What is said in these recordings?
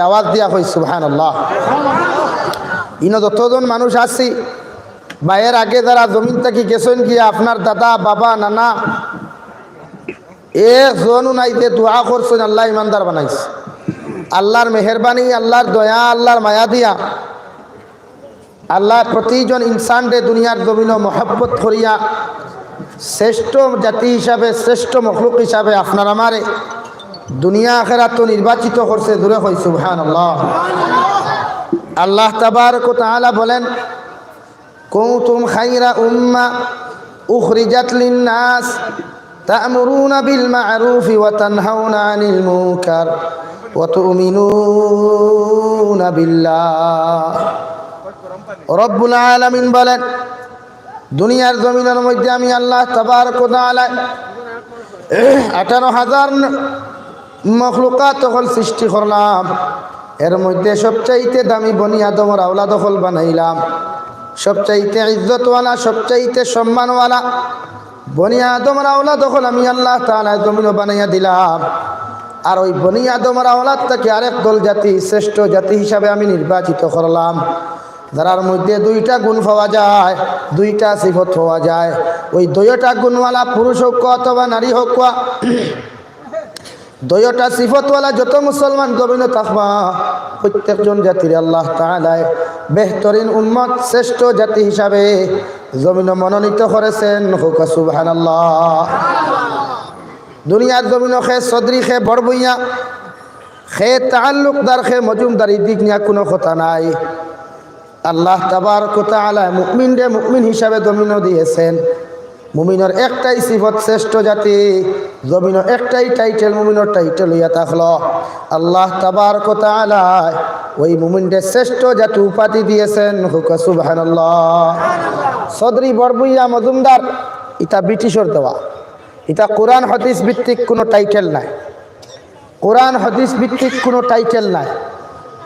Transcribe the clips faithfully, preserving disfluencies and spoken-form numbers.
আওয়াজ দিয়া কই সুবহানাল্লাহ। ইনো যতজন মানুষ আছি, বা এর আগে যারা জমিন থাকি গেছইন গিয়া, আপনার দাদা, বাবা, নানা, একজনও নাই যে দোয়া করছইন, আল্লায় ইমানদার বানাইছে। আল্লাহর মেহেরবানি, আল্লাহর দয়া, আল্লাহর মায়া দিয়া আল্লায় প্রতিজন ইনসানরে দুনিয়ার জমিনো মহব্বত করিয়া শ্রেষ্ঠ জাতি হিসাবে, শ্রেষ্ঠ মখলুক হিসাবে আপনার আমারে দুনিয়া আখেরাতো নির্বাচিত করছে। জোরে কই সুবহানাল্লাহ। আল্লাহ তাবারক ওয়া তাআলা বলেন, "কুনতুম খায়রা উম্মাহ উখরিজাত লিন-নাস তা'মুরুনা বিল মা'রুফি ওয়া তানহাউনা আনিল মুনকার ওয়া তু'মিনুনা বিল্লাহ।" রব্বুল আলামিন বলেন, দুনিয়ার জমিনর মধ্যে আমি আল্লাহ তাবারক ওয়া তাআলা আঠারো হাজার মখলুকাত অকল সৃষ্টি করলাম, এর মধ্যে সবচাইতে দামি বনি আদমর আওলাদ অকল বানাইলাম, সবচাইতে ইজ্জতওয়ালা, সবচাইতে সম্মানওয়ালা বনি আদমর আওলাদ অকল আমি আল্লাহ তাআলা জমিনো বানাইয়া দিলাম। আর ওই বনি আদমর আওলাদ থাকি আরেক দল জাতি, শ্রেষ্ঠ জাতি হিসাবে আমি নির্বাচিত করলাম, যারার মধ্যে দুইটা গুণ পাওয়া যায়, দুইটা সিফত পাওয়া যায়। ওই দুইটা গুণওয়ালা পুরুষ হউক অথবা নারী হউক, দুইটা সিফতওয়ালা যত মুসলমান জমিনো থাকবা, প্রত্যেকজন জাতিরে আল্লাহ তাআলায় বেহতরিন উম্মত, শ্রেষ্ঠ জাতি হিসাবে জমিনো মনোনীত করেছেন। কউক্কা সুবহানাল্লাহ। দুনিয়ার জমিনো কে চৌধুরী, কে বড়ভূইয়া, কে তালুকদার, কে মজুমদার, ই দিক নিয়া কুনু কথা নাই। আল্লাহ তাবারক ওয়া তাআলা মুমিনরে মুমিন হিসাবে জমিনো দিয়েছেন। মুমিনর একটাই সিফত, শ্রেষ্ঠ জাতি। জমিনো একটাই টাইটেল, মুমিনর টাইটেল অইয়া থাকলো। আল্লাহ তাবারক ওয়া তাআলা ওই মুমিনরে শ্রেষ্ঠ জাতি উপাধি দিয়েছেন। কউক্কা সুবহানাল্লাহ। চৌধুরী, বড়ভূইয়া, মজুমদার, ইতা ব্রিটিশর দেওয়া। ইতা কোরআন হাদিস ভিত্তিক কুনু টাইটেল নাই। কোরআন হাদিস ভিত্তিক কুনু টাইটেল নাই,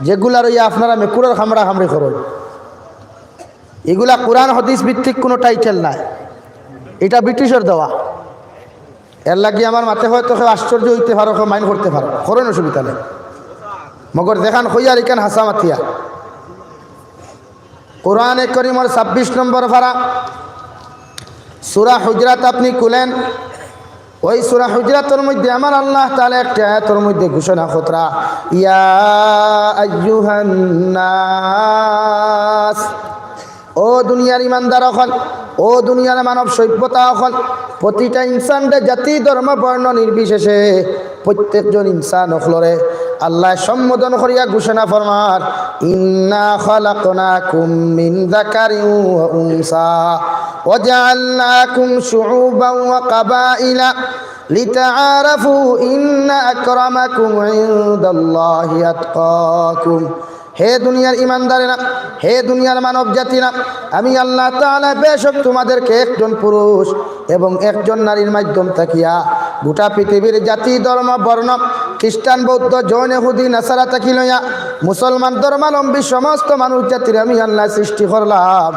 যেগুলা লইয়া আপনারা মেকুরর কামড়া কামড়ি করইন। ইগুলা কোরআন হাদিস ভিত্তিক কুনু টাইটেল নাই, ইটা ব্রিটিশর দেওয়া। এর লাগি আমার মাতে হয়তো কেউ আশ্চর্য অইতে পারো, কেউ মাইন্ড করতে পারো, করইন, অসুবিধা নাই। মগর যেখান কইয়ার ইখান হাছা মাতিয়া। কোরআনে করিমর ছাব্বিশ নম্বর পারা, সূরা হুজরাত আপনি খুলেন। ওই সূরা হুজরাতর মধ্যে আমার আল্লাহ তাআলা একটা আয়াতর মধ্যে ঘোষণা কররা, "ইয়া আইয়ুহান নাস", ও দুনিয়ার ইমানদার অকল, ও দুনিয়ার মানব সভ্যতা অকল, প্রতিটা ইনসানরে জাতি, ধর্ম, বর্ণ নির্বিশেষে প্রত্যেকজন ইনসান অকলরে আল্লায় সম্বোধন করিয়া ঘোষণা ফরমার, "ইন্না খালাকনাকুম মিন যাকারিন ওয়া উনসা ওয়া জাআলনাকুম শুউবান ওয়া কাবাইলা লিতাআরাফু ইন্না আকরামাকুম ইনদাল্লাহি আতকাকুম।" হে দুনিয়ার ইমানদারেরা, হে দুনিয়ার মানব জাতিরা, আমি আল্লাহ তাআলা বেশক তোমাদেরকে একজন পুরুষ এবং একজন নারীর মাধ্যম থাকিয়া গোটা পৃথিবীর জাতি, ধর্ম, বর্ণ, খ্রিস্টান, বৌদ্ধ, জৈন, ইহুদি, নাসারা থাকি লইয়া মুসলমান ধর্মাবলম্বী সমস্ত মানুষ জাতিরে আমি আল্লাহ সৃষ্টি করলাম।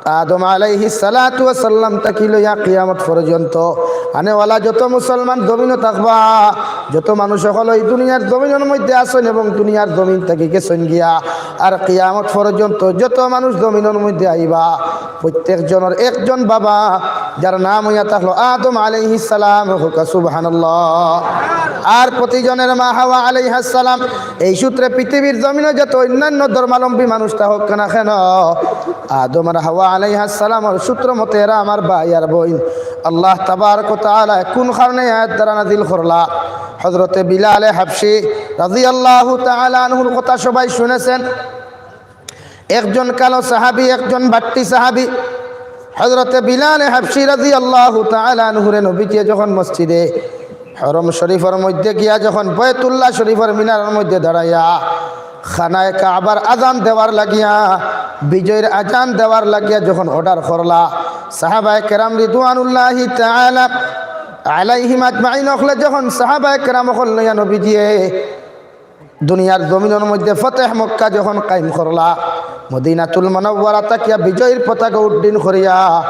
আদম আলাইহিস সালাতু ওয়াস সালাম থাকি লইয়া কিয়ামত পর্যন্ত আনেওয়ালা যত মুসলমান জমিনো থাকবা, যত মানুষ অকল ওই দুনিয়ার জমিনর মধ্যে আছইন এবং দুনিয়ার জমিন থাকি গেছইন গিয়া, আর কিয়ামত পর্যন্ত যত মানুষ জমিনর মধ্যে আইবা, প্রত্যেক জনর একজন বাবা, যার নাম অইয়া থাকলো আদম আলাইহিস সালাম, কউক্কা সুবহানাল্লাহ। আর প্রতিজনের মা হাওয়া আলাইহাস সালাম। এই সূত্রে পৃথিবীর জমিনো যত অন্যান্য ধর্মাবলম্বী মানুষ থাকউক্কা না কেন, আদম আর হাওয়া আলাইহাস সালামর সূত্র মতে এরা আমার ভাই আর বইন। আল্লাহ তাবারক ওয়া তাআলা কোন কারণে আয়াত দ্বারা নাজিল করলা? হযরতে বিলালে হাবশী রাদিয়াল্লাহু তাআলা আনহুর কথা সবাই শুনেছেন। একজন কালো সাহাবী, একজন বাট্টি সাহাবী। হযরতে বিলালে হাবশী রাদিয়াল্লাহু তাআলা আনহুরে নবীজিয়ে যখন মসজিদে হরম শরীফর মধ্যে গিয়া, যখন বায়তুল্লাহ শরীফর মিনারর মধ্যে দাঁড়াইয়া খানায়ে কাবার আজান দেওয়ার লাগিয়া, বিজয়র আজান দেওয়ার লাগিয়া যখন অর্ডার করলা, সাহাবায়ে কেরাম রিদওয়ানুল্লাহি তাআলা আলাইহিম আজমাইন অকলে যখন সাহাবায়ে কেরাম অকল লইয়া নবীজিয়ে দুনিয়ার জমিনর মধ্যে ফতেহ মক্কা যখন কায়েম করলা, মদিনাতুল মুনাওয়ারা থাকিয়া বিজয়র পতাকা উড্ডীন করিয়া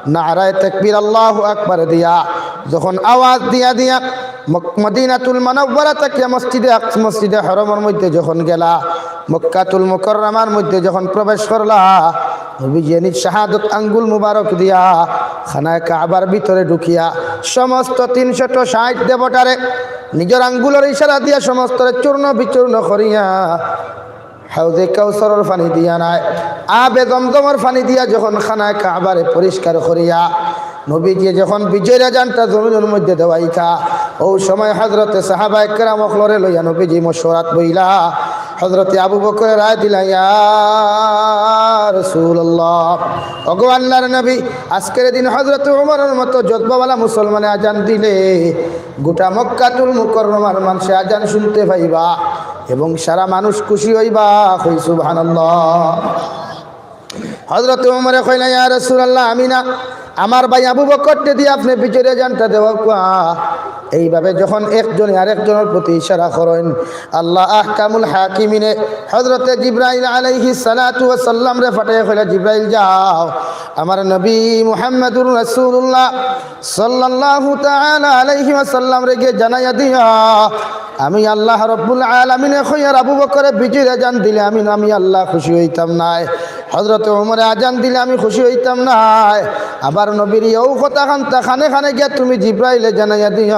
নারায়ে তাকবীর, আল্লাহু আকবার দিয়া, যখন আওয়াজ দিয়া দিয়া মক-, মদিনাতুল মুনাওয়ারা থাকিয়া মসজিদে আক-, মসজিদে হরমর মধ্যে যখন গেলা, মক্কাতুল মুকাররমার মধ্যে যখন প্রবেশ করলা, নবীজিয়ে নিজ শাহাদত আঙ্গুল মুবারক দিয়া খানায়ে কাবার ভিতরে ঢুকিয়া সমস্ত তিনশত ষাট দেবতারে নিজর আঙ্গুলর ইশারা দিয়া সমস্তরে চূর্ণ বিচূর্ণ করিয়া হাউজে কাউসারর পানি দিয়া নায়, আবে জমজমর পানি দিয়া যখন খানায়ে কাবারে পরিষ্কার করিয়া নবীজিয়ে যখন বিজয়র আজানটা জমিনর মধ্যে দেওয়াইতা, অউ সময় হজরতে সাহাবায়ে কেরাম অকলরে লইয়া নবীজি মশওয়ারাত বইলা। হজরতে আবু বকরে রায় দিলা, "ইয়া রাসূলুল্লাহ, ওগো আল্লাহর নবী, আজকের দিন হজরতে ওমরর মতো জজবাওয়ালা মুসলমানে আজান দিলে গোটা মক্কাতুল মুকাররমার মানষে আজান শুনতে পাইবা এবং সারা মানুষ খুশি অইবা।" কই সুবহানাল্লাহ। হজরতে ওমরে কইলা, "ইয়া রাসূলুল্লাহ, আমি না, আমার ভাই আবু বকররে দিয়া আপনে বিজয়র আজানটা দেওয়াউক্কা।" এইভাবে যখন একজনে আরেকজনর প্রতি ইশারা করইন, আল্লাহ আহকামুল হাকিমিনে হজরতে জিব্রাইল আলাইহিস সালাতু ওয়াস সালামরে পাঠাইয়া কইলা, "জিব্রাইল যাও, আমার নবী মুহাম্মাদুর রাসূলুল্লাহ সাল্লাল্লাহু তাআলা আলাইহি ওয়াসাল্লামরে গিয়া জানাইয়া দিও, আমি আল্লাহ রব্বুল আলামিনে কইয়ার আবু বকরে বিজয়র আজান দিলে আমি, আমি আল্লাহ খুশি অইতাম নায়, হজরতে ওমরে আজান দিলে আমি খুশি অইতাম নায়।" আবার নবীর অউ কথাখানতা কানে কানে গিয়া তুমি জিব্রাইলে জানাইয়া দিও,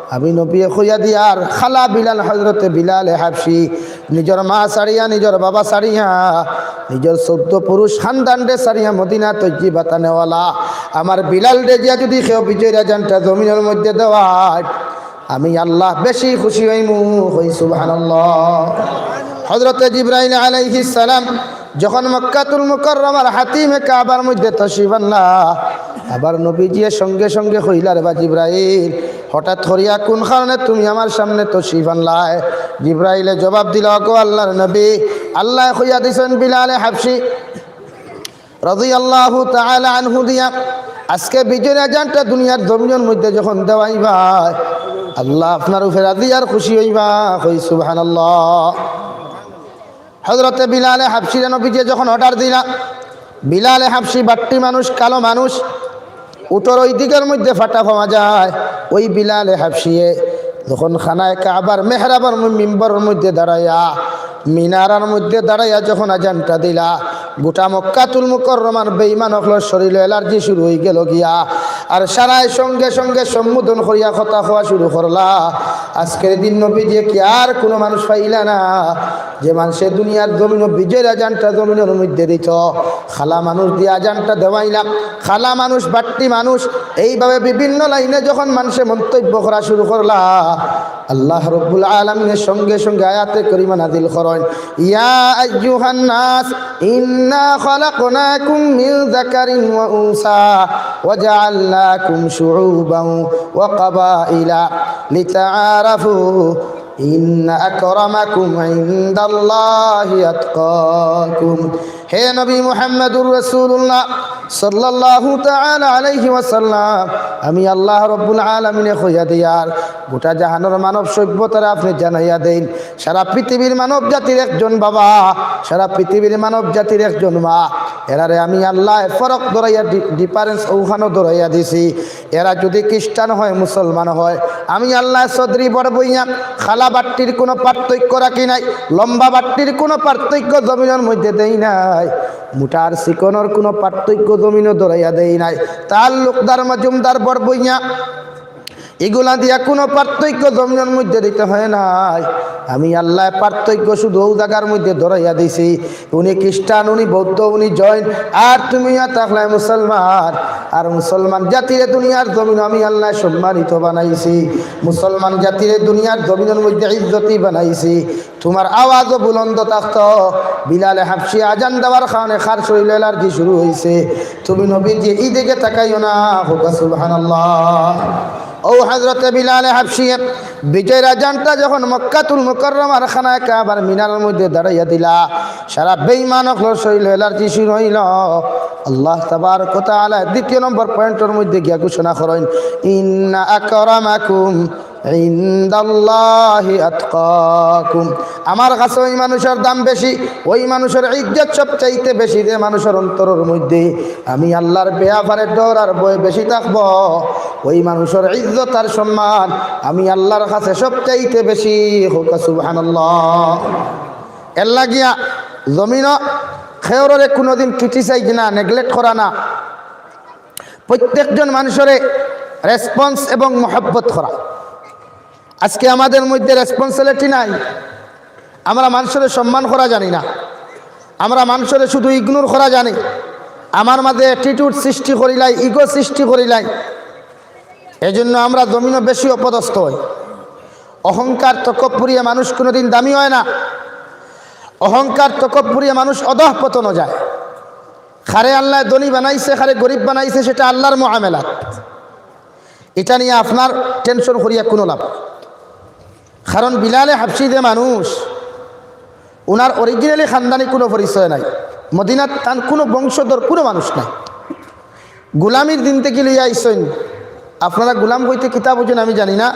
আমি নবীয়ে কইয়া দিয়ার খালা বিলাল, হজরতে বিলালে হাবশি নিজর মা ছাড়িয়া, নিজর বাবা ছাড়িয়া, নিজর চৌদ্দ পুরুষ খান্দানরে ছাড়িয়া মদিনা তৈয়িবাত আনেওয়ালা আমার বিলালরে গিয়া যুদি কেউ বিজয়র আজানটা জমিনর মধ্যে দেওয়ায়, আমি আল্লাহ বেশি খুশি অইমু। কই সুবহানাল্লাহ। হজরতে জিব্রাইল আলাইহিস সালাম যখন মক্কাতুল মুকাররমার হাতিমে কাবার মধ্যে তশরিফ আনলা, আবার নবীজিয়ে সঙ্গে সঙ্গে কইলা, "রে বা জিব্রাইল, হঠাৎ করিয়া কুন কারণে তুমি আমার সামনে তশরিফ আনলায়?" জিব্রাইলে জবাব দিলা, "ওগো আল্লাহর নবী, আল্লায় কইয়া দিছইন বিলালে হাবশি রাদিয়াল্লাহু তাআলা আনহু দিয়া, আজকে বিজয়র আজানটা দুনিয়ার জমিনর মধ্যে যখন দেওয়াইবা, আল্লাহ আপনার উপরে রাজি আর খুশি অইবা।" কই সুবহানাল্লাহ। হজরতে বিলালে হাবশিরে নবীজিয়ে যখন অর্ডার দিলা, বিলালে হাবশি বাট্টি মানুষ, কালো মানুষ, উটর ওই দিকর মধ্যে ফাটা পাওয়া যায়। ওই বিলালে হাবশিয়ে যখন খানায়ে কাবার মেহরাবর ম-, মিম্বরর মধ্যে দাঁড়াইয়া, মিনারার মধ্যে দাঁড়াইয়া যখন আজানটা দিলা, গোটা মক্কাতুল মুকাররমার বেঈমান অকলর শরীলো অ্যালার্জি শুরু অইগেলো গিয়া। আর সারায় সঙ্গে সঙ্গে সম্বোধন করিয়া কথা কওয়া শুরু করলা, আজকের দিন নবীজিয়ে কি আর কুনু মানুষ পাইলা না? যে মানষে দুনিয়ার জমিনো বিজয়র আজানটা জমিনর মধ্যে দিত, খালা মানুষ দিয়া আজানটা দেওয়াইলা, খালা মানুষ, বাট্টি মানুষ, এইভাবে বিভিন্ন লাইনে যখন মানষে মন্তব্য করা শুরু করলা, আল্লাহ রব্বুল আলামিনে সঙ্গে সঙ্গে আয়াতে করিমা নাজিল করইন, "ইয়া আইয়ুহান নাস, ইন্না খালাকনাকুম মিন যাকারিন ওয়া উনসা ওয়া জাআলনাকুম শুউবান ওয়া কাবাইলা লিতাআরাফু।" ইন্না আকরামাকুম ইনদাল্লাহি আতকাকুম। হে নবী মুহাম্মাদুর রাসূলুল্লাহ সাল্লাল্লাহু তাআলা আলাইহি ওয়াসাল্লাম, আমি আল্লাহ রব্বুল আলামিনে কইয়া দিয়ার, গোটা জাহানর মানব সভ্যতারে আপনে জানাইয়া দেইন, সারা পৃথিবীর মানব জাতির একজন বাবা, সারা পৃথিবীর মানব জাতির একজন মা, এরারে আমি আল্লায় ফরক ধরাইয়া দি-, ডিফারেন্স অউখানো ধরাইয়া দিছি। এরা যুদি খ্রিস্টান হয়, মুসলমান হয়, আমি আল্লায় চৌধুরী বড় বইয়া খালা বাট্টির কুনু পার্থক্য রাখি নাই, লম্বা বাট্টির কুনু পার্থক্য জমিনর মধ্যে দেই নাই, মুটা আর চিকনর কুনু পার্থক্য জমিনো ধরাইয়া দেই নাই। তালুকদার মজুমদার বড় বইয়া ইগুলা দিয়া কুনু পার্থক্য জমিনর মধ্যে দিতে হয় নাই। আমি আল্লায় পার্থক্য শুধু অউ জাগার মধ্যে ধরাইয়া দিছি। উনি খ্রিস্টান, উনি বৌদ্ধ, উনি জৈন, আর তুমি ইয়া থাকলায় মুসলমান। আর মুসলমান জাতিরে দুনিয়ার জমিনো আমি আল্লায় সম্মানিত বানাইছি। মুসলমান জাতিরে দুনিয়ার জমিনর মধ্যে ইজ্জতি বানাইছি। তুমার আওয়াজও বুলন্দ থাকতো। বিলালে হাবশি আজান দেওয়ার কারণে কার শরীলো অ্যালার্জি শুরু অইছে। তুমি নবীজির দিকে তাকাইও না। কউক্কা সুবহানাল্লাহ। অউ হজরতে বিলালে হাবশিয়ে বিজয়র আজানটা যখন মক্কাতুল মুকাররমার খানায়ে কাবার মিনারর মধ্যে দাঁড়াইয়া দিলা, সারা বেঈমান অকলর শরীলো অ্যালার্জি শুরু অইলো। আল্লাহ তাবারক ওয়া তাআলা দ্বিতীয় নম্বর পয়েন্টর মধ্যে গিয়া ঘোষণা করইন, "ইন্না আকরামাকুম ইনদাল্লাহি আতকাকুম। আমার কাছে ওই মানুষের দাম বেশি, ওই মানুষের ইজ্জত সবচাইতে বেশি, যে মানুষের অন্তরের মধ্যে আমি আল্লাহর ব্যাপারে ডর আর ভয় বেশি থাকবো, ওই মানুষের ইজ্জত আর সম্মান আমি আল্লাহর কাছে সবচাইতে বেশি। কউক্কা সুবহানাল্লাহ। এর লাগিয়া জমিনো কেউররে কোনোদিন criticize না, neglect করা না, প্রত্যেকজন মানুষরে response এবং মহব্বত করা। আজকে আমাদের মধ্যে responsibility নাই, আমরা মানুষরে সম্মান করা জানি না, আমরা মানুষরে শুধু ignore করা জানি, আমার মাঝে attitude সৃষ্টি করিলাই, ইগো সৃষ্টি করিলাই। এই জন্য আমরা জমিনো বেশি অপদস্থ হই। অহংকার তকব্বুরিয়ে মানুষ কোনোদিন দামি হয় না, অহংকার তকব্বুরিয়ে মানুষ অধঃপতনো যায়। কারে আল্লায় ধনী বানাইছে, কারে গরিব বানাইছে, সেটা আল্লাহর মুআমালাত। এটা নিয়ে আপনার টেনশন করিয়া কোনো লাভ নাই। কারণ বিলালে হাবশি যে মানুষ, উনার originally খানদানি কোনো পরিচয় নাই, মদিনাত তান কোনো বংশধর কোনো মানুষ নাই। গুলামির দিন থাকি লইয়া আইছইন। আপনারা গুলাম কইতে কিতা বুঝইন আমি জানি না,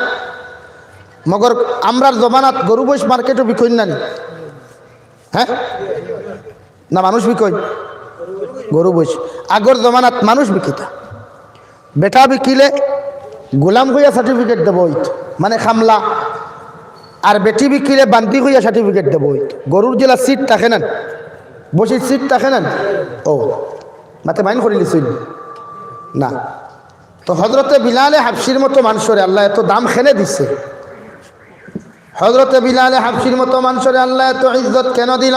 মগর আমরার জমানাত গরু বইস মার্কেটো বিকইন না নি? হ্যাঁ, না মানুষ বিকইন? গরু বইস। আগর জমানাত মানুষ বিকিতা। বেটা বিকিলে গুলাম কইয়া সার্টিফিকেট দেওয়া অইতো, মানে কামলা। আর বেটি বিকিলে বান্দি কইয়া সার্টিফিকেট দেওয়া অইতো। গরুর যেলা সিট থাকে না, বসির সিট থাকে না। ও, মাতে মাইন করিলিছইন না। তো হজরতে বিলালে হাবশির মতো মানুষরে আল্লায় এত দাম কেনে দিছে? হজরতে বিলালে হাবশির মতো মানুষরে আল্লায় এত ইজ্জত কেনে দিল?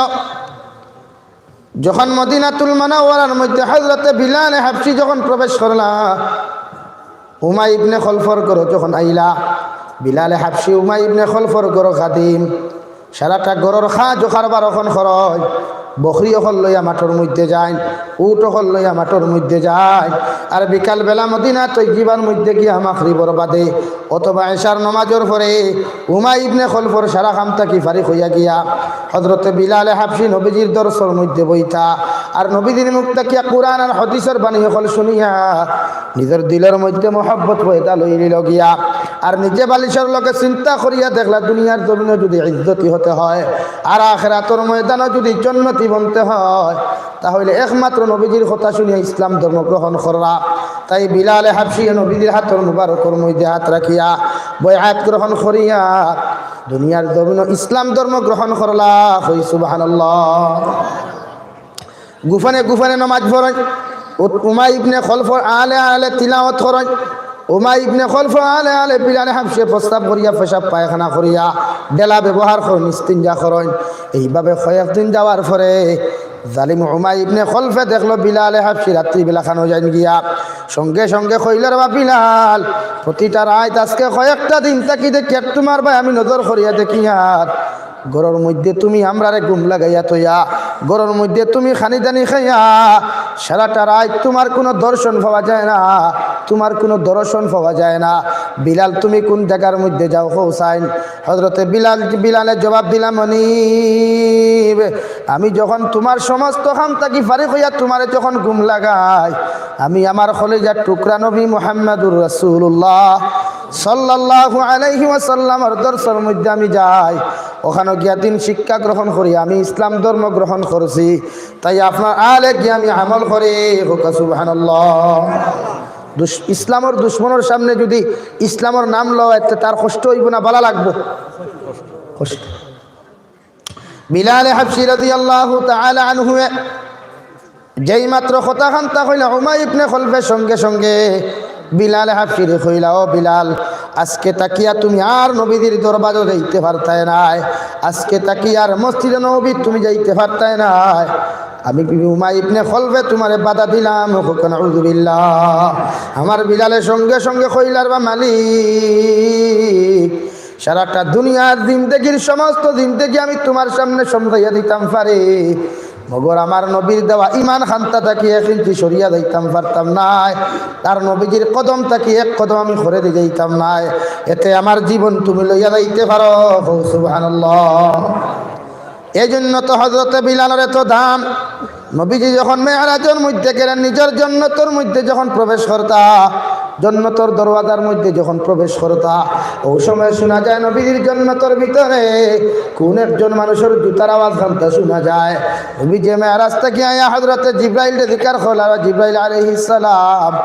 যখন মদিনাতুল মুনাওয়ারার মধ্যে হজরতে বিলালে হাবশি যখন প্রবেশ করলা, উমাই ইবনে খলফর ঘরো যখন আইলা, বিলালে হাবশি উমাই ইবনে খলফর ঘরো খাদিম, সারাটা ঘরর কাজ ও কারবার অখন করইন। বকরি অকল লইয়া মাঠর মধ্যে যাইন, উট অকল লইয়া মাঠর মধ্যে যাইন। আর বিকাল বেলা মদিনা তৈয়িবার মধ্যে গিয়া মাগরিবর বাদে অথবা এশার নমাজর পরে উমাই ইবনে খলফর সারা কাম থাকি ফারিগ অইয়া গিয়া হজরতে বিলালে হাবশি নবীজির দরসর মধ্যে বইতা। আর নবীজির মুখ থাকিয়া কুরআন আর হাদিসর বাণী অকল শুনিয়া নিজর দিলর মধ্যে মহব্বত পয়দা লইলিল গিয়া। আর নিজে বালিশর লগে চিন্তা করিয়া দেখলা, দুনিয়ার জমিনো যুদি ইজ্জতি হতে হয়, আর আখেরাতর ময়দানো যুদি জন্নতি বনতে হয়, তাহলে একমাত্র নবীজির কথা শুনিয়া ইসলাম ধর্ম গ্রহণ করলা। তাই বিলালে হাবশিয়ে নবীজির হাতর মুবারকর মধ্যে হাত রাখিয়া বয়াত গ্রহণ করিয়া দুনিয়ার জমিনো ইসলাম ধর্ম গ্রহণ করলা। কই সুবহানাল্লাহ। গুফানে গুফানে নমাজ পড়ইন। উ-, উমাই ইবনে খলফর আলে আলে তিলাওয়াত করইন। উমাই ইবনে খলফর আলে আলে বিলালে হাবশিয়ে প্রস্রাব করিয়া, পেশাব পায়খানা করিয়া, ঢেলা ব্যবহার করইন, ইস্তিঞ্জা করইন। এইভাবে কয়েকদিন যাওয়ার পরে জালিম উমাই ইবনে খলফে দেখলো বিলালে হাবশি রাত্রিবেলা খানো যাইন গিয়া। সঙ্গে সঙ্গে কইল, "রে বা বিলাল, প্রতিটা রাইত আজকে কয়েকটা দিন থাকি দেখি আর তুমার বায় আমি নজর করিয়া দেখি আর ঘরর মধ্যে তুমি আমরারে ঘুম লাগাইয়া থইয়া, ঘরর মধ্যে তুমি খানি দানি খাইয়া, সারাটা রাইত তুমার কুনু দর্শন পাওয়া যায় না, তুমার কুনু দর্শন পাওয়া যায় না। বিলাল, তুমি কুন জাগার মধ্যে যাও কও চাইন?" হজরতে বিলাল, বিলালে জবাব দিলা, "মনিব, আমি যখন তুমার সমস্ত কাম থাকি ফারিগ অইয়া তুমারে যখন ঘুম লাগাই, আমি আমার কলিজার টুকরা নবী মুহাম্মাদুর রাসূলুল্লাহ সাল্লাল্লাহু আলাইহি ওয়াসাল্লামর দরসর মধ্যে আমি যাই, অখানো গিয়া দিন শিক্ষা গ্রহণ করি, আমি ইসলাম ধর্ম গ্রহণ করছি, তাই আপনার আলে গিয়া আমি আমল করি।" কউক্কা সুবহানাল্লাহ। দুশ-, ইসলামর দুশমনর সামনে যুদি ইসলামর নাম লয়, তে তার কষ্ট অইবো না, ভালা লাগবো? কষ্ট। বিলালে হাবশি রাদিয়াল্লাহু তাআলা আনহুয়ে যেই মাত্র কথাখানতা কইলা, উমাই ইবনে খলফে সঙ্গে সঙ্গে বিলালে হাবশিরে কইলা, "ও বিলাল, আজকে থাকিয়া তুমি আর নবীজির দরবারো যাইতে পারতায় নায়, আজকে থাকিয়া আর মসজিদে নববীত তুমি যাইতে পারতায় নায়। আমি বিবি উমাই ইবনে খলফে তুমারে বাধা দিলাম।" কউক্কা নাউজুবিল্লাহ। আমার বিলালে সঙ্গে সঙ্গে কইলা, "রে বা মালিক, সারাটা দুনিয়ার জিন্দেগির সমস্ত জিন্দেগি আমি তুমার সামনে সমঝাইয়া দিতাম পারি, মগর আমার নবীর দেওয়া ইমানখানতা থাকি এক ইঞ্চি সরিয়া যাইতাম পারতাম নায়, তার নবীজির কদম থাকি এক কদম আমি খরে দি যাইতাম নায়, এতে আমার জীবন তুমি লইয়া যাইতে পারো।" কও সুবহানাল্লাহ। এই জন্য তো হজরতে বিলালর এত দাম। নবীজি যখন মেরাজর মধ্যে গেলেন, নিজর জন্নতর মধ্যে যখন প্রবেশ করতা, জন্নতর দরওয়াজার মধ্যে যখন প্রবেশ করতা, অউ সময় শুনা যায় নবীজির জন্নতর ভিতরে কুন একজন মানুষর জুতার আওয়াজ খান্তা শুনা যায়। নবীজি মেরাজ থাকি আইয়া হযরতে জিব্রাইলরে জিকার করলা, "জিব্রাইল আলাইহিস সালাম,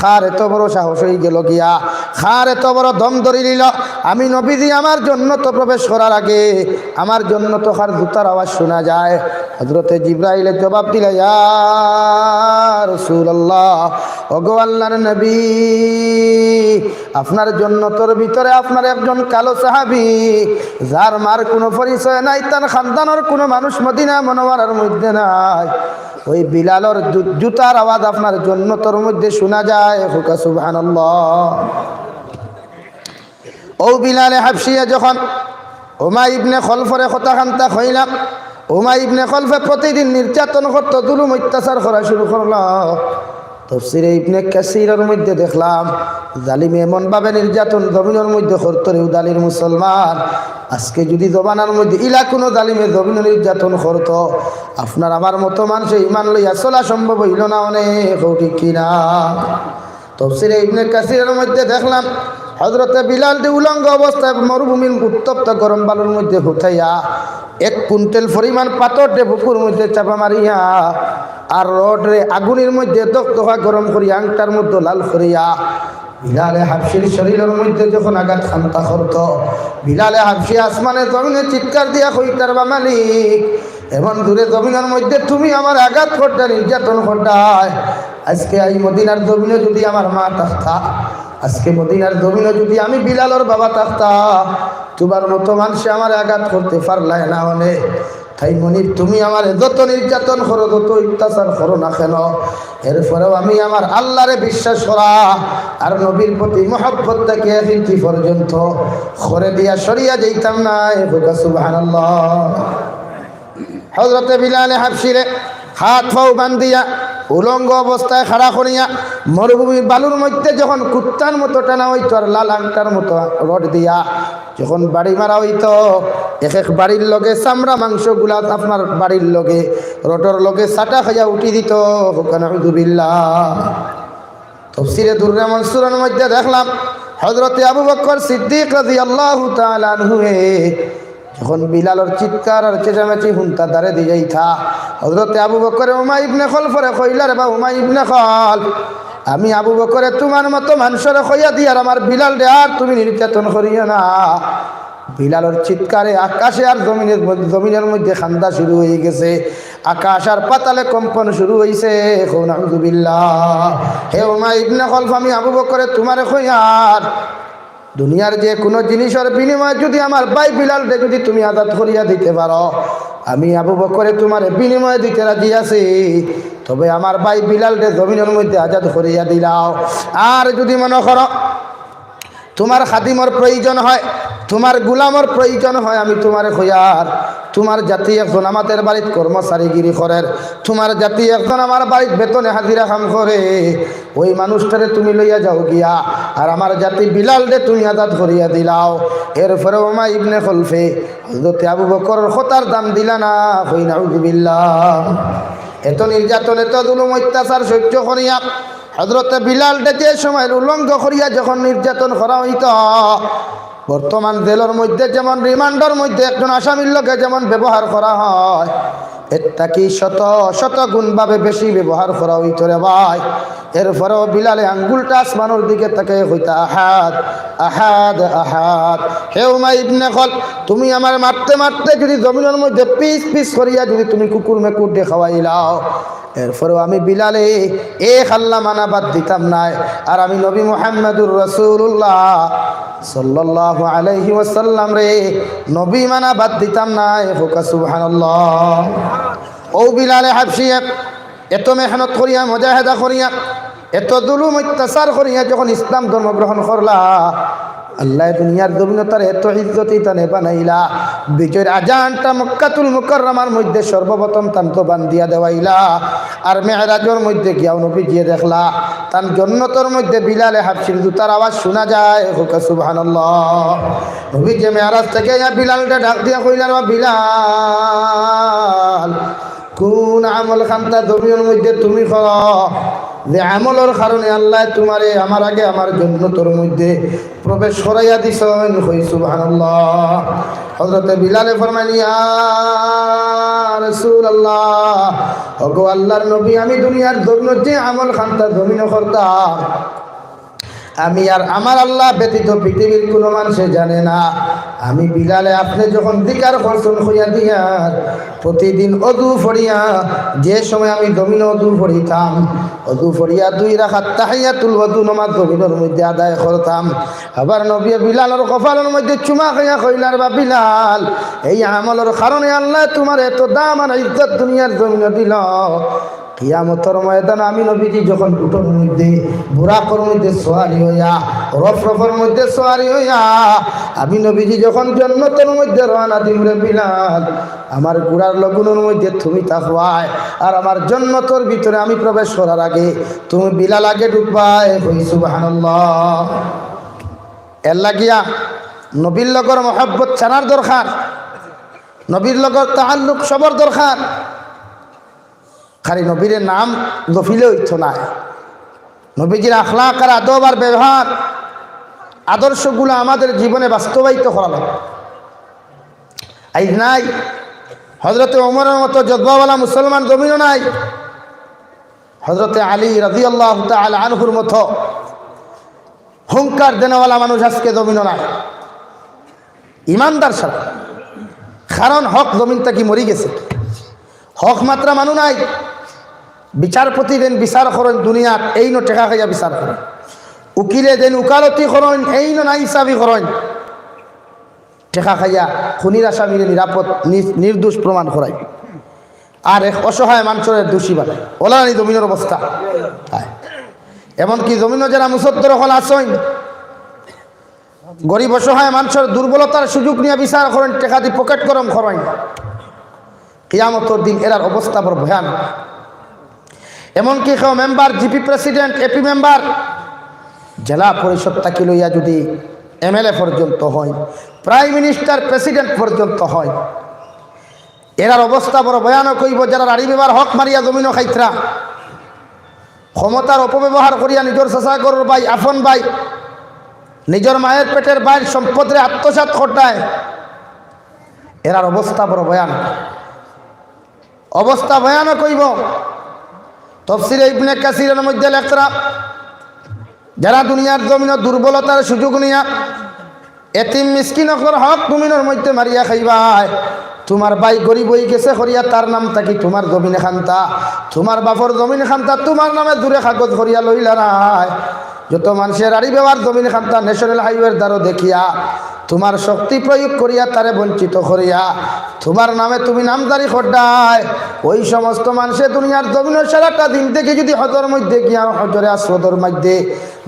কার এত বড় সাহস অইগেলো গিয়া, কার এত বড় দম ধরি নিলো, আমি নবীজি আমার জন্নত প্রবেশ করার আগে আমার জন্নত কার জুতার আওয়াজ শুনা যায়।" হযরতে জিব্রাইলে জবাব দিলা, "ইয়া রাসূলুল্লাহ, ওগো আল্লাহর নবী, আপনার জন্নতর ভিতরে আপনার একজন কালো সাহাবী, যার মার কুনু পরিচয় নাই, তার খানদানর কুনু মানুষ মদিনা মুনাওয়ারার মধ্যে নাই, ওই বিলালর জু-, জুতার আওয়াজ আপনার জন্নতর মধ্যে শুনা যায়।" কউক্কা সুবহানাল্লাহ। অউ বিলালে হাবশিয়ে যখন উমাই ইবনে খলফরে কথা খান্তা কইলা, উমাই ইবনে খলফে প্রতিদিন নির্যাতন করতো, জুলুম অত্যাচার করা শুরু করলো। তফসিরে ইবনে কাসিরর মধ্যে দেখলাম, জালিমে এমন ভাবে নির্যাতন জমিনর মধ্যে করতো রে উদালির মুসলমান, আজকে যুদি জমানার মধ্যে ইলা কুনু জালিমে জমিনো নির্যাতন করতো, আপনার আমার মতো মানষে ইমান লইয়া চলা সম্ভব অইলো না অনে, কও ঠিক কিনা? তফসিরে ইবনে কাসিরর মধ্যে দেখলাম, হযরতে বিলালরে উলঙ্গ অবস্থায় মরুভূমির উত্তপ্ত গরম বালুর মধ্যে হুতাইয়া, এক কুইন্টাল পরিমাণ পাথররে বুকুর মধ্যে চাপা মারিয়া, আর রডরে আগুনর মধ্যে দগদগা গরম করিয়া, আংটার মধ্যে লাল করিয়া, বিলালে হাবশির শরীরর মধ্যে যখন আঘাত খান্তা করতো, বিলালে হাবশি আসমানে জমিনে চিৎকার দিয়া কইতা রে বা মালিক, এমন জুরে জমিনর মধ্যে তুমি আমারে আঘাত করতায়, নির্যাতন করতায়। আজকে এই মদিনার জমিনো যুদি আমার মা থাকতা, আজকে মদিনার জমিনো যুদি আমি বিলালর বাবা থাকতা, তুমার মতো মানষে আমারে আঘাত করতে পারলায় না অনে। তাই মনিব, তুমি আমারে যত নির্যাতন করো, যত অত্যাচার করো না কেন, এরপরেও আমি আমার আল্লারে বিশ্বাস করা আর নবীর প্রতি মহব্বত থাকি এক ইঞ্চি পর্যন্ত খরে দিয়া সরিয়া যাইতাম নায়। কউক্কা সুবহানাল্লাহ। হযরতে বিলালে হাবশিরে হাত পাও বান্ধিয়া উলঙ্গ অবস্থায় খাড়া করিয়া মরুভূমির বালুর মধ্যে যখন কুত্তার মতো টানা অইতো আর লাল আংটার মতো রড দিয়া যখন বাড়ি মারা অইতো, এক এক বাড়ির লগে চামড়া মাংসগুলা আপনার বাড়ির লগে রডর লগে চাটা খাইয়া উঠি দিতো। কউক্কা নাউজুবিল্লাহ। তফসিরে দুররে মনসুরর মধ্যে দেখলাম, হযরতে আবু বকর সিদ্দিক রাদিয়াল্লাহু তাআলা আনহুয়ে যখন বিলালর চিৎকার আর চেঁচামেচি হুনতা দারে দি যাইতা, হযরতে আবু বকরে উমাই ইবনে খলফরে কইলা, "রে বা উমাই ইবনে খলফ, আমি আবু বকরে তুমার মতো মানষরে কইয়া দিয়ার আমার বিলালরে আর তুমি নির্যাতন করিও না।" বিলালর চিৎকারে আকাশে আর জমিনের মধ্যে, জমিনর মধ্যে কান্দা শুরু অইগেছে, আকাশ আর পাতালে কম্পন শুরু অইছে। কও নাউজুবিল্লাহ। হে উমাই ইবনে খলফ, আমি আবু বকরে তুমারে কইয়ার, দুনিয়ার যে কুনু জিনিসর বিনিময়ে যুদি আমার ভাই বিলালরে যুদি তুমি আজাদ করিয়া দিতে পারো, আমি আবু বকরে তুমারে বিনিময়ে দিতে রাজি আছি। তবে আমার ভাই বিলালরে জমিনর মধ্যে আজাদ করিয়া দিলাও। আর যুদি মনো করো তুমার খাদিমর প্রয়োজন হয়, তুমার গুলামর প্রয়োজন হয়, আমি তুমারে কইয়ার, তুমার জাতি একজন আমাদের বাড়িত কর্মচারীগিরি করের, তুমার জাতি একজন আমার বাড়িত বেতনে হাজিরা কাম করে, ওই মানুষটারে তুমি লইয়া যাও গিয়া, আর আমার জাতি বিলালরে তুমি আজাদ করিয়া দিলাও। এরপরে উমাই ইবনে খলফে হযরতে আবু বকরর কথার দাম দিলা না, কই নাউজুবিল্লাহ। এত নির্যাতন, এত জুলুম অত্যাচার সহ্য করিয়া হযরতে বিলালরে যে সময় উলঙ্গ করিয়া যখন নির্যাতন করা অইতো, বর্তমান জেলর মধ্যে যেমন রিমান্ডর মধ্যে একজন আসামির লগে যেমন ব্যবহার করা হয়, এর থাকি শত শত গুণভাবে বেশি ব্যবহার করা অইতো রে ভাই। এরপরেও বিলালে আঙ্গুলটা আসমানর দিকে তাকাইয়া কইতা, "আহাদ, আহাদ, আহাদ।" হে উমাই ইবনে খলফ, তুমি আমারে মারতে মারতে যুদি জমিনর মধ্যে পিস পিস করিয়া যুদি তুমি কুকুর মেকুররে খাওয়াইলাও, এরপরেও আমি বিলালে এক আল্লা মানা বাদ দিতাম নায়। আর আমি নবী মুহাম্মাদুর রাসূলুল্লাহ সাল্লাল্লাহু আলাইহি ওয়াসাল্লামরে নবী মানা বাদ দিতাম নায়। কউক্কা সুবহানাল্লাহ। অউ বিলালে হাবশিয়ে এত মেহনত করিয়া, মুজাহেদা করিয়া, এত জুলুম অত্যাচার করিয়া যখন ইসলাম ধর্ম গ্রহণ করলা, আল্লায় দুনিয়ার জমিনো তারে এত ইজ্জতি তানে বানাইলা, বিজয়র আজানটা মক্কাতুল মুকাররমার মধ্যে সর্বপ্রথম তান জবান দিয়া দেওয়াইলা। আর মেরাজর মধ্যে গিয়াও নবীজিয়ে দেখলা, তান জন্নতর মধ্যে বিলালে হাবশির জুতার আওয়াজ শুনা যায়। কউক্কা সুবহানাল্লাহ। নবীজিয়ে মেরাজ থাকি আইয়া বিলালরে ডাক দিয়া কইলা, "রে বিলাল, কুন আমল খান্তা জমিনর মধ্যে তুমি করো?" যে আমলর কারণে আল্লায় তুমারে আমার আগে আমার জন্নতর মধ্যে প্রবেশ করাইয়া দিছইন, কই সুবহানাল্লাহ। হযরতে বিলালে ফরমাইন, ইয়া রাসূলুল্লাহ, ওগো আল্লাহর নবী, আমি দুনিয়ার জমিনো যে আমল খান্তা জমিনো করতাম, আমি আর আমার আল্লাহ ব্যতীত পৃথিবীর কুনু মানষে জানে না। আমি বিলালে আপনে যখন জিকার করছইন কইয়া দিয়ার, প্রতিদিন অজু পড়িয়া, যে সময় আমি জমিনো অজু পড়িতাম, অজু পড়িয়া দুই রাকাত তাহিয়াতুল ওযু নামাজ জমিনর মধ্যে আদায় করতাম। আবার নবীয়ে বিলালর কপালর মধ্যে চুমা খাইয়া কইলা, রে বা বিলাল, এই আমলর কারণে আল্লায় তুমারে এত দাম আর ইজ্জত দুনিয়ার জমিনো দিল। কিয়ামতর ময়দানো আমি নবীজি যখন উটর মধ্যে, বুরাকর মধ্যে সওয়ারি অইয়া, রফরফর মধ্যে সওয়ারি অইয়া, আমি নবীজি যখন জন্নতর মধ্যে রওয়ানা দিমু রে বিলাল, আমার ঘুড়ার লগুনর মধ্যে তুমি থাকবায়, আর আমার জন্নতর ভিতরে আমি প্রবেশ করার আগে তুমি বিলাল আগে ঢুকবায়, কই সুবহানাল্লাহ। এর লাগিয়া নবীর লগর মহব্বত জানার দরকার, নবীর লগর তাআল্লুক সবর দরকার। খালি নবীর নাম জপিলে অইতো নায়, নবীজির আখলাক আর আদব আর ব্যবহার, আদর্শগুলা আমাদের জীবনে বাস্তবায়িত করা লাগবো। আইজ নাই, হযরতে ওমরর মতো জজবাওয়ালা মুসলমান জমিনো নাই, হযরতে আলী রাদিয়াল্লাহু তাআলা আনহুর মতো হুঙ্কার দেনেওয়ালা মানুষ আজকে জমিনো নাই, ইমানদার ছাড়া। কারণ হক জমিন থাকি মরি গেছে। হক মাতরা মানুষ নাই। বিচারপতি যেইন বিচার করইন দুনিয়াত, এইনও টেকা খাইয়া বিচার করইন। উকিলে যেইন উকালতি করইন, এইনও নাইনসাফি করইন। টেকা খাইয়া খুনির আসামিরে নিরাপদ, নি-, নির্দোষ প্রমাণ করাইন। আর এক অসহায় মানষরে দোষী বানাইন। অলা নি জমিনর অবস্থা। হায়। এমনকি জমিনো যারা মুসদ্দর অকল আছইন, গরিব অসহায় মানষর দুর্বলতার সুযোগ নিয়া বিচার করইন, টেকা দি পকেট গরম করইন। কিয়ামতর দিন এরার অবস্থা বড় ভয়ানক। এমনকি কেউ member, GP president, AP member, জেলা পরিষদ থাকি লইয়া যদি এমএলএ পর্যন্ত অইন, প্রাইম মিনিস্টার, প্রেসিডেন্ট পর্যন্ত অইন, এরার অবস্থা বড় ভয়ানক অইবো। যারা আড়ি বেবার হক মারিয়া জমিনো খাইতরা, ক্ষমতার অপব্যবহার করিয়া নিজর চাচা ঘরর ভাই, আপন ভাই, নিজর মায়ের পেটের ভাইর সম্পদরে আত্মসাৎ করতায়, এরার অবস্থা বড় ভয়ানক। অবস্থা ভয়ানক অইবো। তফসিরে ইবনে কাসিরর মধ্যে লেখরা, যারা দুনিয়ার জমিনো দুর্বলতার সুযোগ নিয়া এতিম মিসকিন অকলর হক জমিনর মধ্যে মারিয়া খাইবায়, তুমার ভাই গরিব অইগেছে করিয়া তার নাম থাকি তুমার জমিন খান্তা, তুমার বাপর জমিন খান্তা, তুমার নামে জুরে কাগজ করিয়া লইলারায়। যত মানষে আড়ি বেবার জমিন খান্তা ন্যাশনাল হাইওয়ের দ্বারো দেখিয়া, তুমার শক্তি প্রয়োগ করিয়া তারে বঞ্চিত করিয়া, তুমার নামে তুমি নামজারি কররায়, ওই সমস্ত মানষে দুনিয়ার জমিনো সারাটা জিন্দেগি যদি হজর মধ্যে গিয়া হজরে আসওয়াদর মধ্যে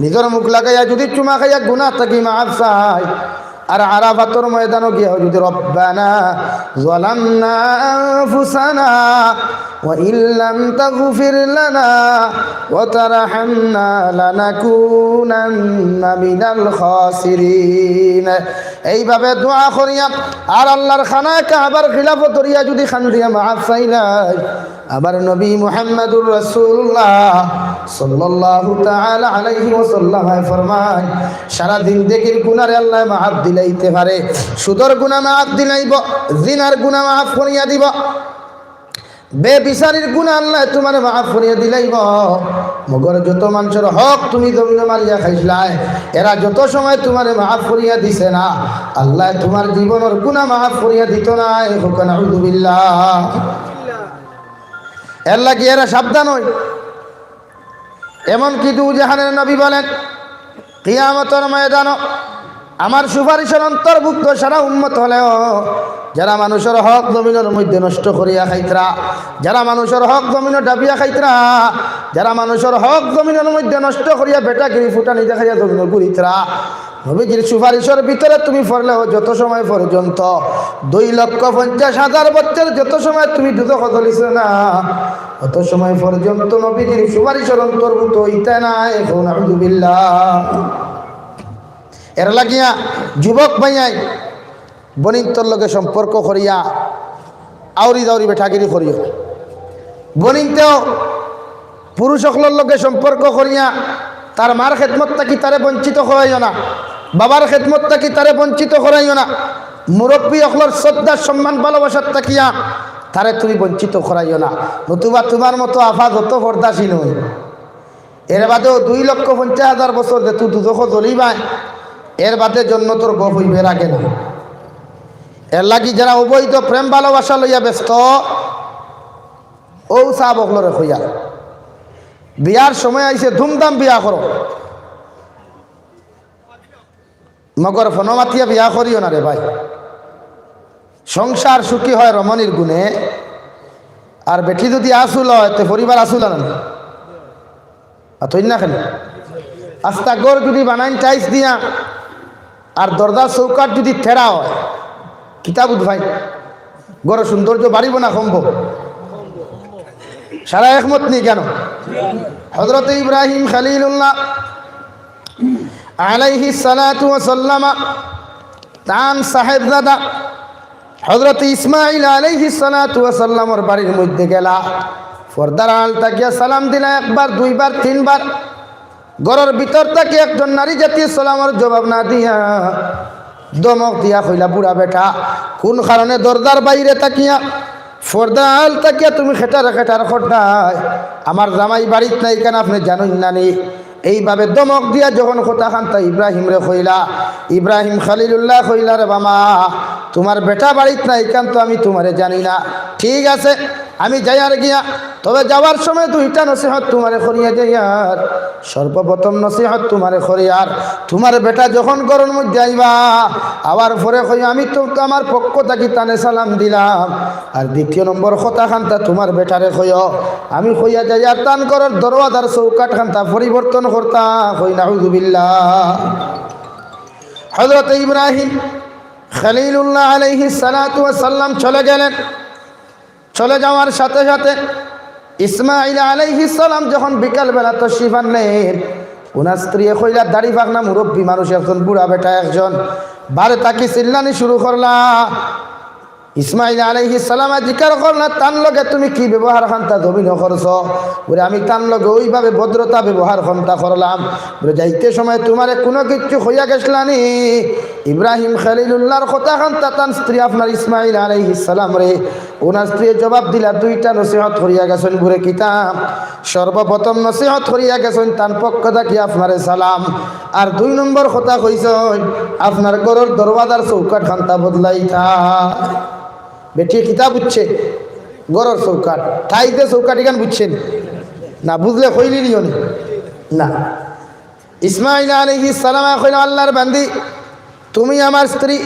নিজর মুখ লাগাইয়া যদি চুমা খাইয়া গুনা থাকি মাফ চায়, আর আরাফাতর ময়দানো গিয়া যদি রব্বানা যালামনা আনফুসানা ওয়া ইল্লাম তাগফির লানা ওয়া তারহামনা লানাকুনান্না মিনাল খাসিরিন, এইভাবে দোয়া করিয়া আর আল্লাহর খানা কাবার খিলাফো ধরিয়া যদি খান্দিয়া মাফ চাইলায়, আমার নবী মুহাম্মাদুর রাসূলুল্লাহ সাল্লাল্লাহু তাআলা আলাইহি ওয়াসাল্লাম ফরমায়, সারা জিন্দেগির গুনারে আল্লায় মাফ দিলাইতে পারে, সুদর গুনা মাফ দিলাইবো, জিনার গুনা মাফ করিয়া দিবো, বেবিচারির গুনা আল্লায় তুমারে মাফ করিয়া দিলাইবো। মগর যত মানষর হক তুমি জমিনো মারিয়া খাইছলায়, এরা যত সময় তুমারে মাফ করিয়া দিছে না, আল্লায় তুমার জীবনর গুনা মাফ করিয়া দিতো নায়। কউক্কা নাউযুবিল্লাহ। এর লাগি এরা সাবধান অইন। এমনকি দুজাহানের নবী বলেন, কিয়ামতর ময়দানো আমার সুপারিশর অন্তর্ভুক্ত সারা উম্মত অকলেও, যারা মানষর হক জমিনর মধ্যে নষ্ট করিয়া খাইতরা, যারা মানষর হক জমিনো ডাবিয়া খাইতরা, যারা মানষর হক জমিনর মধ্যে নষ্ট করিয়া বেটাগিরি ফুটানি দেখাইয়া জমিনো ঘুরিতরা, নবীজির সুপারিশর ভিতরে তুমি পড়লেও যত সময় পর্যন্ত দুই লক্ষ পঞ্চাশ হাজার বছর যত সময় তুমি দুজখো জ্বলিছো না, অত সময় পর্যন্ত নবীজির সুপারিশর অন্তর্ভুক্ত অইতায় নায়। কউক্কা নাউযুবিল্লাহ। এর লাগিয়া যুবক ভাইয়াইন বইনিন্তর লগে সম্পর্ক করিয়া আউরি দাউরি বেটাগিরি করিও। বইনিন্তেও পুরুষ অকলর লগে সম্পর্ক করিয়া তার মার খেদমত থাকি তারে বঞ্চিত করাইও না, বাবার খেদমত থাকি তারে বঞ্চিত করাইও না। মুরব্বী অকলর শ্রদ্ধা, সম্মান, ভালোবাসার থাকিয়া তারে তুমি বঞ্চিত করাইও না। নতুবা তুমার মতো আফা যত পর্দাশীল অইন, এর বাদেও দুই লক্ষ পঞ্চাশ হাজার বছর যেতু দুজখো জ্বলিবায়, এর বাদে জন্নতর গফ অইবার আগে না। এর লাগি যারা অবৈধ প্রেম ভালোবাসা লইয়া ব্যস্ত, অউ সাব অকলরে কইয়ার, বিয়ার সময় আইছে, ধুমধাম বিয়া করো, মগর ফোনো মাতিয়া বিয়া করিও না রে ভাই। সংসার সুখী হয় রমণীর গুণে, আর বেটি যুদি আসুল হয়, তে পরিবার আসুল অয় না? আর তৈ না কেনে? আস্তা ঘর যুদি বানাইন টাইলস দিয়া, আর দরজার চৌকাঠ যুদি তেড়া হয়, কিতা বুঝ ভাই? ঘরর সৌন্দর্য বাড়িবো না কমবো? সারা একমত নি কেনে? হযরত ইব্রাহিম খলিলুল্লাহ আলাইহিস সালাতু ওয়াস সালাম তান সাহেবজাদা হযরত ইসমাইল আলাইহিস সালাতু ওয়াস সালামর বাড়ির মধ্যে গেলা, পর্দার আড়াল থাকিয়া সালাম দিলা, একবার, দুইবার, তিনবার। ঘরর ভিতর থাকি একজন নারী জাতি সালামর জবাব না দিয়া ধমক দিয়া কইলা, "বুড়া বেটা, কুন কারণে দরজার বাইরে থাকিয়া, পর্দার আড়াল থাকিয়া তুমি খেটার খেটার কররায়? আমার জামাই বাড়িত নাই, ইখান আপনে জানইন না নি?" এইভাবে ধমক দিয়া যখন কথা খান্তা ইব্রাহিমরে কইলা, ইব্রাহিম খলিলুল্লাহ কইলা, "রে বাবা, তুমার বেটা বাড়িত নাই, ইখান তো আমি তুমারে জানি না। ঠিক আছে, আমি যাইয়ার গিয়া, তবে যাওয়ার সময় দুইটা নসিহত তুমারে করিয়া যাইয়ার। সর্বপ্রথম নসিহত তুমারে করিয়ার, তুমার বেটা যখন ঘরর মধ্যে আইবা, আওয়ার পরে কইও, 'আমি তো, তো আমার পক্ষ থাকি তানে সালাম দিলাম।' আর দ্বিতীয় নম্বর কথা খান্তা তুমার বেটারে কইও, 'আমি কইয়া যাইয়ার তান ঘরর দরওয়াজার চৌকাঠ খান্তা পরিবর্তন করতা।'" কই নাউজুবিল্লাহ। হযরত ইব্রাহিম খলিলুল্লাহ আলাইহিস সালাতু ওয়াস সালাম চলে গেলেন। চলে যাওয়ার সাথে সাথে ইসমাইল আলাইহিস সালাম যখন বিকালবেলা তশরিফ আনলেন, উনার স্ত্রীয়ে কইলা, দাড়ি পাকনা মুরব্বী মানুষ একজন, বুড়া বেটা একজন, বারে থাকি চিল্লানি শুরু করলা। ইসমাইল আলাইহিস সালামে জিকার করলা, "তান লগে তুমি কি ব্যবহার খান্তা জমিনো করছো?" বলে, "আমি তান লগে ওইভাবে ভদ্রতা ব্যবহার খান্তা করলাম।" বলে, "যাইতে সময় তুমারে কুনু কিচ্ছু কইয়া গেছলা নি?" ইব্রাহিম খলিলুল্লাহর কথা খান্তা তান স্ত্রী আপনার ইসমাইল আলাইহিস সালামরে, উনার স্ত্রী জবাব দিলা, "দুইটা নসিহত করিয়া গেছইন।" বলে, "কিতা?" "সর্বপ্রথম নসিহত করিয়া গেছইন, তান পক্ষ থাকি আপনারে সালাম। আর দুই নম্বর কথা কইছইন, আপনার ঘরর দরওয়াজার চৌকাঠ খান্তা বদলাইতা।" বেটি কিতা বুঝছে? ঘরর চৌকাঠ। তাই যে চৌকাঠ ইখান বুঝছে নি? না বুঝলে কইলি নিও নি। না। ইসমাইল আলাইহিস সালামে কইলা, "আল্লাহর বান্দি, তুমি আমার স্ত্রী,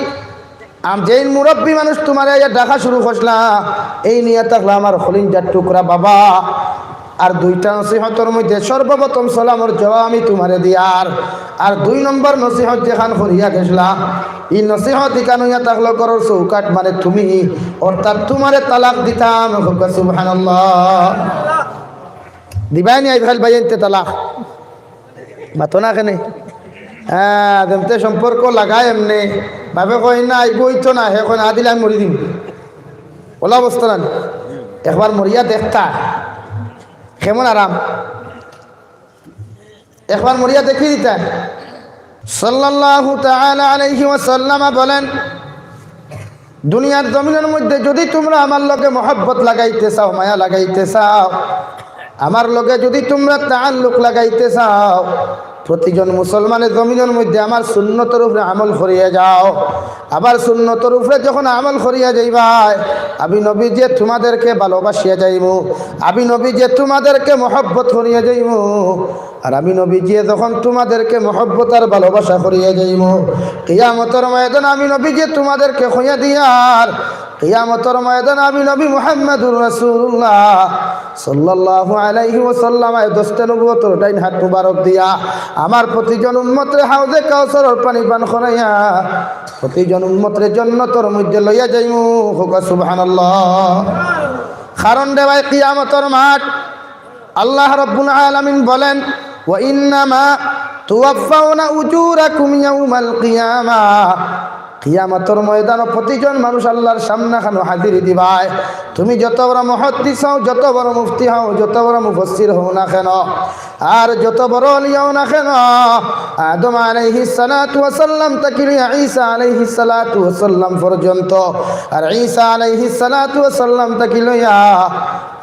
আম-, যেইন মুরব্বী মানুষ তুমারে আইয়া ডাকা শুরু করছলা, এইন ইয়া থাকলা আমার কলিজার টুকরা বাবা।" আর দুইটা নসিহতর মধ্যে সর্বপ্রথম সালামর জবাব আমি তুমারে দিয়ার, আর দুই নম্বর নসিহত যেখান করিয়া গেছলা, ই নসিহত ইখান ইয়া থাকলো ঘরর চৌকাঠ, মানে তুমি, অর্থাৎ তুমারে তালাক দিতাম। কউক্কা সুবহানাল্লাহ। দিবায় নি আইজ খাইল ভাই আনতে তালাক? মাতো না কেনে? হ্যাঁ, যেমতে সম্পর্ক লাগায় এমনে। বাপে কয়, "না, আইবো অইতো না।" হে কয়, "না দিলে আমি মরি দিমু।" অলা অবস্থা না নি? একবার মরিয়া দেখতা, কেমন আরাম। একবার মরিয়া দেখি দিতা। সাল্লাল্লাহু তাআলা আলাইহি ওয়াসাল্লাম বলেন, দুনিয়ার জমিনর মধ্যে যুদি তুমরা আমার লগে মহব্বত লাগাইতে চাও, মায়া লাগাইতে চাও, আমার লগে যুদি তুমরা তাআল্লুক লাগাইতে চাও, প্রতিজন মুসলমানে জমিনর মধ্যে আমার সুন্নতর উপরে আমল করিয়া যাও। আবার সুন্নতর উপরে যখন আমল করিয়া যাইবায়, আমি নবীজিয়ে তুমাদেরকে ভালোবাসিয়া যাইমু, আমি নবীজিয়ে তুমাদেরকে মহব্বত করিয়া যাইমু। আর আমি নবীজিয়ে যখন তুমাদেরকে মহব্বত আর ভালোবাসা করিয়া যাইমু, কিয়ামতর ময়দান আমি নবীজিয়ে তুমাদেরকে কইয়া দিয়ার, কিয়ামতর ময়দান আমি নবী মুহাম্মাদুর রাসূলুল্লাহ সাল্লাল্লাহু আলাইহি ওয়াসাল্লাম আয় দস্তে নবুয়তর ডাইন হাত মুবারক দিয়া আমার প্রতিজন উম্মতরে হাউজে কাউসারর পানি পান করাইয়া প্রতিজন উম্মতরে জন্নতর মধ্যে লইয়া যাইমু। কউক্কা সুবহানাল্লাহ। কারণ রে ভাই, কিয়ামতর মাঠ, আল্লাহ রাব্বুল আলামিন বলেন, "ওয়া ইন্নামা তুওয়াফফাউনা উজুরাকুম ইয়াউমাল কিয়ামা।" কিয়ামতর ময়দানো প্রতিজন মানুষ আল্লাহর সামনাখানো হাজিরি দিবায়। তুমি যত বড় মুহাদ্দিস হও, যত বড় মুফতি হও, যত বড় মুফাসসির হও না কেন, আর যত বড় অলি হও না কেন, আদম আলাইহিস সালাতু ওয়াস সালাম থাকি লইয়া ঈসা আলাইহিস সালাতু ওয়াস সালাম পর্যন্ত, আর ঈসা আলাইহিস সালাতু ওয়াস সালাম থাকি লইয়া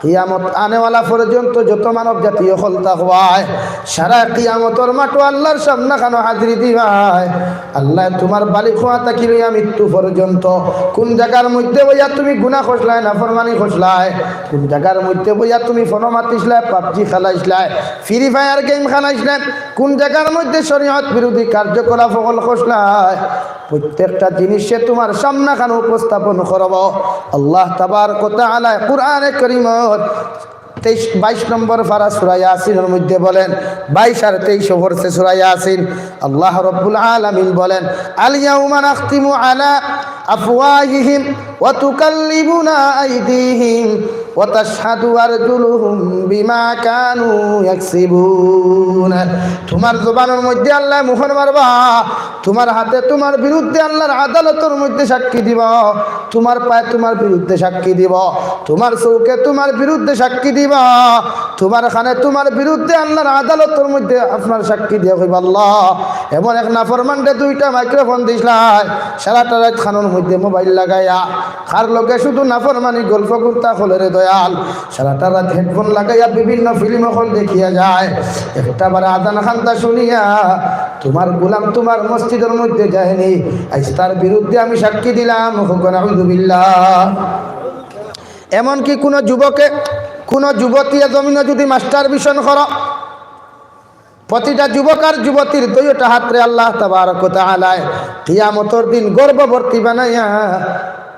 কিয়ামত আনেওয়ালা পর্যন্ত যত মানব জাতি অকল থাকবায়, সারা কিয়ামতর মাঠো আল্লাহর সামনাখানো হাজিরি দিবায়। আল্লায় তুমার বালিগ অওয়া থাকি লইয়া মৃত্যু পর্যন্ত কুন জাগার মধ্যে বইয়া তুমি গুনা করছলায়, নাফরমানি করছলায়, কুন জাগার মধ্যে বইয়া তুমি ফোনো মাতিছলায়, পাবজি খেলাইছলায়, ফ্রি ফায়ার গেম খেলাইছলায়, কুন জাগার মধ্যে শরীয়ত বিরোধী কার্যকলাপ অকল করছলায়, প্রত্যেকটা জিনিসে তুমার সামনাখানো উপস্থাপন করবো। আল্লাহ তাবারক ওয়া তাআলায় কুরআনে করিমর তেইশ, বাইশ নম্বর পারা সূরা ইয়াসিনর মধ্যে বলেন, বাইশ আর তেইশ পড়ছে সূরা ইয়াসিন, আল্লাহ রাব্বুল আলামিন বলেন, "আল ইয়াউমা নাখতিমু আলা আফওয়াহিহিম ওয়া তুকাল্লিমুনা আইদিহিম ওয়া তাশহাদু আরজুলুহুম বিমা কানু ইয়াকসিবুন।" তুমার জবানর মধ্যে আল্লায় মোহর মারবা, তুমার হাতে তুমার বিরুদ্ধে আল্লাহর আদালতর মধ্যে সাক্ষী দিবা, তুমার পায়ে তুমার বিরুদ্ধে সাক্ষী দিবা, তুমার চউখে তুমার বিরুদ্ধে সাক্ষী দিবা, তুমার কানে তুমার বিরুদ্ধে আল্লাহর আদালতর মধ্যে আপনার সাক্ষী দিয়া কইবা, "আল্লাহ, এমন এক নাফরমানরে দুইটা মাইক্রোফোন দিছলায়, সারাটা রাইত কানর মধ্যে মোবাইল লাগাইয়া, কার লগে শুধু নাফরমানি গল্প করতা অকলরে দয়াল, সারাটা রাইত হেডফোন লাগাইয়া বিভিন্ন ফিল্ম অকল দেখিয়া যায়, একটা বার আজান কান্দা শুনিয়া তুমার গোলাম তুমার মসজিদর মধ্যে যায়নি, আইজ তার বিরুদ্ধে আমি সাক্ষী দিলাম।" কউক্কা নাউজুবিল্লাহ। এমনকি কুনু যুবকে, কুনু যুবতীয়ে জমিনো যুদি মাস্টারবেশন করো, প্রতিটা যুবক আর যুবতীর দুইওটা হাতরে আল্লাহ তাবারক ওয়া তাআলায় কিয়ামতর দিন গর্ভবতী বানাইয়া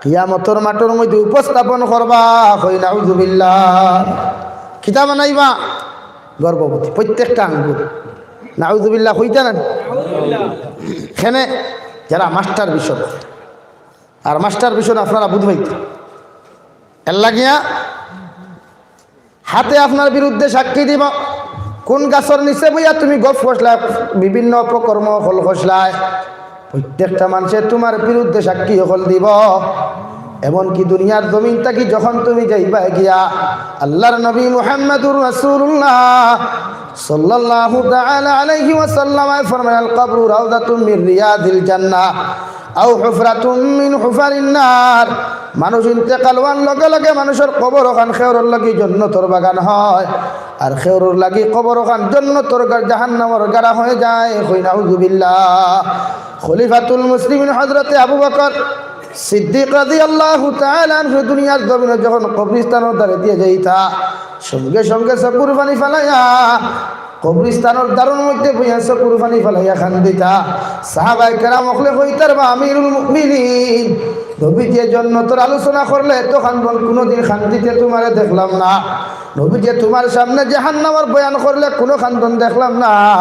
কিয়ামতর মাঠর মধ্যে উপস্থাপন করবা। কই নাউজুবিল্লাহ। কিতা বানাইবা? গর্ভবতী, প্রত্যেকটা আঙ্গুল। নাউজুবিল্লাহ কইতা না? কেনে? যারা মাস্টারবেশন, আর মাস্টারবেশন আপনারা বুঝবাইতে, এর লাগিয়া হাতে আপনার বিরুদ্ধে সাক্ষী দিবা। কুন গাছর নিচে বইয়া তুমি গপ করছলায়, বিভিন্ন অপকর্ম অকল করছলায়, প্রত্যেকটা মানষে তুমার বিরুদ্ধে সাক্ষী অকল দিবা। এমনকি দুনিয়ার জমিন থাকি যখন তুমি যাইবায় গিয়া, আল্লাহর নবী মুহাম্মাদুর রাসূলুল্লাহ সাল্লাল্লাহু তাআলা আলাইহি ওয়াসাল্লামে ফরমাইন, "আল কবরু রাউদাতুম মিন রিয়াদিল জান্নাহ আও হুফরাতুম মিন হুফারিন নার।" মানুষ ইন্তেকাল অওয়ার লগে লগে মানুষর কবর অখান কেউরর লাগি জন্নতর বাগান হয়, আর কেউরর লাগি কবর অখান জন্নতর গা-, জাহান্নামর গাড়া হয়ে যায়। কই নাউজুবিল্লাহ। খলিফাতুল মুসলিমিন হযরতে আবু বকর সিদ্দিক রাদিয়াল্লাহু তাআলা আনহু দুনিয়ার জমিনো যখন কবরস্থানর ধারে দিয়া যাইতা, সঙ্গে সঙ্গে চকুর পানি ফালাইয়া কবরস্থানর ধারর মধ্যে বইয়া চকুর পানি ফালাইয়া কান্দিতা। সাহাবায়ে কেরাম অকলে কইতা, "বা আমিরুল মুমিনিন, নবীজিয়ে জন্নতর আলোচনা করলে এত কান্দন, কুনুদিন কান্দিতে তুমারে দেখলাম না। নবীজিয়ে তুমার সামনে জাহান্নামর বয়ান করলে কুনু কান্দন দেখলাম না।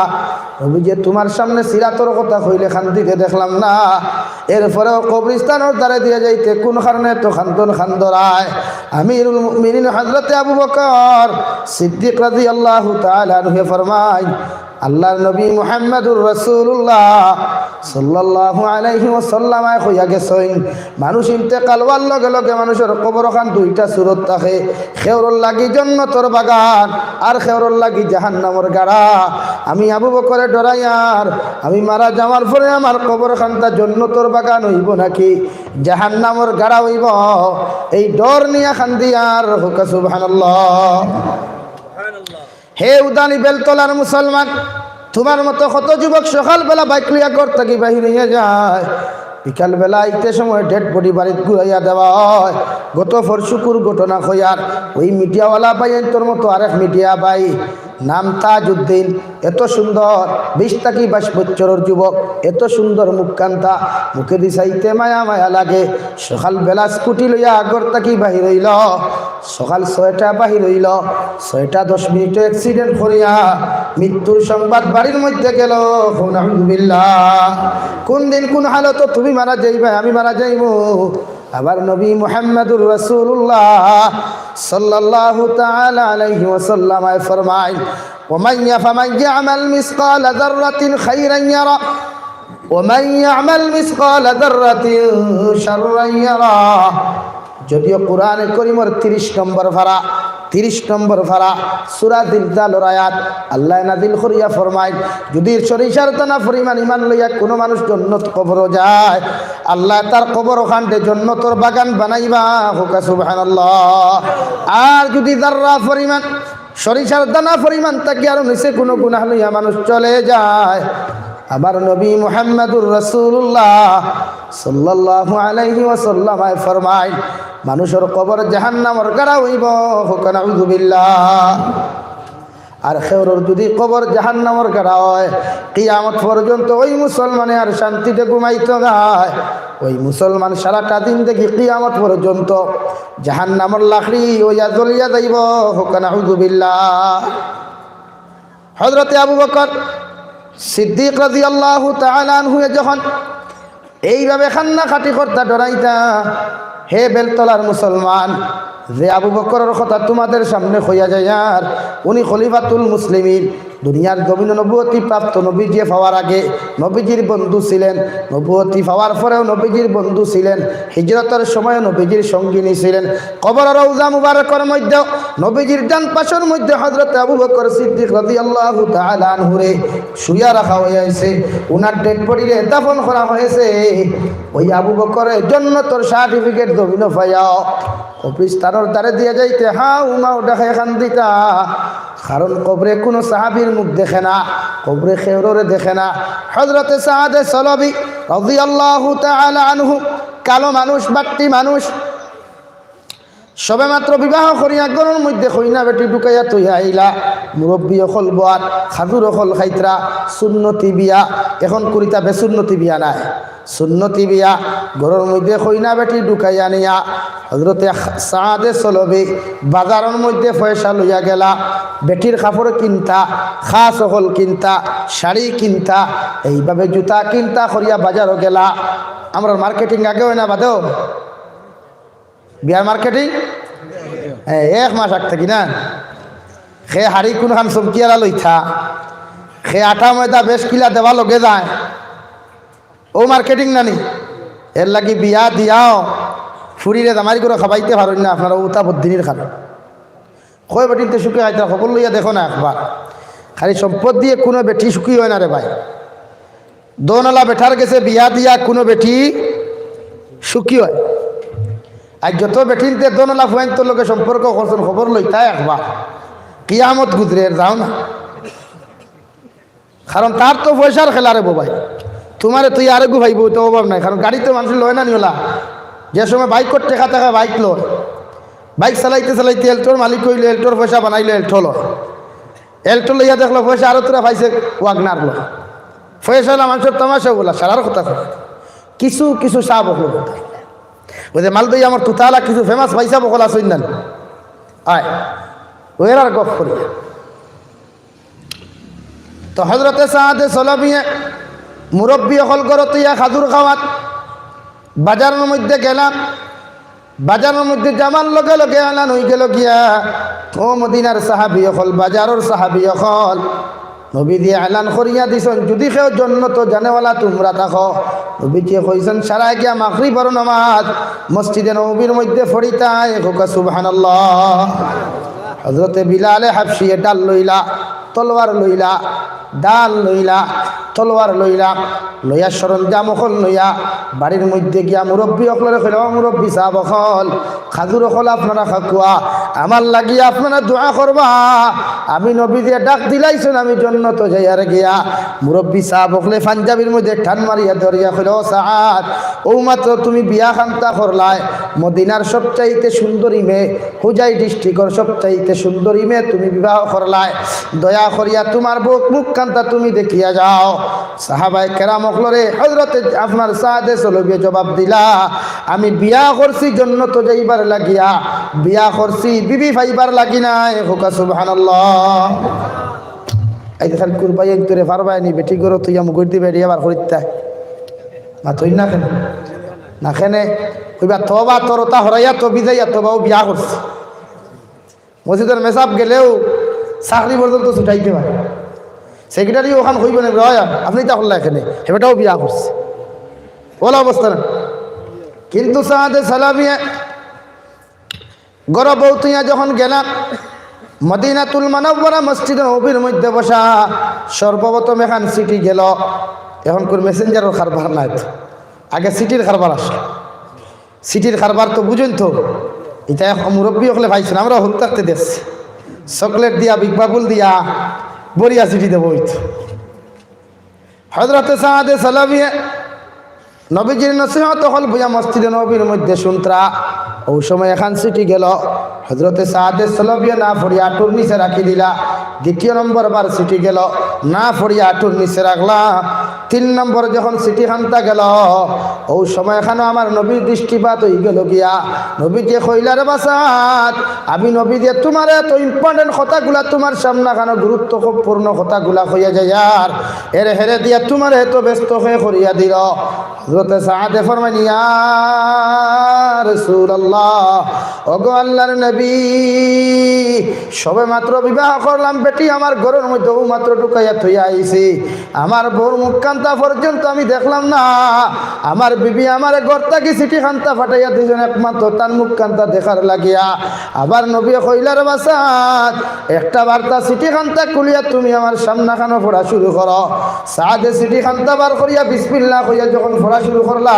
নবীজিয়ে তুমার সামনে সিরাতর কথা কইলে কান্দিতে দেখলাম না।" এরপরেও কবরস্থানর ধারে দিয়া যাইতে কুন কারণে এত কান্দন কান্দরায়? আমিরুল মুমিনিন হযরতে আবু বকর সিদ্দিক রাদিয়াল্লাহু তাআলা আনহু ফরমাইন, আল্লাহর নবী মুহাম্মাদুর রাসূলুল্লাহ সাল্লাল্লাহু আলাইহি ওয়াসাল্লামে কইয়া গেছইন, মানুষ ইন্তেকাল অওয়ার লগে লগে মানুষর কবর অখান দুইটা সুরত থাকে, কেউরর লাগি জন্নতর বাগান, আর কেউরর লাগি জাহান্নামর গাড়া। আমি আবু বকরে ডরাইয়ার, আমি মারা যাওয়ার পরে আমার কবর অখানতা জন্নতর বাগান অইবো নাকি জাহান্নামর গাড়া অইবো, এই ডর নিয়া কান্দিয়ার। কউক্কা সুবহানাল্লাহ। হে উদানি বেলতলার মুসলমান, তুমার মতো কত যুবক সকালবেলা বাইক লইয়া ঘর থাকি বাহির অইয়া যায়, বিকালবেলা আইতে সময় ডেড বডি বাড়িত ঘুরাইয়া দেওয়া হয়। গত পরশুকুর ঘটনা কইয়ার, ওই মিডিয়াওয়ালা ভাইয়াইন্তর মতো আরেক মিডিয়া ভাই, নাম তাজউদ্দিন, এত সুন্দর, বিশ থাকি বাইশ বছরর যুবক, এত সুন্দর মুখখানতা, মুখেদি চাইতে মায়া মায়া লাগে। সকালবেলা স্কুটি লইয়া ঘর থাকি বাহির অইলো, সকাল ছয়টা বাহির অইলো, ছয়টা দশ মিনিটো accident করিয়া মৃত্যুর সংবাদ বাড়ির মধ্যে গেলো। কও নাউজুবিল্লাহ। কুন দিন কুন হালতো তুমি মারা যাইবায়, আমি মারা যাইমু। আবার নবী মুহাম্মাদুর রাসূলুল্লাহ সাল্লাল্লাহু তাআলা আলাইহি ওয়াসাল্লামে ফরমাইন, "ওমান ইয়া-, ফামান ইয়ামাল মিসকালা যাররাতিন খাইরান ইয়ারা।" ومن يعمل مثقال ذرة شرا يره। যদিও কোরআনে করিমর তিরিশ নম্বর পারা, তিরিশ নম্বর পারা, সূরা জিলজালর আয়াত, আল্লায় নাজিল করিয়া ফরমাইন, যুদি সরিষার দানা পরিমাণ ইমান লইয়া কুনু মানুষ জন্নত কবরো যায়, আল্লায় তার কবর খানরে জন্নতর বাগান বানাইবা। কউক্কা সুবহানাল্লাহ। আর যুদি যাররা পরিমাণ, সরিষার দানা পরিমাণ থাকি আরো নিচে কুনু গুনাহ লইয়া মানুষ চলে যায়, আমার নবী মুহাম্মাদুর রাসূলুল্লাহ সাল্লাল্লাহু আলাইহি ওয়াসাল্লামে ফরমাইন, মানুষর কবর জাহান্নামর গাড়া অইবো। কউক্কা নাউযুবিল্লাহ। আর কেউরর যুদি কবর জাহান্নামর গাড়া অয়, কিয়ামত পর্যন্ত ওই মুসলমানে আর শান্তিতে ঘুমাইতো নায়। ওই মুসলমান সারাটা জিন্দেগি কিয়ামত পর্যন্ত জাহান্নামর লাকড়ি অইয়া জ্বলিয়া যাইবো। কউক্কা নাউযুবিল্লাহ। হযরতে আবু বকর সিদ্দিক রাদিয়াল্লাহু তাআলা আনহুয়ে যখন এইভাবে কান্নাকাটি করতা ডরাইতা, হে বেলতলার মুসলমান, যে আবু বকরর কথা তোমাদের সামনে কইয়া যাইয়ার, উনি খলিফাতুল মুসলিমিন, দুনিয়ার জমিনো নবুয়তি প্রাপ্ত, নবীজিয়ে পাওয়ার আগে নবীজির বন্ধু ছিলেন, নবুয়তি পাওয়ার পরেও নবীজির বন্ধু ছিলেন, হিজরতর সময়ও নবীজির সঙ্গিনী ছিলেন। কবর রওজা মুবারকর মধ্যে নবীজির ডান পাশর মধ্যে হযরত আবু বকর সিদ্দিক রাদিয়াল্লাহু তাআলা আনহুরে শুইয়া রাখা অইছে। উনার ডেড বডিরে দাফন করা অইছে। ওই আবু বকরে জন্নতর সার্টিফিকেট জমিনো পাইয়াও কবরস্থানর ধারে দিয়া যাইতে হাউ মাউ ডাকে কান্দিতা। কারণ কবরে কুনু সাহাবীর মুখ দেখে না, কবরে কেউররে দেখে না। হযরতে সাদে সলবি রাদিয়াল্লাহু তাআলা আনহু, কালো মানুষ, বাট্টি মানুষ, সবেমাত্র বিবাহ করিয়া ঘরর মধ্যে কইনা বেটি ঢুকাইয়া থইয়া আইলা। মুরব্বি অকল বওয়াত, খাজুর অকল খাইতরা, সুন্নতি বিয়া। এখন করিতা বেসুন্নতি বিয়া নায়, সুন্নতি বিয়া। ঘরর মধ্যে কইনা বেটি ঢুকাইয়া নিয়া হযরতে সাদে সলবি বাজারর মধ্যে পয়সা লইয়া গেলা, বেটির কাপড় কিনতা, খাস অকল কিনতা, শাড়ি কিনতা, এইভাবে জুতা কিনতা করিয়া বাজারো গেলা। আমরার মার্কেটিং আগে অয় না বাদেও? বিয়ার মার্কেটিং? হ্যাঁ, এক মাস আগ থাকি না? হে হাড়ি কুনখান চমকিয়ালা লইতা, হে আটা ময়দা বেশ কিলা দেওয়া লগে যায়, অউ মার্কেটিং নানি? এরলাগি বিয়া দিয়াও ফুরিরে জামাইর ঘরো খাবাইতে পারইন না আপনারা, অউতা বদিনির কারণ। কয় বেটিন্তে সুখে খাইতা, খবর লইয়া দেখো না একবার। খালি সম্পদ দিয়া কুনু বেটি সুখী অয় না রে ভাই। ধনআলা বেটার গেছে বিয়া দিয়া কুনু বেটি সুখী অয়? আর যত বেটিন্তে ধনআলা ফুয়াইন্তর লগে সম্পর্ক করছইন, খবর লইতা একবার। কিয়ামত গুজরের, যাও না। কারণ তার তো পয়সার খেলা রে বাবাই। তুমারে তুই আরেকগু পাইবো, তো অভাব নাই। কারণ গাড়ি তো মানুষ লয় না নি অলা। যে সময় বাইকর টেকা থাকা বাইক লয়, বাইক চালাইতে চালাইতে এল্টোর মালিক অইলে, এল্টোর পয়সা বানাইলে এল্টো লয়। এল্টো লইয়া দেখলো পয়সা আরো থুড়া পাইছে, ওয়াগনার লয়। পয়সাআলা মানুষর তামাশা অলা, সারার কথা কয়। কিছু কিছু সাব অকল কথা। ওই যে মালদই আমার তুতাআলা কিছু ফেমাস ভাইসাব অকল আছইন না নি? আয়, ওয়েরার গফ করি। তো হযরতে সাদে সলবিয়ে মুরব্বি অকল ঘরো থইয়া খাজুর খাওয়াত বাজারর মধ্যে গেলা। বাজারর মধ্যে যাওয়ার লগে লগে এলান অইগেলো গিয়া, ও মদিনার সাহাবী অকল, বাজারর সাহাবী অকল, নবীজিয়ে এলান করিয়া দিছইন, যুদি কেউ জন্নতো যানেওয়ালা তুমরা থাকো, নবীজিয়ে কইছইন, সারায় গিয়া মাগরিবর নামাজ মসজিদে নববীর মধ্যে পড়িতায়। কউক্কা সুবহানাল্লাহ। হযরতে বিলালে হাবশিয়ে ঢাল লইলা, তলোয়ার লইলা, ঢাল লইলা, তলোয়ার লইলা, লইয়া সরঞ্জাম অকল লইয়া বাড়ির মধ্যে গিয়া মুরব্বি অকলরে কইলা, ও মুরব্বি সাব অকল, খাজুর অকল আপনারা খাউক্কা, আমার লাগি আপনারা দোয়া করবা। আমি নবীজিয়ে ডাক দিলাইছইন, আমি জন্নতো যাইয়ার গিয়া। মুরব্বি সাব অকলে পাঞ্জাবির মধ্যে টান মারিয়া ধরিয়া কইলা, ও সাদ, অউ মাত্র তুমি বিয়া খান্তা করলায়, মদিনার সবচাইতে সুন্দরী মেয়ে, হোজাই ডিস্ট্রিক্টর সবচাইতে সুন্দরী মেয়ে তুমি বিবাহ করলায়, দয়া করিয়া তুমার বউর মুখ খান্তা তুমি দেখিয়া যাও। সাহাবায়ে কেরাম অকলরে হযরতে আপনার সাদে সলবিয়ে জবাব দিলা, আমি বিয়া করছি জন্নতো যাইবার লাগিয়া, বিয়া করছি বিবি পাইবার লাগি নায়। কউক্কা সুবহানাল্লাহ। এই যে খালি কুরবাই অইন্তরে পারবায় নি, বেটি ঘরো থইয়া মুগুর দি বেরিয়া বার করিতা। মাতইন না কেনে? না কেনে? কইবা, তোবা তোর ওটা হরাইয়া তো বিদাইয়া তোবাও বিয়া করছি। মসজিদর মেসাব গেলেও চাকরি পর্যন্ত ছুটাইতে পারে। সেক্রেটারি অখান কইবো না, "ভাই, আপনে ইতা করলা কেনে, হে বেটাও বিয়া করছে।" অলা অবস্থা না? কিন্তু সাদে সালাফিয়ে ঘরো বউ থইয়া যখন গেলা, মদিনাতুল মুনাওয়ারা মসজিদে নববীর মধ্যে বসা, সর্বপ্রথম একখান চিঠি গেল। অখনকুর মেসেঞ্জারর কারবার নায় তো, আগে চিঠির কারবার আছে। চিঠির কারবার তো বুঝইন তো, ইতা এক মুরব্বি অকলে পাইছইন, আমরা হুরু থাকতে দেখছি, চকলেট দিয়া, বিগ বাবুল দিয়া, ভরিয়া চিঠি দেবো অইতো। হযরতে সাদে সালাফিয়ে নবীজির নসিহত অকল বইয়া মসজিদে নববীর মধ্যে শুনতরা। অউ সময় একখান চিঠি গেল। হযরতে সাদে সালাফিয়ে না পড়িয়া আটুর নিচে রাখি দিলা। দ্বিতীয় নম্বর বার চিঠি গেল, না পড়িয়া আটুর নিচে রাখলা। তিন নম্বর যখন চিঠি খান্তা গেল, অউ সময় খানো আমার নবীর দৃষ্টিপাত অইগেলো গিয়া। নবীজিয়ে কইলা, "রে বা সাদ, আমি নবীজিয়ে তুমারে এত important কথাগুলা, তুমার সামনে খানো গুরুত্বপূর্ণ কথাগুলা কইয়া যাইয়ার, এর হেরে দিয়া তুমারে এত ব্যস্ত কে করিয়া দিল।" হযরতে সাদে ফরমাইন, "ইয়া রাসূলুল্লাহ, ওগো আল্লাহর নবী, সবে মাত্র বিবাহ করলাম, বেটি আমার ঘরর মধ্যে অউ মাত্র ঢুকাইয়া থইয়া আইছি, আমার বউর মুখখান্তা পর্যন্ত আমি দেখলাম না, আমার বিবি আমারে ঘর থাকি চিঠি খান্তা পাঠাইয়া দিছইন একমাত্র তান মুখখান্তা দেখার লাগিয়া।" আবার নবীয়ে কইলা, "রে বা সাদ, একটা বার্তা চিঠি খান্তা খুলিয়া তুমি আমার সামনে খানো পড়া শুরু করো।" সাদে চিঠি খান্তা বার করিয়া বিসমিল্লাহ কইয়া যখন পড়া শুরু করলা,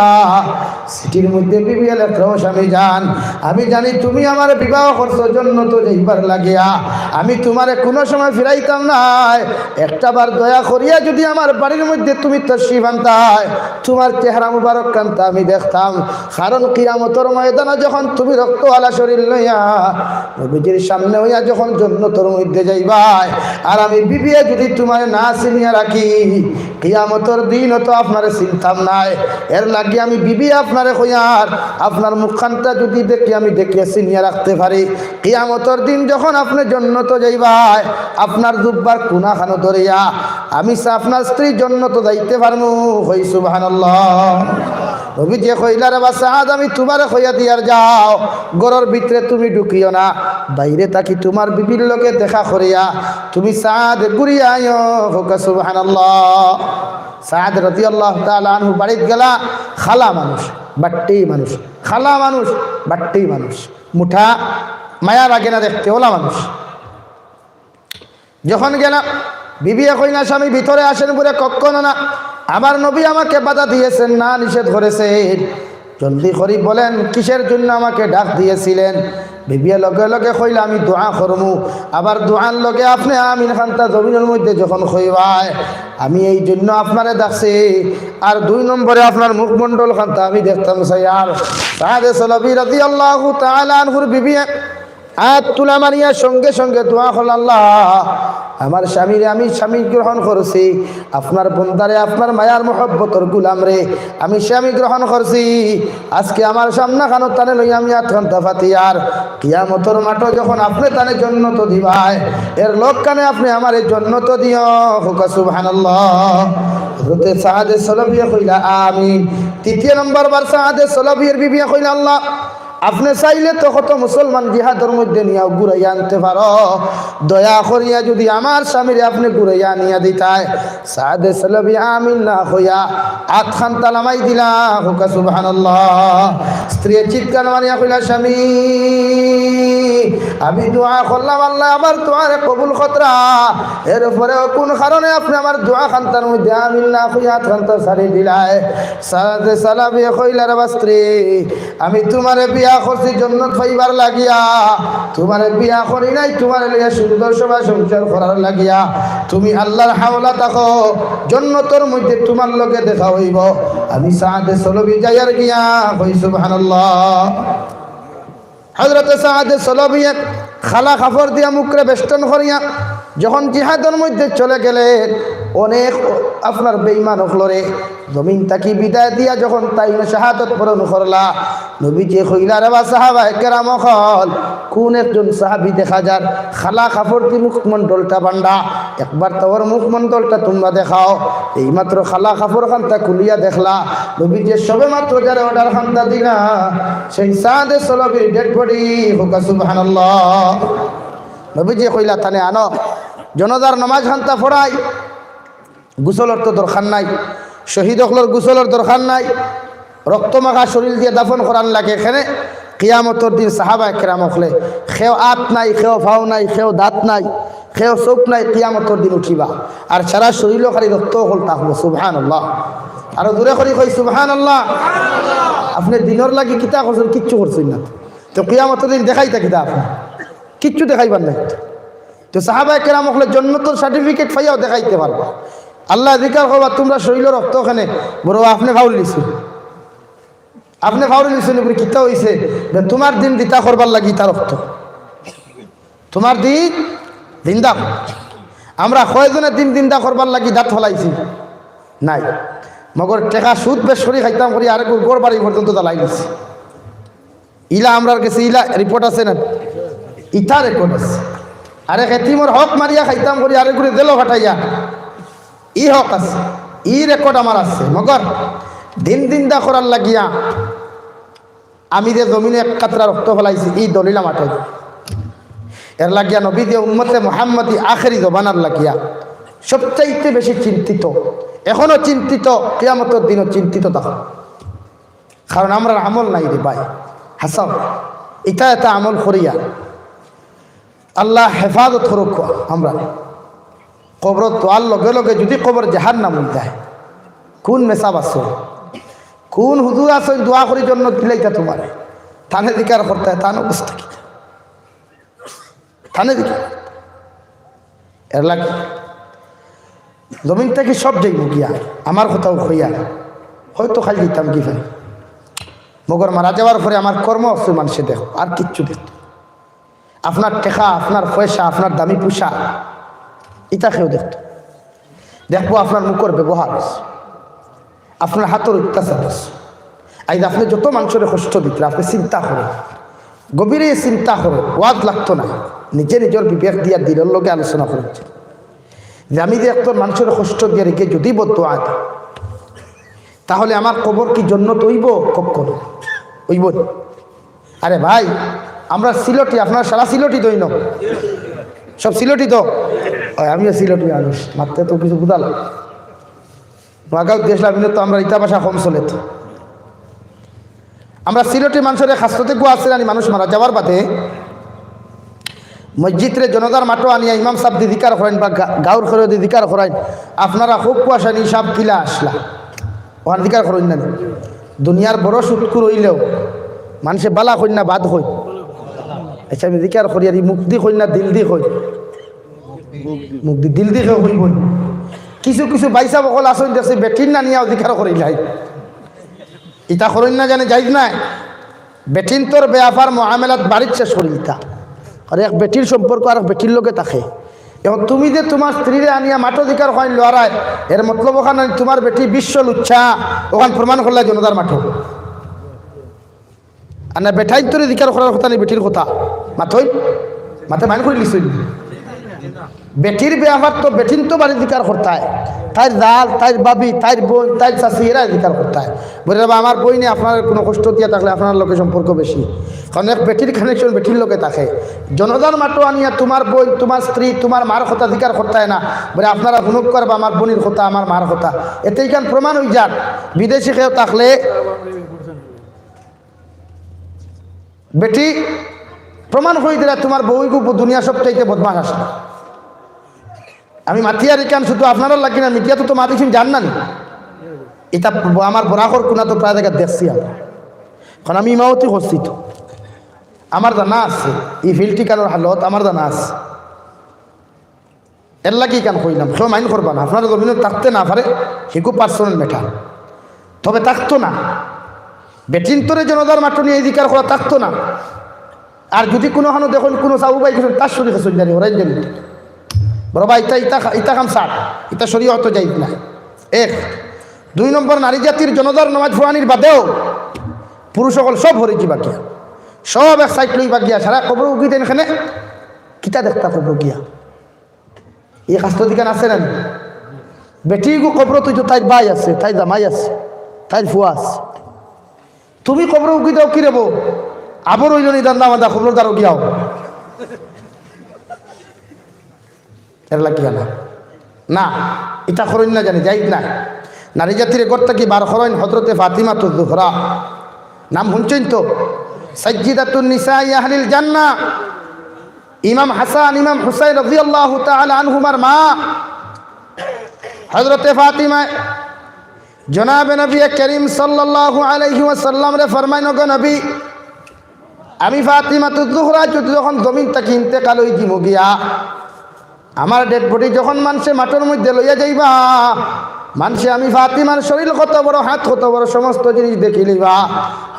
চিঠির মধ্যে বিবিয়ে লেখরা, "ও স্বামী জান, আমি জানি তুমি আমারে বিবাহ করছো জন্নতো যাইবার লাগিয়া, আমি তুমারে কুনু সময় ফিরাইতাম নায়। একটা বার দয়া করিয়া যুদি আমার বাড়ির মধ্যে তুমি তশরিফ আনতায়, তুমার চেহারা মুবারক খান্তা আমি দেখতাম। কারণ কিয়ামতর ময়দানো যখন তুমি রক্তআলা শরীর লইয়া নবীজির সামনে অইয়া যখন জন্নতর মধ্যে যাইবায়, আর আমি বিবিয়ে যুদি তুমারে না চিনিয়া রাখি, কিয়ামতর দিনো তো আপনারে চিনতাম নায়। এর লাগি আমি বিবি আপনারে কইয়ার, আপনার মুখখান্তা যুদি দেখি আমি দেখিয়া চিনিয়া রাখতে পারি, কিয়ামতর দিন যখন আপনে জন্নতো যাইবায়, আপনার জুব্বার কুনা খানো ধরিয়া আমি সা-, আপনার স্ত্রী জন্নতো যাইতে পারমু।" কই সুবহানাল্লাহ। নবীজিয়ে কইলা, "রে বা সাদ, আমি তুমারে কইয়া দিয়ার যাও, ঘরর ভিতরে তুমি ঢুকিও না, বাইরে থাকি তুমার বিবির লগে দেখা করিয়া তুমি সাদ ঘুরিয়া আইও।" কউক্কা সুবহানাল্লাহ। সাদ রাদিয়াল্লাহু তাআলা আনহু বাড়িত গেলা, খালা মানুষ, বাট্টি মানুষ, খালা মানুষ, বাট্টি মানুষ, মুঠা মায়া লাগে না দেখতে, অলা মানুষ। যখন গেলা, বিবিয়ে কইলা, "স্বামী, ভিতরে আসেন।" বলে, "কক্ষনো না, আমার নবী আমাকে বাধা দিয়েছেন, না নিষেধ করেছেন, জলদি করি বলেন, কিসের জন্য আমাকে ডাক দিয়েছিলেন?" বিবিয়ে লগে লগে কইলা, "আমি দোয়া করমু।" আবার দোয়ার লগে আপনে আমিন খান্তা জমিনর মধ্যে যখন কইবায়, "আমি এই জন্য আপনারে ডাকছি।" আর দুই নম্বরে আপনার মুখমণ্ডল খান্তা আমি দেখতাম চাই। আর সাদে সলবি রাদিয়াল্লাহু তাআলা আনহুর বিবিয়ে আত তুলা মারিয়া সঙ্গে সঙ্গে দোয়া করলা, "আল্লাহ, আমার স্বামীরে আমি স্বামী গ্রহণ করছি, আপনার বন্দারে, আপনার মায়ার মহব্বতর গুলামরে আমি স্বামী গ্রহণ করছি। আজকে আমার সামনা খানো তানে লইয়া আমি আত খান্তা পাতিয়ার, কিয়ামতর মাঠো যখন আপনে তানে জন্নত দিবায়, এর লগ খানে আপনে আমারে জন্নত দিও।" কউক্কা সুবহানাল্লাহ। হযরতে সাদে সলবিয়ে কইলা, "আমিন।" তৃতীয় নম্বর বার সাদে সলবির বিবিয়ে কইলা, "আল্লাহ, আপনে চাইলে তো কত মুসলমান জিহাদর মধ্যে নিয়া ঘুরাইয়া আনতে পারো, দয়া করিয়া যুদি আমার স্বামীরে আপনে ঘুরাইয়া আনিয়া দিতায়।" সাদে সলবি আমিন না কইয়া আত খান্তা লামাই দিলা, কউক্কা সুবহানাল্লাহ। স্ত্রীয়ে চিৎকার মারিয়া কইলা, "স্বামী, আমি দোয়া করলাম, আল্লাহ আমার দোয়ারে কবুল করতরা, এরপরেও কুন কারণে আপনে আমার দোয়া খান্তার মধ্যে আমিন না কইয়া আত খান্তা ছাড়ি দিলায়?" সাদে সলবিয়ে কইলা, "রে বা স্ত্রী, আমি তুমারে বিয়া করছি জন্নত পাইবার লাগিয়া, তুমারে বিয়া করি নাই তুমারে লইয়া সুন্দর সভা সংসার করার লাগিয়া। তুমি আল্লাহর হাওলা থাকো, জন্নতর মধ্যে তুমার লগে দেখা অইবো।" আমি সাদে সলবি যাইয়ার গিয়া, কই সুবহানাল্লাহ। হযরতে সাদে সলবিয়ে খালা কাপড় দিয়া মুখরে বেষ্টন করিয়া যখন জিহাদর মধ্যে চলে গেলেন, অনেক আপনার বেঈমান অকলরে জমিন থাকি বিদায় দিয়া যখন তাইন শাহাদত বরণ করলা, নবীজিয়ে কইলা, "রে বা সাহাবায়ে কেরাম অকল, কুন একজন সাহাবী দেখা যার খালা কাপড় দি মুখমণ্ডলটা বান্ধা, একবার তার মুখমণ্ডলটা তুমরা দেখাও।" এইমাত্র খালা কাপড় খান্তা খুলিয়া দেখলা, নবীজিয়ে সবে মাত্র যারে অর্ডার খান্তা দিলা, সেই সাদে সলবির ডেড বডি, কউক্কা সুবহানাল্লাহ। নবীজিয়ে কইলা, "তানে আনো।" জনাজার নামাজ খান্তা পড়াই, গোসলর তো দরকার নাই, শহীদ অকলর গোসলর দরকার নাই, রক্ত মাখা শরীর দিয়া দাফন করান লাগে। কেনে? কিয়ামতর দিন সাহাবায়ে কেরাম অকলে, কেউ আত নাই, কেউ পাও নাই, কেউ দাঁত নাই, কেউ চউখ নাই, কিয়ামতর দিন উঠিবা। আর সারা শরীরো খালি রক্ত অকল থাকবো। সুবহানাল্লাহ। আরো জোরে করি কই, সুবহানাল্লাহ। আপনে দিনর লাগি কিতা করছইন? কিচ্ছু করছইন না। তো কিয়ামতর দিন দেখাইতা কিতা আপনে? কিচ্ছু দেখাইবার নাই। তো সাহাবায়ে কেরাম অকলে জন্নতর সার্টিফিকেট পাইয়াও দেখাইতে পারবা। আল্লায় জিকার করবা, তুমরার শরীরো রক্ত কেনে? বড় আপনে ফাউল দিছইন, আপনে ফাউল দিছইন, বলে কিতা অইছে? বলে, তুমার দিন দিতা করবার লাগি ইতা রক্ত, তুমার দিন দিন্দা। আমরা কয়জনে দিন দিন্দা করবার লাগি দাঁত ফালাইছি? নাই। মগর টেকা সুদ বেশ করি খাইতাম করি আরেকগুর ঘর বাড়ি পর্যন্ত জ্বালাই দিছি। ইলা আমরার গেছে, ইলা রিপোর্ট আছে না? ইতা রেকর্ড আছে। আরেক এতিমর হক মারিয়া খাইতাম করি আরেকগুরে জেলো ফাটাইয়া, ই হক আছে, ই রেকর্ড আমার আছে। মগর দিন দিন্দা করার লাগিয়া আমি যে জমিনো এক কাতরা রক্ত ফালাইছি, ই দলিল আমার ঠার। এর লাগিয়া নবী যে উম্মতে মুহাম্মদী আখেরি জমানার লাগিয়া সবচাইতে বেশি চিন্তিত, এখনো চিন্তিত, কিয়ামতর দিনও চিন্তিত থাকো। কারণ আমরার আমল নাই রে ভাই। হাছাউ, ইতা ইতা আমল করিয়া আল্লায় হেফাজত করউক। আমরা কবরো থওয়ার লগে লগে যুদি কবর জাহান্নাম অই যায়, কুন মেসাব আছো, কুন হুজুর আছো, দোয়া করি জন্নত দিলাইতা তুমারে, তানে জিকার করতায়, তান অবস্থা কিতা? তানে জিকার। এর লাগি জমিন থাকি সব যাইবো গিয়া, আমার কথাও কইয়া, হয়তো খালি দিতাম কি পারি। মগর মারা যাওয়ার পরে আমার কর্ম আছে মানষে দেখো, আর কিচ্ছু দেখতো। আপনার টেকা, আপনার পয়সা, আপনার দামি পোশাক, ইতা কেউ দেখতো। দেখবো আপনার মুখর ব্যবহার, আপনার হাতর অত্যাচার। আইজ আপনে যত মানষরে কষ্ট দিতরা, আপনে চিন্তা করইন, গভীরে চিন্তা করইন, ওয়াজ লাগতো না, নিজে নিজর বিবেক দিয়া দিলর লগে আলোচনা করইন যে আমি যে একজন মানষরে কষ্ট দিয়া রেখে যুদি বদদোয়া দেই, তাহলে আমার কবর কি জন্নত অইবো? কখনো অইবো না। আরে ভাই, আমরা সিলটি, আপনারা সারা সিলটি তো ইনো, সব সিলটি তো। ওই, আমিও সিলটি মানুষ, মাততে তো কিছু বুঝা লাগে। নোয়াগাঁও দেশ লাভিনে তো আমরা ইতা ভাষা কম চলে তো। আমরা সিলটি মানষরে খাসলতে গুয়া আছে জানি, মানুষ মারা যাওয়ার বাদে মসজিদরে জনাজার মাঠো আনিয়া ইমাম সাব দি জিকার করাইন বা গা-, গাউর করে দি জিকার করাইন, আপনারা খুব কুয়াশা নি সাব কিলা আসলা, ওখান জিকার করইন না নি? দুনিয়ার বড় সুৎকুর অইলেও মানষে বালা কইন না বাদ কইন? আচ্ছা, আমি জিকার করি আর ই মুখ দি কইন না দিল দি কইন? মুখ দি, দিল দি কেউ কইবো নি? কিছু কিছু ভাইসাব অকল আছইন দেখছি বেটির না নিয়াও জিকার করিলাই। ইতা করইন না জানে জাইজ নায়। বেটিন্তর বেয়াপার মুআমালাত বাড়িত শেষ করিলিতা। আর এক বেটির সম্পর্ক আর এক বেটির লগে থাকে। এখন তুমি যে তুমার স্ত্রীরে আনিয়া মাঠো জিকার করাইন লড়াই, এর মতলব ওখান তুমার বেটি বিশ্ব লুচ্ছা, ওখান প্রমাণ করলা জনাজার মাঠো। আর না বেটাইন্তরে জিকার করার কথা নি, বেটির কথা। মাতইন, মাতে মাইন করি লিছইন। বেটির বেয়াপার তো বেটিন্তর বাড়ি জিকার করতায়, তাইর জাল, তাইর ভাবি, তাইর বইন, তাইর চাচি, এরা জিকার করতায়। বলে, "বাবা, আমার বইনে আপনার কোনো কষ্ট দিয়া থাকলে আপনার লগে সম্পর্ক বেশি।" কারণ এক বেটির কানেকশন বেটির লগে থাকে। জনাজার মাঠো আনিয়া তুমার বইন, তুমার স্ত্রী, তুমার মার কথা জিকার করতায় না। বলে, "আপনারা হুনুক করবা আমার বইনর কথা, আমার মার কথা।" এতে ইখান প্রমাণ অই যার, বিদেশি কেউ থাকলে বেটি প্রমাণ করি দিলা, তুমার বউ ইগু দুনিয়া সবচাইতে বদমাশ আসলে। আমি মাতিয়ার ইখান শুধু আপনারার লাগি না, মিডিয়াত তো মাতিছইন জান না নি। ইতা ব-, আমার বরাকর কুনা তো প্রায় জাগাত দেখছি আমরা। কারণ আমি ইমামতি করছি তো। আমার জানা আছে, ই ফিল্ড ইখানর হালত আমার জানা আছে। এর লাগি ইখান কইলাম, কেউ মাইন করবা না, আপনারা জমিনো থাকতে না পারে, হিগু পার্সোনাল ম্যাটার। তবে থাকতো না, বেটিন্তরে জনাজার মাঠো নিয়া এই জিকার করা থাকতো না। আর যুদি কুনুখানো দেখইন কুনু সাবু ভাই কিছু তার শরীরে সঞ্জারি করাই দেন, বড় ভাই, ইতা, ইতা, ইতা কাম ছাড়, ইতা শরীয়তো জাইজ না। এক। দুই নম্বর, নারী জাতির জনাজার নামাজ পড়ানির বাদেও পুরুষ অকল সব হরি যিবা গিয়া, সব এক সাইড লইবা গিয়া, সারা কবর উকি দেন এখানে, কিতা দেখতা কবর গিয়া? ই খাসলত ইখান আছে না নি? বেটি গু কবরো তুই তো তাইর ভাই আছে, তাইর জামাই আছে, তাইর ফুয়া আছে। তুমি কবরো উকি দাও কি রে বউ? আবার অইল নি দান্দা মান্দা কবরর দ্বারো গিয়াও। এর লাগিয়া না। না, ইতা করইন না জানি, জায়েজ নায়। নারী জাতিরে ঘর থাকি বার করইন। হযরতে ফাতিমাতুজ জোহরা, নাম হুনছইন তো, সাইয়্যিদাতুন নিসাই আহলিল জান্নাহ, ইমাম হাসান, ইমাম হুসাইন রাদিয়াল্লাহু তাআলা আনহুমার মা হযরতে ফাতিমা। জনাবে নবী করিম সাল্লাল্লাহু আলাইহি ওয়াসাল্লামরে ফরমাইন, "ওগো নবী, আমি ফাতিমাতুজ জোহরা যদি যখন জমিন থাকি ইন্তেকাল অই যিমু গিয়া, আমার ডেড বডি যখন মানষে মাঠর মধ্যে লইয়া যাইবা, মানষে আমি ফাতিমার শরীর কত বড়, হাত কত বড়, সমস্ত জিনিস দেখিলিবা।"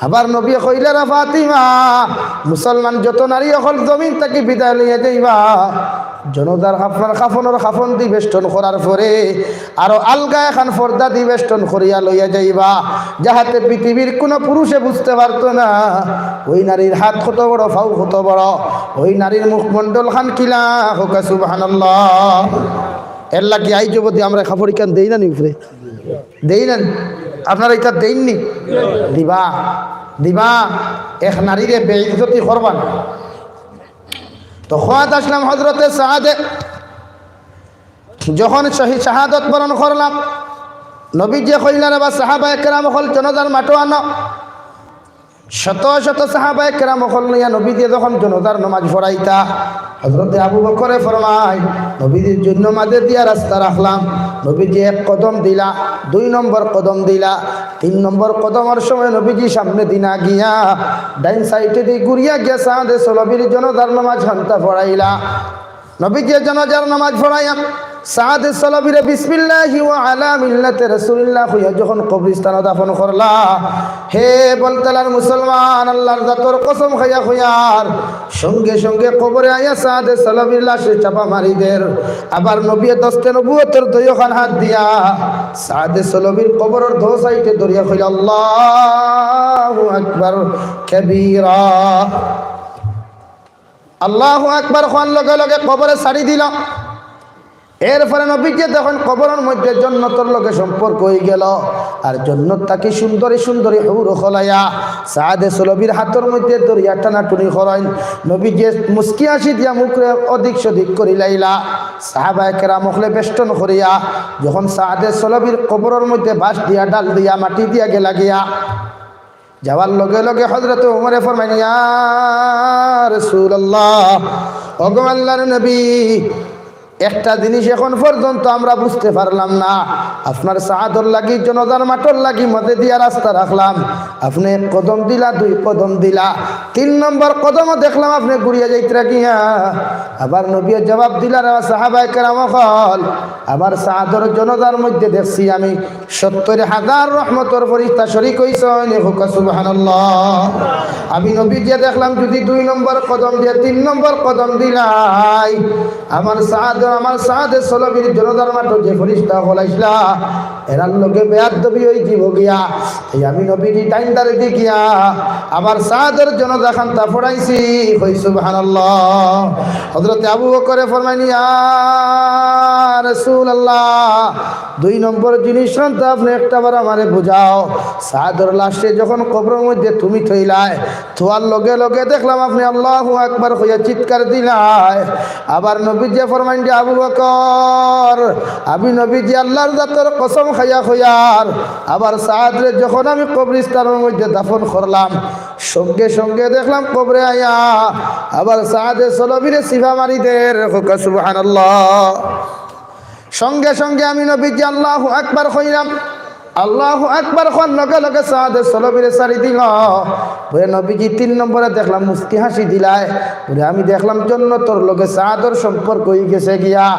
আবার নবীয়ে কইলা, "রে ফাতিমা, মুসলমান যত নারী অকল জমিন থাকি বিদায় লইয়া যাইবা, জনাজার কাফন, কাফনর কাফন দি বেষ্টন করার পরে আরো আলগা এখান পর্দা দি বেষ্টন করিয়া লইয়া যাইবা, যাহাতে পৃথিবীর কুনু পুরুষে বুঝতে পারতো না ওই নারীর হাত কত বড়, পাও কত বড়, ওই নারীর মুখমণ্ডল খান কিলা।" কউক্কা সুবহানাল্লাহ। এর লাগি আইজ অবধি আমরা কাপড় ইখান দেই না নি উপরে? দেই না নি? আপনারা ইতা দেইন নি? দিবা, দিবা। এক নারীরে বেইজ্জতি করবা না। তো কওয়াত আসলাম, হযরতে সাদে যখন শহীদ শাহাদত বরণ করলাম, নবীজিয়ে কইলা, "রে বা সাহাবায়ে কেরাম অকল, জনাজার মাঠো আনো।" শত শত সাহাবায়ে কেরাম অকল লইয়া নবীজিয়ে যখন জনাজার নমাজ পড়াইতা, হযরতে আবু বকরে ফরমায়, নবীজির জন্য মাঝে দিয়া রাস্তা রাখলাম। নবীজি এক কদম দিলা, দুই নম্বর কদম দিলা, তিন নম্বর কদমর সময় নবীজি সামনে দিনা গিয়া ডাইন সাইডে দি ঘুরিয়া গিয়া সাদে সলবির জনাজার নমাজ খান্তা পড়াইলা। নবীজিয়ে জনাজার নামাজ পড়াইয়া সাদে সলবিরে বিসমিল্লাহি ওয়া আলা মিল্লাতে রাসূলিল্লাহ কইয়া যখন কবরস্থানো দাফন করলা, হে বলতালার মুসলমান, আল্লাহর জাতর কসম খাইয়া কইয়ার, সঙ্গে সঙ্গে কবরে আইয়া সাদে সলবির লাশে চাপা মারি দের। আবার নবীয়ে দস্তে নবুয়তর দুইওখান হাত দিয়া সাদে সলবির কবরর দো সাইডে ধরিয়া কইলা, "আল্লাহু আকবার কাবীরা।" আল্লাহু আকবার কওয়ার লগে লগে কবরে ছাড়ি দিল। এরপরে নবীজিয়ে দেখইন কবরর মধ্যে জন্নতর লগে সম্পর্ক অইগেল, আর জন্নত থাকি সুন্দরী সুন্দরী হুর অকল আইয়া সাদে সলবির হাতর মধ্যে ধরিয়া টানাটুনি করইন। নবীজিয়ে মুস্কি হাসি দিয়া মুখরে অদিক সদিক করিলাইলা। সাহাবায়ে কেরাম অকলে বেষ্টন করিয়া যখন সাদে সলবির কবরর মধ্যে বাঁশ দিয়া, ডাল দিয়া, মাটি দিয়া গেলা গিয়া, যাওয়ার লগে লগে হযরতে উমরে ফরমাইন, "ইয়া রাসূলুল্লাহ, ওগো আল্লাহর নবী, একটা জিনিস এখন পর্যন্ত আমরা বুঝতে পারলাম না। আপনার সাদর লাগি, জনাজার মাঠর লাগি মাঝে দিয়া রাস্তা রাখলাম, আপনে এক কদম দিলা, দুই কদম দিলা, তিন নম্বর কদমও দেখলাম আপনে ঘুরিয়া যাইতরা গিয়া।" আবার নবীয়ে জবাব দিলা, "রে সাহাবায়ে কেরাম অকল, আমার সাদর জনাজার মধ্যে দেখছি আমি সত্তর হাজার রহমতর ফিরিস্তা শরিক অইছইন।" কউক্কা সুবহানাল্লাহ। আমি নবীজিয়ে দেখলাম যদি দুই নম্বর কদম দিয়া তিন নম্বর কদম দিলাই, আমার সাদ, আমার সাদে সলবির জনাজার মাঠো যে ফিরিস্তা অকল আইছলা, এরার লগে বেয়াদবি অইযিবো গিয়া। এই আমি নবীজি টাইম দাঁড়াইতে গিয়া আমার সাদর জনাজা খান্তা পড়াইছি। কই সুবহানাল্লাহ। হযরতে আবু বকরে ফরমাইন, "ইয়া রাসূলুল্লাহ, দুই নম্বর জিনিস খান্তা আপনে একটা বার আমারে বুঝাও। সাদর লাশে যখন কবরর মধ্যে তুমি থইলায়, থওয়ার লগে লগে দেখলাম আপনে আল্লাহু আকবার কইয়া চিৎকার দিলায়।" আবার নবীজিয়ে ফরমাইন যে, "আবু বকর, আমি নবীজি আল্লাহর জাতর কসম খাইয়া কইয়ার, আমার সাদরে যখন আমি কবরস্থানর মধ্যে দাফন করলাম, সঙ্গে সঙ্গে দেখলাম কবরে আইয়া আমার সাদে সলবিরে চিপা মারি দের।" কউক্কা সুবহানাল্লাহ। সঙ্গে সঙ্গে আমি নবীজি আল্লাহু আকবার কইলাম। আল্লাহু আকবার কওয়ার লগে লগে সাদে সলবিরে ছাড়ি দিল। পরে নবীজি তিন নম্বরে দেখলাম মুস্কি হাসি দিলায়। পরে আমি দেখলাম জন্নতর লগে সাদর সম্পর্ক অইগেছে গিয়া।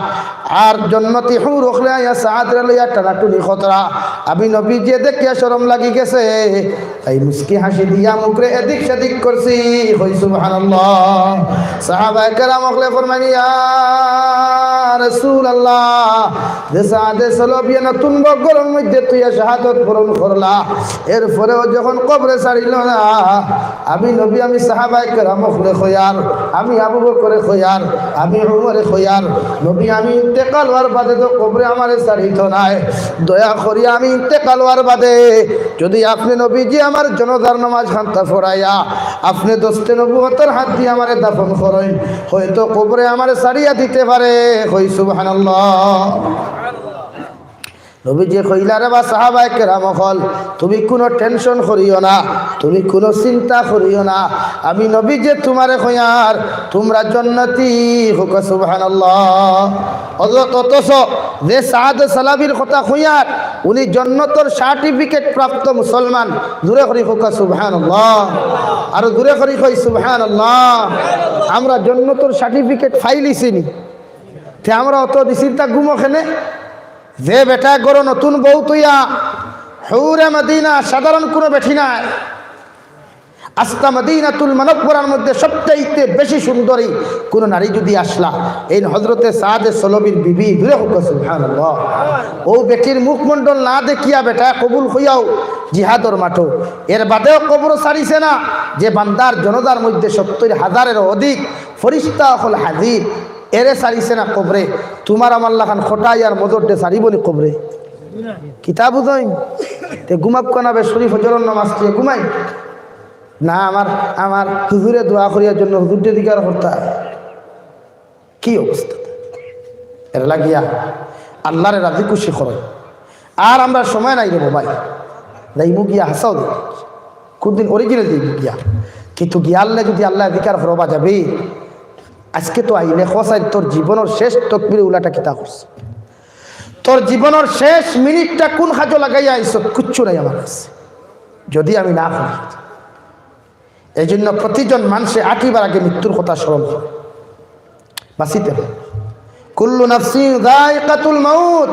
আর জন্নতি হুর অকলে আইয়া সাদরে লইয়া টানাটুনি করতরা। আমি নবীজিয়ে দেখিয়া শরম লাগি গেছে। তাই মুস্কি হাসি দিয়া মুখরে এদিক সেদিক করছি। কই সুবহানাল্লাহ। সাহাবায়ে কেরাম অকলে ফরমাইন, "ইয়া রাসূলুল্লাহ, যে সাদে সলবিয়ে নতুন বগলর মধ্যে থইয়া শাহাদত বরণ করলা, এরপরেও যখন কবরে ছাড়িল না, আমি নবী, আমি সাহাবায়ে কেরাম অকলে কইয়ার, আমি আবু বকরে কইয়ার, আমি উমরে কইয়ার, নবী, আমি ইন্তেকাল অওয়ার বাদে তো কবরে আমারে ছাড়িত নায়। দয়া করি আমি ইন্তেকাল অওয়ার বাদে যদি আপনে নবীজি আমার জনাজার নামাজ খান্তা পড়াইয়া আপনে দস্তে নবুয়তর হাত দিয়া আমারে দাফন করইন, হয়তো কবরে আমারে ছাড়িয়া দিতে পারে।" সুবহানাল্লাহ। নবীজি কইলা, "রে বা সাহাবায়ে কেরাম অকল, তুমি কুনু টেনশন করিও না, তুমি কুনু চিন্তা করিও না, আমি নবীজি তুমারে কইয়ার, তুমরা জন্নতি।" কউক্কা সুবহানাল্লাহ। অথ-, অথচ যে সাদ সালাবির কথা কইয়ার, উনি জন্নতর সার্টিফিকেট প্রাপ্ত মুসলমান। জুরে করি কউক্কা সুবহানাল্লাহ, আরো জুরে করি কই সুবহানাল্লাহ। আমরা জন্নতর সার্টিফিকেট পাইলিছি নি, তে আমরা অত দিছি তা ঘুমো কেনে? যে বেটা ঘরো নতুন বউ থইয়া, হুরে মদিনা, সাধারণ কুনু বেটি নায়, আস্তা মদিনাতুল মুনাওয়ারার মধ্যে সবচাইতে বেশি সুন্দরী কুনু নারী যুদি আছলা, এইন হজরতে সাদে সলবির বিবি, জুরে কউক্কা সুবহানাল্লাহ। অউ বেটির মুখমণ্ডল না দেখিয়া বেটায় কবুল কইয়াও জিহাদর মাঠো, এর বাদেও কবরো ছাড়িছে না, যে বান্দার জনাজার মধ্যে সত্তইর হাজারেরও অধিক ফিরিস্তা অকল হাজির, এরে ছাড়িছে না কবরে। তুমার আমার লাখান খটাই আর মদরডে ছাড়িবো নি কবরে? কিতা বুঝইন? তে ঘুমাউক্কা না বেশ করি ফজরর নামাজ পড়িয়া ঘুমাইন? না, আমার, আমার হুজুরে দোয়া করিয়ার জন্য হুজুররে জিকার করতা। কি অবস্থা? এর লাগিয়া আল্লারে রাজি খুশি করো। আর আমরা সময় নাই রে বাবা, যাইমু গিয়া হাছাউ দে। কুনদিন অরিজিনাল যাইমু গিয়া। কিন্তু গিয়ারলে যুদি আল্লায় জিকার করবা যাবে, আজকে তো আইলে কছাইন তোর জীবনর শেষ তকবিরে উলাটা কিতা করছে? তোর জীবনর শেষ মিনিটটা কুন কাজো লাগাইয়া আইছত? কুচ্ছু নাই আমার কাছে, যুদি আমি না করি। এই জন্য প্রতিজন মানষে আটিবার আগে মৃত্যুর কথা স্মরণ করে বাঁচিতে হয়। কুল্লু নাফসিন যায়িকাতুল মাউত,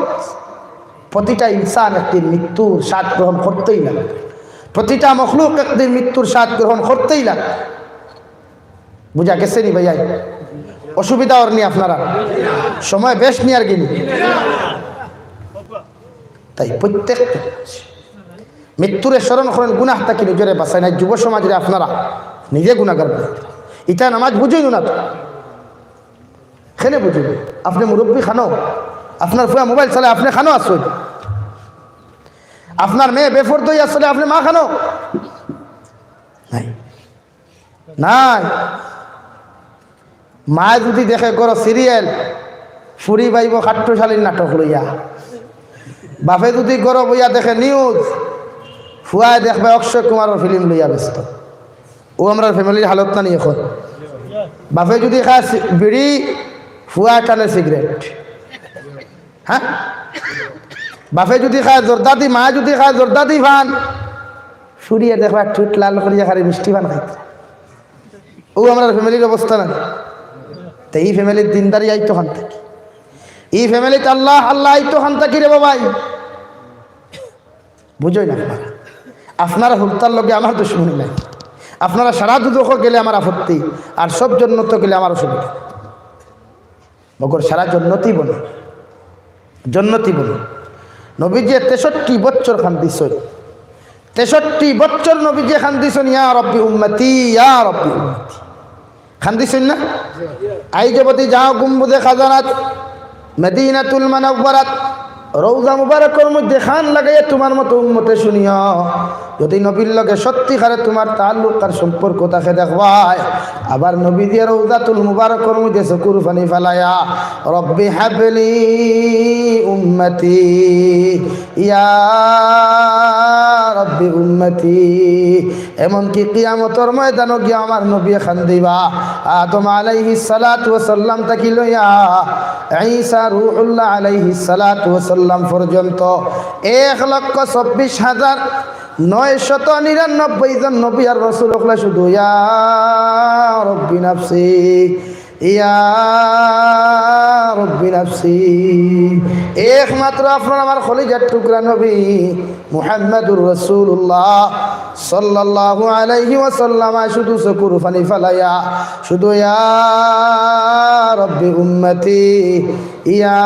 প্রতিটা ইনসান একদিন মৃত্যুর স্বাদ গ্রহণ করতেই লাগে, প্রতিটা মখলুক একদিন মৃত্যুর স্বাদ গ্রহণ করতেই লাগে। বুঝা গেছে নি ভাইয়া? অসুবিধা অর নি আপনারা? সময় বেশ নিয়ার গিনি। তাই প্রত্যেক মৃত্যুরে স্মরণ করইন, গুনাহ থাকি নিজরে বাঁচাইন। আর যুব সমাজরে আপনারা নিজে গুনাগার বানাইন। ইতা নামাজ বুঝইন না তো, কেনে বুঝইন? আপনে মুরব্বি খানো, আপনার ফুয়া মোবাইল চালায়, আপনে খানো আছইন? আপনার মেয়ে বেপর্দা অইয়া চলে, আপনে মা খানো? নাই। নাই। মায়ে যুদি দেখে ঘরো সিরিয়াল, ফুরি বাইবো খাট্টুশালীর নাটক লইয়া। বাপে যুদি ঘরো বইয়া দেখে নিউজ, ফুয়ায় দেখবা অক্ষয় কুমারর ফিল্ম লইয়া ব্যস্ত। অউ আমরার ফ্যামিলির হালত না নি অখন? বাপে যুদি খায় সি-, বিড়ি, ফুয়ায় টানে সিগারেট। হ্যাঁ? বাপে যুদি খায় জর্দাদি, মায়ে যুদি খায় জর্দাদি পান, ফুরিয়ে দেখবা ঠুট লাল করিয়া খালি মিষ্টি পান খাইতে। অউ আমরার ফ্যামিলির অবস্থা না? তে ই ফ্যামিলির দিনদারি আইতো কান থাকি? ই ফ্যামিলিত আল্লাহ, আল্লাহ আইতো কান থাকি রে বাবাই? বুঝইন না আপনারা? আপনারা হুরুতার লগে আমার দুশমনি নাই। আপনারা সারা দুজখো গেলে আমার আপত্তি, আর সব জন্নতো গেলে আমার অসুবিধা। মগর সারা জন্নতি বনে, জন্নতি বনে। নবীজিয়ে তেষট্টি বছর কান্দিছইন। তেষট্টি বছর নবীজিয়ে কান্দিছইন, "ইয়া রব্বি উম্মতি, ইয়া রব্বি উম্মতি।" কান্দিছইন না? আইজ অবধি যাও গুম্বুজে খাজানাত, মদিনাতুল মুনাওয়ারাত, রওজা মুবারকর মধ্যে কান লাগাইয়া তুমার মতো উম্মতে শুনিও। যুদি নবীর লগে সত্যিকারে তুমার তাল্লুক আর সম্পর্ক থাকে দেখবায়, আবার নবীজিয়ে রওজাতুল মুবারকর মধ্যে চকুর পানি ফালাইয়া, "রব্বি হাবলি উম্মতি, ইয়া রব্বি উম্মতি।" এমনকি কিয়ামতর ময়দানো গিয়া আমার নবীয়ে কান্দিবা, আদম আলাইহিস সালাতু ওয়াস সালাম থাকি লইয়া ঈসা রুহুল্লাহ আলাইহিস সালাতু ওয়াস সালাম পর্যন্ত এক লক্ষ চব্বিশ হাজার নয়শত নিরানব্বই জন নবী আর রাসূল অকলে শুধু ইয়া রব্বি নাফসি, ইয়া রব্বি নাফসি। একমাত্র আপনার আমার কলিজার টুকরা নবী মুহাম্মাদুর রাসূলুল্লাহ সাল্লাল্লাহু আলাইহি ওয়াসাল্লাম শুধু চকুর পানি ফালাইয়া শুধু ইয়া রব্বি উম্মতি, ইয়া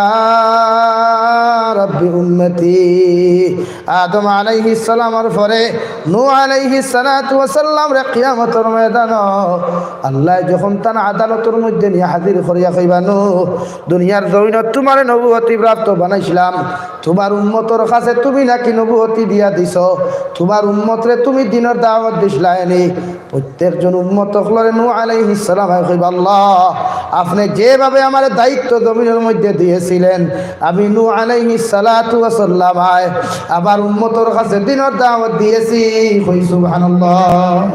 রব্বি উম্মতি, আদম আলাইহিস সালামর পরে নূহ আলাইহিস সালাতু ওয়াস সালামরে কিয়ামতর ময়দানো আল্লায় যখন তান আদালতর মধ্যে নিয়া হাজির করিয়া কইবা, "নূহ, দুনিয়ার জমিনো তুমারে নবুয়তি প্রাপ্ত বানাইছলাম, তুমার উম্মতর কাছে তুমি নাকি নবুয়তি দিয়া দিছো, তুমার উম্মতরে তুমি দ্বীনর দাওয়াত দিছলায়নি?" প্রত্যেকজন উম্মত অকলরে নূহ আলাইহিস সালাম আয় কইবা, "আল্লাহ, আপনে যেভাবে আমারে দায়িত্ব জমিনর মধ্যে দিয়েছিলেন, আমি নূহ আলাইহিস সালাতু ওয়াস সালাম আয় আমার উম্মতর কাছে দ্বীনর দাওয়াত দিয়েছি।" কই সুবহানাল্লাহ।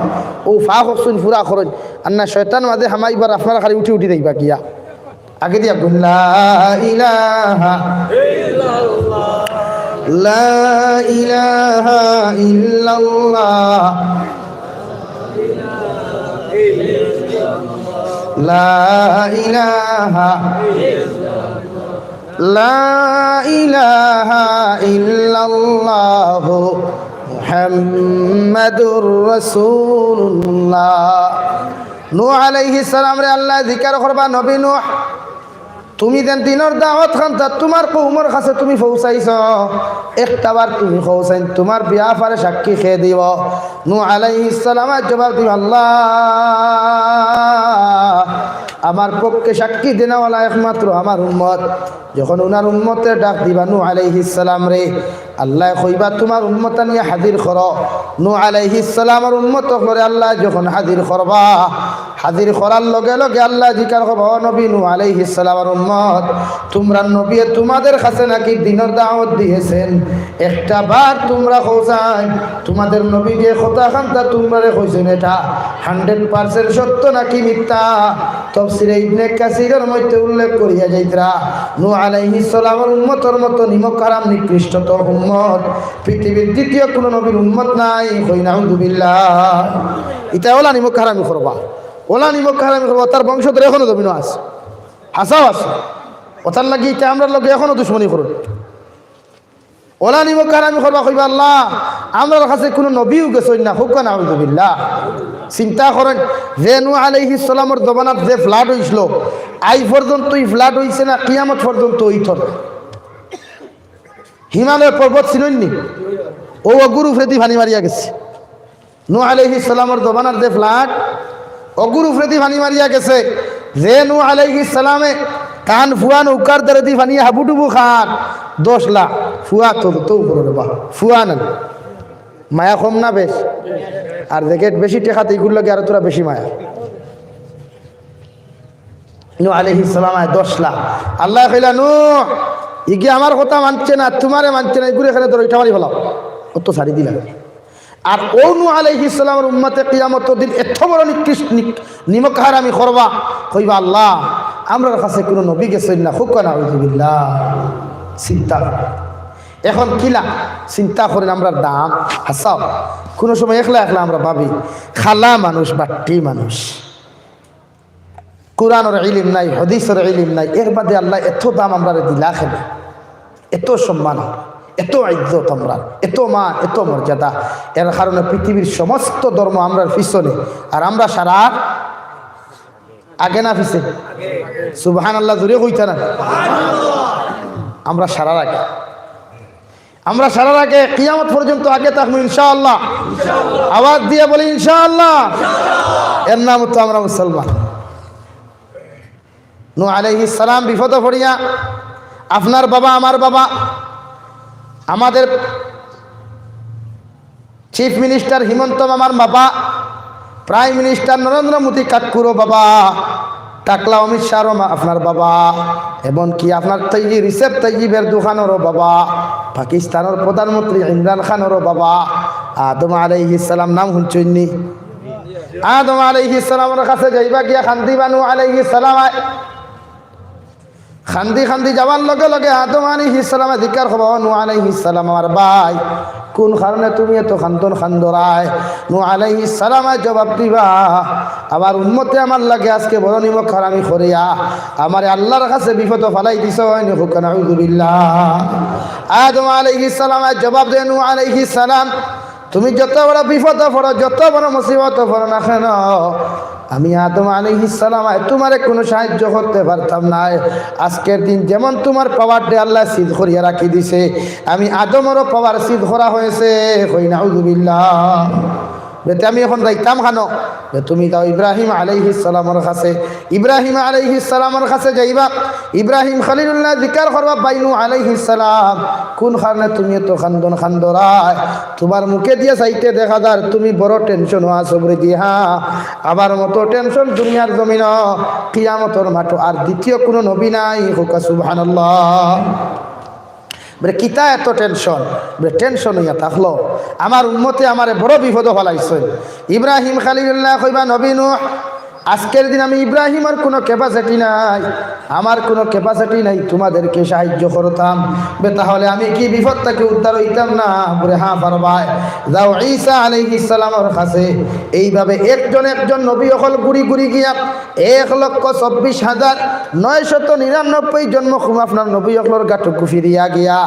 অউ ফাঁক অকছুন পুরা করইন, আর না শয়তান মাঝে হামাইবার, আপনারা খালি উঠি উঠি যাইবা গিয়া। আগে দিয়া কইন, লা ইলাহা, লা ইলাহা ইল্লাল্লাহ, লা ইলাহা, লা ইলাহা ইল্লাল্লাহু মুহাম্মাদুর রাসূলুল্লাহ। নূহ আলাইহিস সালামরে আল্লায় জিকার করবা, "নবী নূহ, তুমি যেন দ্বীনর দাওয়াত খানতা তুমার কওমর কাছে তুমি পৌঁছাইছো, একটাবার তুমি কওছাইন তুমার বিয়াপারে সাক্ষী কে দিবো?" নূহ আলাইহিস সালামে জবাব দিবা, "আল্লাহ, আমার পক্ষে সাক্ষী দেনাওয়ালা একমাত্র আমার উম্মত।" যখন উনার উম্মতে ডাক দিবা নূহ আলাইহিস সালামরে, আল্লায় কইবা, "তুমার উম্মত আনিয়া হাজির করো।" নূহ আলাইহিস সালামর উম্মত অকলরে আল্লায় যখন হাজির করবা, হাজির করার লগে লগে আল্লায় জিকার করবা, "ও নবী নূহ আলাইহিস সালামর উম্মত, তুমরার নবীয়ে তুমাদের কাছে নাকি দ্বীনর দাওয়াত দিয়েছেন? একটাবার তুমরা কওছাইন, তুমাদের নবীয়ে যে কথা খানতা তুমরারে কইছইন, এটা হান্ড্রেড পার্সেন্ট সত্য নাকি মিথ্যা?" তফসিরে ইবনে কাসিরর মধ্যে উল্লেখ করিয়া যাইতরা, নূহ আলাইহিস সালামর উম্মতর মতো নিমক হারাম নিকৃষ্টতম উম্মত পৃথিবীর দ্বিতীয় কোনো নবীর উম্মত নাই। কই নাউজুবিল্লাহ। ইতা অলা নিমক হারামি করবা, অলা নিমক হারামি করবা, তার বংশধর এখনো জমিনো আছে, হাছাউ আছে। অতার লাগি ইতা আমরার লগে এখনো দুশমনি করইন। অলা নিমক হারামি করবা, কইবা, "আল্লাহ, আমরার কাছে কুনু নবীও গেছইন না।" কউক্কা নাউজুবিল্লাহ। চিন্তা করইন, যে নূহ আলাইহিস সালামর জমানাত যে flood অইছিল, আইজ পর্যন্ত ই flood অইছে না, কিয়ামত পর্যন্ত অইতো না। হিমালয় পর্বত চিনইন নি? অউ অগুর উপরেদি পানি মারিয়া গেছে। নূহ আলাইহিস সালামর জমানার যে flood, অগুর উপরেদি পানি মারিয়া গেছে। যে নূহ আলাইহিস সালামে তান ফুয়া নৌকার ধারেদি পানি হাবুডুবু খার, দশ লাখ ফুয়া তো, তো উপরে রে বা, ফুয়া না। মায়া কম না বেশ? আর যে গেট বেশি টেকাতে ইগুর লগে আরো থুড়া বেশি মায়া। নূহ আলাইহিস সালাম আয় দশ লাখ। আল্লায় কইলা, "নূহ, ইগি আমার কথা মানছে না, তুমারে মানছে না, ইগুরে এখানে ধরো, ইটা মারি ফালাও।" অউ তো ছাড়ি দিলা। আর অউ নূহ আলাইহিস সালামর উম্মতে কিয়ামতর দিন এত বড় নিকৃষ্ট, নিক-, নিমক হারামি করবা, কইবা, "আল্লাহ, আমরার কাছে কুনু নবী গেছইন না।" কউক্কা নাউজুবিল্লাহ। চিন্তা। এখন কিলা চিন্তা করইন আমরার দাম? হাছাউ, কুনু সময় একলা একলা আমরা ভাবি, কালা মানুষ, বাট্টি মানুষ। কুরআনর ইলিম নাই, হাদিসর ইলিম নাই, এর বাদে আল্লায় এত দাম আমরারে দিলা কেনে? এত সম্মান, এত ইজ্জত আমরার, এত মান, এত মর্যাদা। এর কারণে পৃথিবীর সমস্ত ধর্ম আমরার পিছনে, আর আমরা সারার আগে না পিছে? সুবহানাল্লাহ, জোরে কইতা না? আমরা সারার আগে। আমরা সারার আগে, কিয়ামত পর্যন্ত আগে থাকমু ইনশাআল্লাহ। আওয়াজ দিয়া বলি ইনশাআল্লাহ। এর নাম তো আমরা মুসলমান। নূহ আলাইহিস সালাম বিপদো পড়িয়া, আপনার বাবা, আমার বাবা, আমাদের চিফ মিনিস্টার হিমন্ত মামার বাবা, প্রাইম মিনিস্টার নরেন্দ্র মোদী কাক্কুরও বাবা, টাকলা অমিত শাহরও মা-, আপনার বাবা, এমনকি আপনার তৈয়ব, রিসেপ তৈয়বের দোকানেরও বাবা, পাকিস্তানর প্রধানমন্ত্রী ইমরান খানরও বাবা, আদম আলাইহিস সালাম নাম হুনছইন নি? আদম আলাইহিস সালামর কাছে যাইবা গিয়া কান্দিবা, নূহ আলাইহিস সালাম আয়। কান্দি কান্দি যাওয়ার লগে লগে আদম আলাইহিস সালামে জিকার করবা, "ও নূহ আলাইহিস সালাম, আমার ভাই, কুন কারণে তুমি এত কান্দন কান্দরায়?" নূহ আলাইহিস সালামে জবাব দিবা, "আমার উম্মতে আমার লগে আজকে বড় নিমক হারামি করিয়া আমারে আল্লাহর কাছে বিপদো ফালাই দিছইন।" কউক্কা নাউজুবিল্লাহ। আদম আলাইহিস সালামে জবাব দেয়, "নূহ আলাইহিস সালাম, তুমি যত বড় বিপদো পড়ো, যত বড় মুসিবতো পড়ো না কেন, আমি আদম আলাইহিস সালাম, আয় তুমারে কুনু সাহায্য করতে পারতাম নায়। আজকের দিন যেমন তুমার পাওয়ার ডে আল্লায় সিজ করিয়া রাখি দিছে, আমি আদমরও পাওয়ার সিজ করা হয়েছে। কই নাউজুবিল্লাহ। বেতে আমি এখন যাইতাম খানো? বে তুমি যাও ইব্রাহিম আলাইহিস সালামর কাছে। ইব্রাহিম আলাইহিস সালামর কাছে যাইবা। ইব্রাহিম খলিলুল্লাহ জিকার করবা, ভাই নূহ আলাইহিস সালাম, কুন কারণে তুমি এত কান্দন কান্দরায়? তুমার মুখে দিয়া চাইতে দেখা যার তুমি বড় টেনশনো আছো বুলে। জি হ্যাঁ, আমার মতো টেনশন দুনিয়ার জমিনো, কিয়ামতর মাঠো আর দ্বিতীয় কুনু নবী নাই। কউক্কা সুবহানাল্লাহ। বলে, "কিতা এত টেনশন?" বলে, "টেনশন অইয়া থাকলো, আমার উম্মতে আমারে বড় বিপদো ফালাইছইন।" ইব্রাহিম খলিলুল্লাহ কইবা, "নবী নূহ, আজকের দিন আমি ইব্রাহিমর কুনু capacity নাই, আমার কুনু capacity নাই তুমাদেরকে সাহায্য করতাম। বে তাহলে আমি কি বিপদ থাকি উদ্ধার অইতাম না?" বলে, "হ্যাঁ পারবায়, যাও ঈসা আলাইহিস সালামর কাছে।" এইভাবে একজন একজন নবী অকল ঘুরি ঘুরি গিয়া এক লক্ষ চব্বিশ হাজার নয়শত নিরানব্বই জন্ম খুম আপনার নবী অকলর গাটুকু ফিরিয়া গিয়া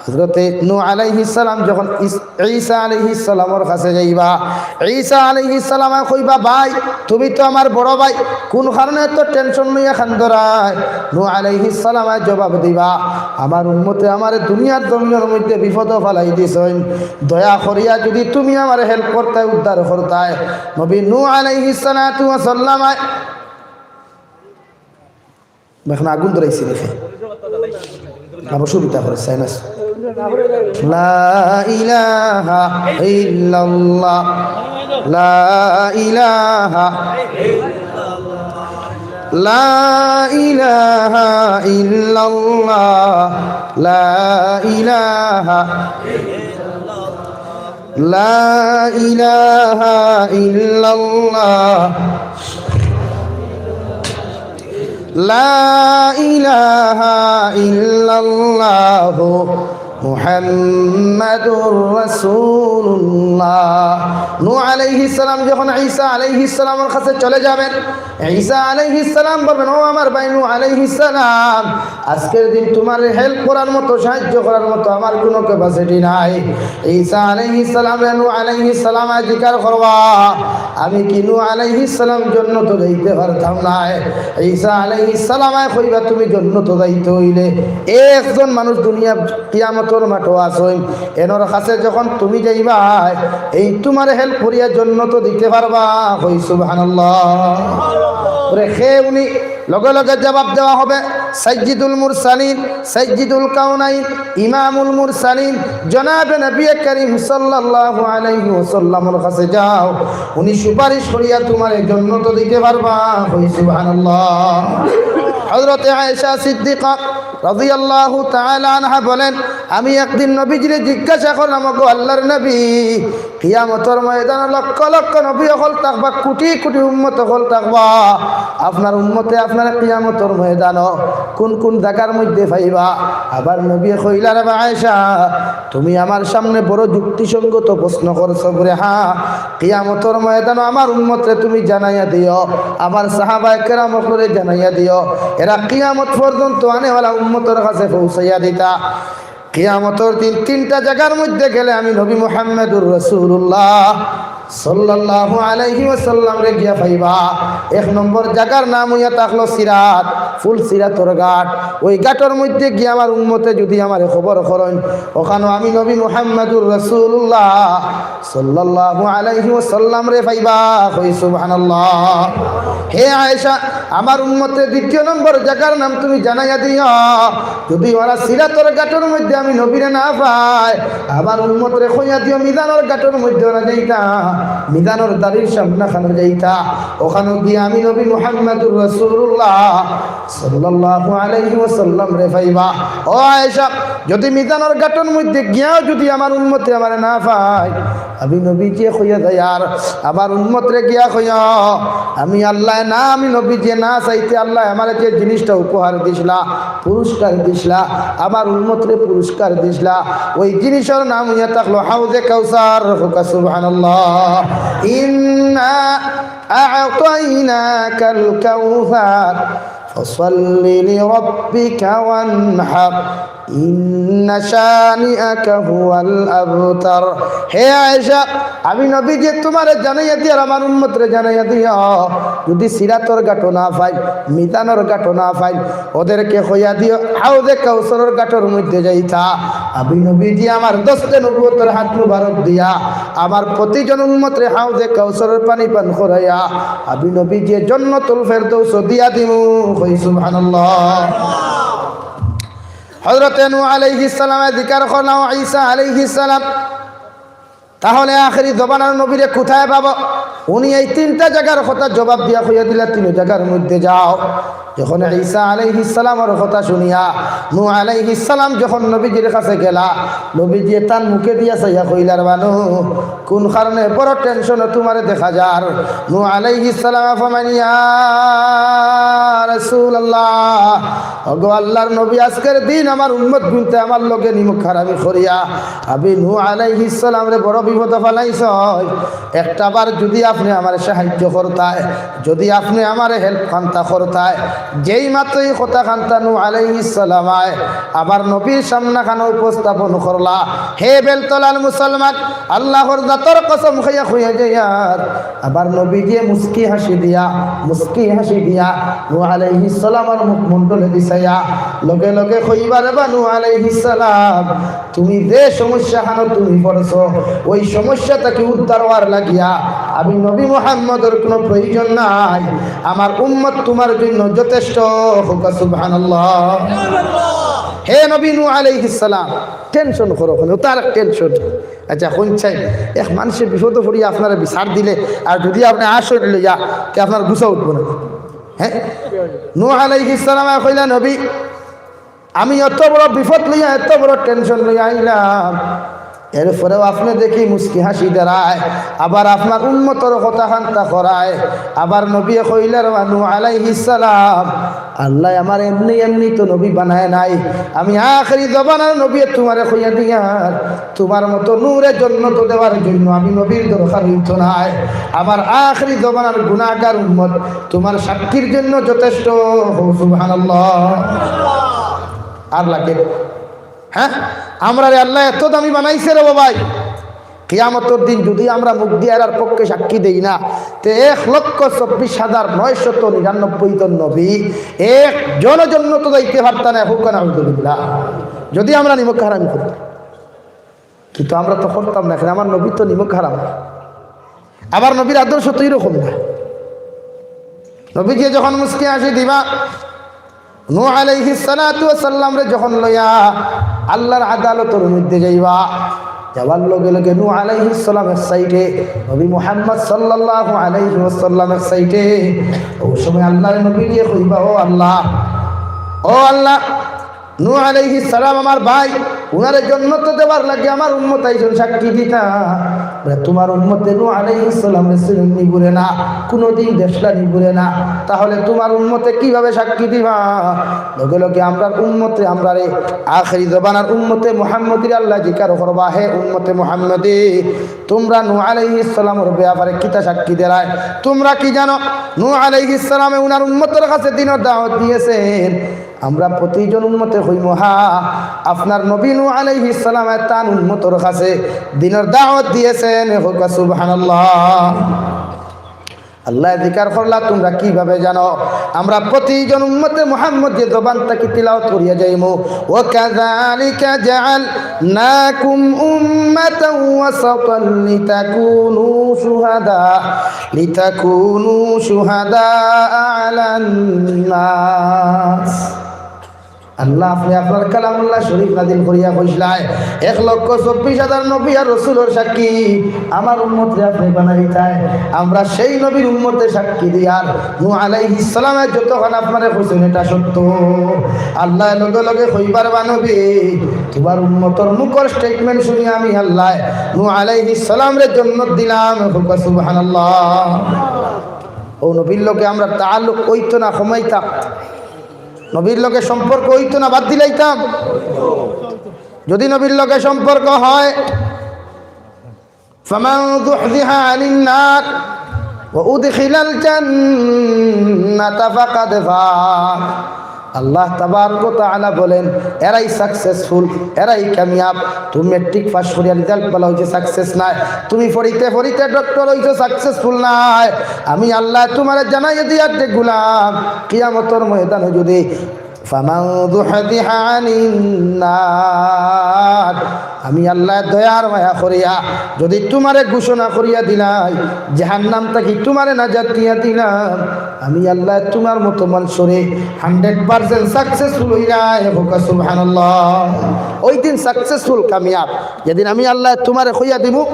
হযরতে নূহ আলাইহিস সালাম যখন ইস-, ঈসা আলাইহিস সালামর কাছে যাইবা, ঈসা আলাইহিস সালামে কইবা, "ভাই, তুমি তো আমার বড় ভাই, কুন কারণে এত টেনশন লইয়া কান্দরায়?" নূহ আলাইহিস সালামে জবাব দিবা, "আমার উম্মতে আমারে দুনিয়ার জমিনর মধ্যে বিপদো ফালাই দিছইন, দয়া করিয়া যদি তুমি আমারে help করতায়, উদ্ধার করতায়।" নবী নূহ আলাইহিস সালাতু ওয়াস সালামে এখন আগুন ধরাইছে দেখে। আবার শুরুটা করে সাইনাস। লা ইলাহা ইল্লাল্লাহ। লা ইলাহা, লা ইলাহা ইল্লাল্লাহ। লা ইলাহা, লা ইলাহা ইল্লাল্লাহ। লা ইলাহা ইল্লাল্লাহু মুহাম্মাদুর রাসূলুল্লাহ। নূহ আলাইহিস সালাম যখন ঈসা আলাইহিস সালামের কাছে চলে যাবেন, ঈসা আলাইহিস সালাম বলবেন, "ও আমার ভাই নূহ আলাইহিস সালাম, আজকের দিন তুমারে help করার মতো, সাহায্য করার মতো আমার কুনু capacity নাই।" ঈসা আলাইহিস সালামরে নূহ আলাইহিস সালামে জিকার করবা, "আমি কি নূহ আলাইহিস সালাম জন্নতো যাইতে পারতাম নায়?" ঈসা আলাইহিস সালামে কইবা, "তুমি জন্নতো যাইতে অইলে একজন মানুষ দুনিয়া কিয়ামতর মাঠো আছইন, এনর কাছে যখন তুমি যাইবায়, এইন তুমারে help করিয়া জন্নতো দিতে পারবা।" কই সুবহানাল্লাহ। ওরে খে উনি লগে লগে জবাব দেওয়া হবে, সাইয়্যিদুল মুরসালিন, সাইয়্যিদুল কাউনাইন, ইমামুল মুরসালিন, জনাবে নবী করিম সাল্লাল্লাহু আলাইহি ওয়াসাল্লামর কাছে যাও, উনি সুপারিশ করিয়া তুমারে জন্নতো দিতে পারবা। কই সুবহানাল্লাহ। হযরতে আয়েশা সিদ্দিকা রাদিয়াল্লাহু তাআলা আনহা বলেন, আমি একদিন নবীজিরে জিজ্ঞাসা করলাম, "ওগো আল্লাহর নবী, কিয়ামতর ময়দানো লক্ষ লক্ষ নবী অকল থাকবা, কোটি কোটি উম্মত অকল থাকবা, আপনার উম্মতে আপনারে কিয়ামতর ময়দানো কুন কুন জাগার মধ্যে পাইবা?" আবার নবীয়ে কইলা, "রে বা আয়েশা, তুমি আমার সামনে বড় যুক্তিসঙ্গত প্রশ্ন করছো।" বলে, "হ্যাঁ, কিয়ামতর ময়দানো আমার উম্মতরে তুমি জানাইয়া দিও, আমার সাহাবায়ে কেরাম অকলরে জানাইয়া দিও, এরা কিয়ামত পর্যন্ত আনেওয়ালা উম্মতর কাছে পৌঁছাইয়া দিতা।" কিয়ামতর দিন তিনটা জাগার মধ্যে গেলে আমি নবী মুহাম্মাদুর রাসূলুল্লাহ সাল্লাল্লাহু আলাইহি ওয়াসাল্লামরে গিয়া পাইবা। এক নম্বর জাগার নাম অইয়া থাকলো সিরাত, ফুল সিরাতর ঘাট। ওই ঘাটর মধ্যে গিয়া আমার উম্মতে যদি আমারে খবর করইন, ওখানো আমি নবী মুহাম্মাদুর রাসূলুল্লাহ সাল্লাল্লাহু আলাইহি ওয়াসাল্লামরে পাইবা। কই সুবহানাল্লাহ। হে আয়েশা, আমার উম্মতরে দ্বিতীয় নম্বর জাগার নাম তুমি জানাইয়া দিও। যদি ওরা সিরাতর ঘাটর মধ্যে আমি নবীরে না পাই, আমার উম্মতরে কইয়া দিও মিজানর ঘাটর মধ্যে ওরা যাইতা, মিজানর দাড়ির সামনাখানো যাইতা, ওখানো গিয়া আমি নবী মুহাম্মাদুর রাসূলুল্লাহ সাল্লাল্লাহু আলাইহি ওয়াসাল্লামরে পাইবা। ও আয়েশা, যদি মিজানর ঘাটর মধ্যে গিয়াও যদি আমার উম্মতে আমারে না পায়, আমি নবীজিয়ে কইয়া যাইয়ার, আমার উম্মতরে গিয়া কইও, আমি আল্লায় না, আমি নবীজিয়ে না চাইতে আল্লায় আমারে যে জিনিসটা উপহার দিছলা, পুরস্কার দিছলা, আমার উম্মতরে পুরস্কার দিছলা, ওই জিনিসর নাম অইয়া থাকলো হাউজে কাউসার। কউক্কা সুবহানাল্লাহ। ইন্না আ'তাইনাকাল কাউসার, ফাসাল্লি লিরাব্বিকা ওয়ানহার। ইন্না শানিআকা হুয়াল আবতার। হে আয়েশা, আমি নবীজি তুমারে জানাইয়া দিয়ার, আমার উম্মতরে জানাইয়া দিও, যুদি সিরাতর ঘাটো না পাইন, মিজানর ঘাটো না পাইন, ওদেরকে কইয়া দিও, হাউজে কাউসারর ঘাটর মধ্যে যাইতা। আমি নবীজি আমার দস্তে নবুয়তর হাত মুবারক দিয়া, আমার প্রতিজন উম্মতরে হাউজে কাউসারর পানি পান করাইয়া, আমি নবীজি জন্নতুল ফেরদৌস দিয়া দিমু। কই সুবহানাল্লাহ। হযরতে নূহ আলাইহিস সালামে জিকার করলা, ও ঈসা আলাইহিস সালাম, তাহলে আখেরি জমানার নবীরে কোথায় পাবো? উনি এই তিনটা জাগার কথা জবাব দিয়া কইয়া দিলা, তিন জাগার মধ্যে যাও। যখন ঈসা আলাইহিস সালামর কথা শুনিয়া নূহ আলাইহিস সালাম যখন নবীজির কাছে গেলা, নবীজিয়ে তান মুখে দিয়া চাইয়া কইলা, "রে বা নূহ, কোন কারণে বড় টেনশনে তুমারে দেখা যার?" নূহ আলাইহিস সালাম ফরমাইন, "ইয়া রাসূলুল্লাহ, ওগো আল্লাহর নবী, আজকের দিন আমার উম্মত গুনতে আমার লগে নিমক হারামি করিয়া আমি নূহ আলাইহিস সালামরে বড় বিপদে ফালাইছইন। একটা বার যুদি আপনে আমারে সাহায্য করতায়, যুদি আপনে আমারে হেল্প খান্তা করতায়।" যেই মাত্র এই কথা খান্তা নূহ আলাইহিস সালামে আমার নবীর সামনাখানো উপস্থাপন করলা, হে বেলতলার মুসলমান, আল্লাহর জাতর কসম খাইয়া কইয়া যাইয়ার, আমার নবীজিয়ে মুস্কি হাসি দিয়া, মুস্কি হাসি দিয়া নূহ আলাইহিস সালামর মুখমণ্ডলে দিছাইয়া লগে লগে কইবা, "রে বা নূহ আলাইহিস সালাম, তুমি যে সমস্যাখানো তুমি পড়ছো, ওই সমস্যা থাকি উদ্ধার অওয়ার লাগিয়া আমি নবী মুহাম্মদর কুনু প্রয়োজন নাই। আমার উম্মত তুমার জন্য যথেষ্ট।" কউক্কা সুবহানাল্লাহ। হে নবী নূহ আলাইহিস সালাম, টেনশন করো কেনে, ও তো আরেক টেনশন। আচ্ছা, কইন চাই, এক মানষে বিপদো পড়িয়া আপনারে বিচার দিলে, আর যুদি আপনে আসর লইয়া, তে আপনার গুছা উঠবো না? হ্যাঁ, নূহ আলাইহিস সালামে কইলা, "নবী, আমি অত বড় বিপদ লইয়া, অত বড় টেনশন লইয়া আইলাম, এরপরেও আপনে দেখি মুস্কি হাসি দেরায়, আবার আপনার উম্মতর কথা খান্তা করায়।" আবার নবীয়ে কইলা, "রে বা নূহ আলাইহিস সালাম, আল্লায় আমারে এমনি এমনি তো নবী বানায় নাই, আমি আখেরি জমানার নবী, তুমারে কইয়া দিয়ার, তুমার মতো নূরে জন্নতো দেওয়ার জন্য আমি নবীর দরকার অইতো নায়। আমার আখেরি জমানার গুনাহগার উম্মত তুমার সাক্ষীর জন্য যথেষ্ট।" কও সুবহানাল্লাহ। আর লাগে? হ্যাঁ, আমরারে আল্লায় এত দামি বানাইছে রে বাবাই, কিয়ামতর দিন যুদি আমরা মুখ দিয়া এরার পক্ষে সাক্ষী দেই না, তে এক লক্ষ চব্বিশ হাজার নয়শত নিরানব্বই জন নবী একজনও জন্নতো যাইতা পারতা নায়। কউক্কা নাউজুবিল্লাহ। যুদি আমরা নিমক হারামি করতাম, কিন্তু আমরা তো করতাম না, কারণ আমার নবী তো নিমক হারাম। আবার নবীর আদর্শ তো এরকম না। নবীজিয়ে যখন মুস্কি হাসি দিবা, নূহ আলাইহিস সালাতু ওয়াস সালামরে যখন লইয়া আল্লাহর আদালতর মধ্যে যাইবা, যাওয়ার লগে লগে নূহ আলাইহিস সালাম এক সাইডে, নবী মুহাম্মদ সাল্লাল্লাহু আলাইহি ওয়াসাল্লাম এক সাইডে। ওই সময় আল্লাহর নবীজিয়ে কইবা, "ও আল্লাহ, ও আল্লাহ, নূহ আলাইহিস সালাম আমার ভাই, উনারে জন্নতো দেওয়ার লাগি আমার উম্মত আইছইন সাক্ষী দিতা। তুমার উম্মতে নূহ আলাইহিস সালামরে চিনইন নি বুলে না, কুনুদিন দেখলা নি বুলে না, তাহলে তুমার উম্মতে কিভাবে সাক্ষী দিবা?" লগে লগে আমরার উম্মতে, আমরারে আখেরি জমানার উম্মতে মুহাম্মদীরে আল্লায় জিকার করবা, "হে উম্মতে মুহাম্মদী, তুমরা নূহ আলাইহিস সালামর ব্যাপারে কিতা সাক্ষী দেরায়? তুমরা কি জানো নূহ আলাইহিস সালামে উনার উম্মতর কাছে দ্বীনর দাওয়াত দিয়েছেন?" আমরা প্রতিজন উম্মতে কইমু, "হ্যাঁ, আপনার নবী নূহ আলাইহিস সালামে তান উম্মতর কাছে দ্বীনর দাওয়াত দিয়েছেন।" কউক্কা সুবহানাল্লাহ। আল্লায় জিকার করলা, "তুমরা কিভাবে জানো?" আমরা প্রতিজন উম্মতে মুহাম্মদীয়ে জবান থাকি তিলাওয়াত করিয়া যাইমু, "ওয়া কাযালিকা জাআলনাকুম উম্মাতাও ওয়াসাতাল লিতাকুনু শুহাদা, লিতাকুনু শুহাদা আলান নাস।" আল্লাহ, আপনে আপনার কালামুল্লাহ শরীফ নাজিল করিয়া কইছলায়, "এক লক্ষ চব্বিশ হাজার নবী আর রসুলর সাক্ষী আমার উম্মতরে আপনে বানাইতায়।" আমরা সেই নবীর উম্মতে সাক্ষী দিয়ার, নূহ আলাইহিস সালামে যতখান আপনারে কইছইন, ইটা সত্য। আল্লায় লগে লগে কইবা, "রে বা নবী, তুমার উম্মতর মুখর statement শুনিয়া আমি আল্লায় নূহ আলাইহিস সালামরে জন্নত দিলাম।" কউক্কা সুবহানাল্লাহ। অউ নবীর লগে আমরার তাআল্লুক অইতো না কমাইতাম? নবীর লগে সম্পর্ক অইতো না বাদ দিলাইতাম? যুদি নবীর লগে সম্পর্ক হয়, "ফামান যুহযিহা আনিন নার ওয়া উদখিলাল জান্নাতা ফাকাদ ফাজ।" আল্লাহ তাবারক ওয়া তাআলা বলেন, এরাই সাকসেসফুল, এরাই কামিয়াব। তুমি ম্যাট্রিক পাস করিয়া রেজাল্ট ভালা অইছে, সাকসেস নায়। তুমি পড়িতে পড়িতে ডক্টর অইছো, সাকসেসফুল নায়। আমি আল্লায় তুমারে জানাইয়া দিয়ার যে গুলাম, কিয়ামতর ময়দানো যদি ফামান যুহযিহা আনিন নার, আমি আল্লায় দয়ার মায়া করিয়া যদি তুমারে ঘোষণা করিয়া দিলাই, জাহান্নাম থাকি তুমারে নাজাত দিয়া দিলাম, আমি আল্লায় তুমার মতো মানষরে হান্ড্রেড পার্সেন্ট সাকসেসফুল অইলায়। কউক্কা সুবহানাল্লাহ। ওই দিন সাকসেসফুল, কামিয়াব, যেদিন আমি আল্লায় তুমারে কইয়া দিমু,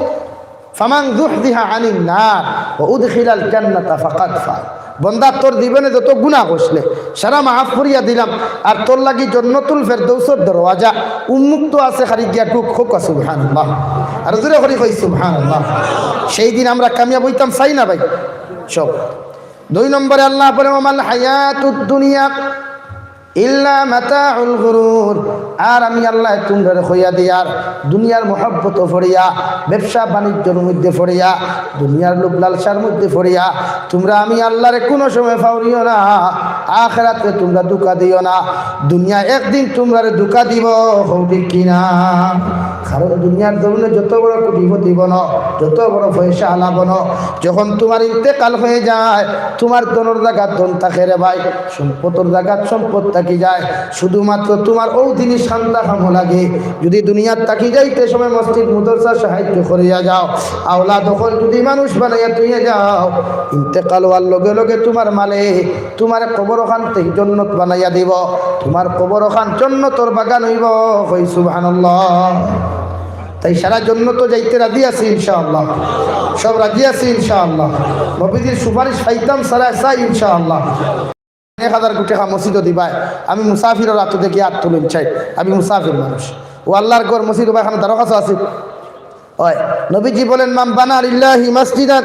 ফামান যুহযিহা আনিন নার ওয়া উদখিলাল জান্নাতা ফাকাদ ফাজ। বন্দা, তোর জীবনে যত গুনা করছলে, সারা মাফ করিয়া দিলাম, আর তোর লাগি জন্নতুল ফেরদৌসর দরওয়াজা উন্মুক্ত আছে, খালি গিয়া ঢুক। কউক্কা সুবহানাল্লাহ। আর জোরে করি কই সুবহানাল্লাহ। সেই দিন আমরা কামিয়াব অইতাম, চাই না ভাই? সব। দুই নম্বরে আল্লায় বলে, ওমাল হায়াতুদ দুনিয়া ইল্লা মাতাউল গুরুর। আর আমি আল্লায় তুমরারে কইয়া দিয়ার, দুনিয়ার মহব্বতো পড়িয়া, ব্যবসা বাণিজ্যর মধ্যে পড়িয়া, দুনিয়ার লোভ লালসার মধ্যে পড়িয়া তুমরা আমি আল্লারে কুনু সময় ফাউরিও না, আখেরাতরে তুমরা ধুকা দিও না। দুনিয়া একদিন তুমরারে ধুকা দিবো, কও ঠিক কিনা? কারণ দুনিয়ার জমিনো যত বড় কোটিপতি বনো, যত বড় পয়সাআলা বনো, যখন তুমার ইন্তেকাল অইযায়, তুমার ধনর জাগাত ধন থাকে রে ভাই, সম্পদর জাগাত সম্পদ থাকি যায়। শুধুমাত্র তুমার অউ জিনিস খান্তা কামো লাগে। যদি দুনিয়াত থাকি যাইতে সময় মসজিদ মাদ্রাসা সাহায্য করিয়া যাও, আওলাদ অকল যদি মানুষ বানাইয়া থইয়া যাও, ইন্তেকাল অওয়ার লগে লগে তুমার মালে তুমার কবর অখান জন্নত বানাইয়া দিবো, তুমার কবর অখান জন্নতর বাগান অইবো। কই সুবহানাল্লাহ। তাই সারা জন্নতো যাইতে রাজি আছি ইনশাআল্লাহ, সব রাজি আছি ইনশাআল্লাহ। নবীজির সুপারিশ পাইতাম সারা চাই ইনশাআল্লাহ। এক হাজার কোটি টেকা মসজিদো দিবায়, আমি মুসাফিরর আতো দেখি আত তুলইন চাই, আমি মুসাফির মানুষ। ও আল্লার ঘর মসজিদ অবা, এখানো দারো কাছে আছে। ওই নবীজি বলেন, মান বানা লিল্লাহি মাসজিদান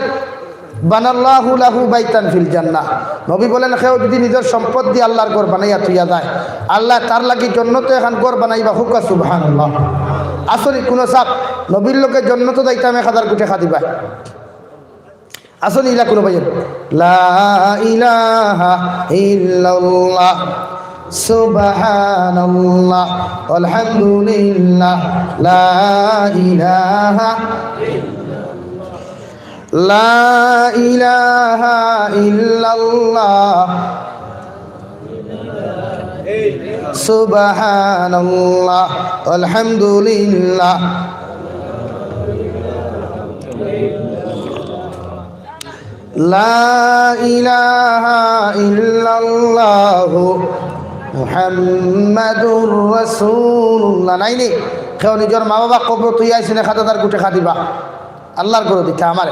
বানাল্লাহু লাহু বাইতান ফিল জান্নাহ। নবী বলেন, কেউ যদি নিজর সম্পদ দি আল্লার ঘর বানাইয়া থইয়া যায়, আল্লায় তার লাগি জন্নতো এখান ঘর বানাইবা। কউক্কা সুবহানাল্লাহ। আছনি কুনু সাব নবীর লগে জন্নতো যাইতাম, এক হাজার কোটি টেকা দিবায়। আছনি ইলা কুনু ভাইয়ে? লা ইলাহা ইল্লাল্লাহ, সুবহানাল্লাহ, আলহামদুলিল্লাহ, লা ইলাহা, লা ইলাহা ইল্লাল্লাহ, সুবহানাল্লাহ, আলহামদুলিল্লাহ, লা ইলাহা ইল্লাল্লাহু মুহাম্মাদুর রাসূলুল্লাহ। নাই নি? কেউ নিজর মা-বাবা কবরো থইয়া আইছইন, এক হাজার কোটি টেকা দিবা। আল্লার ঘরো দিতা আমারে।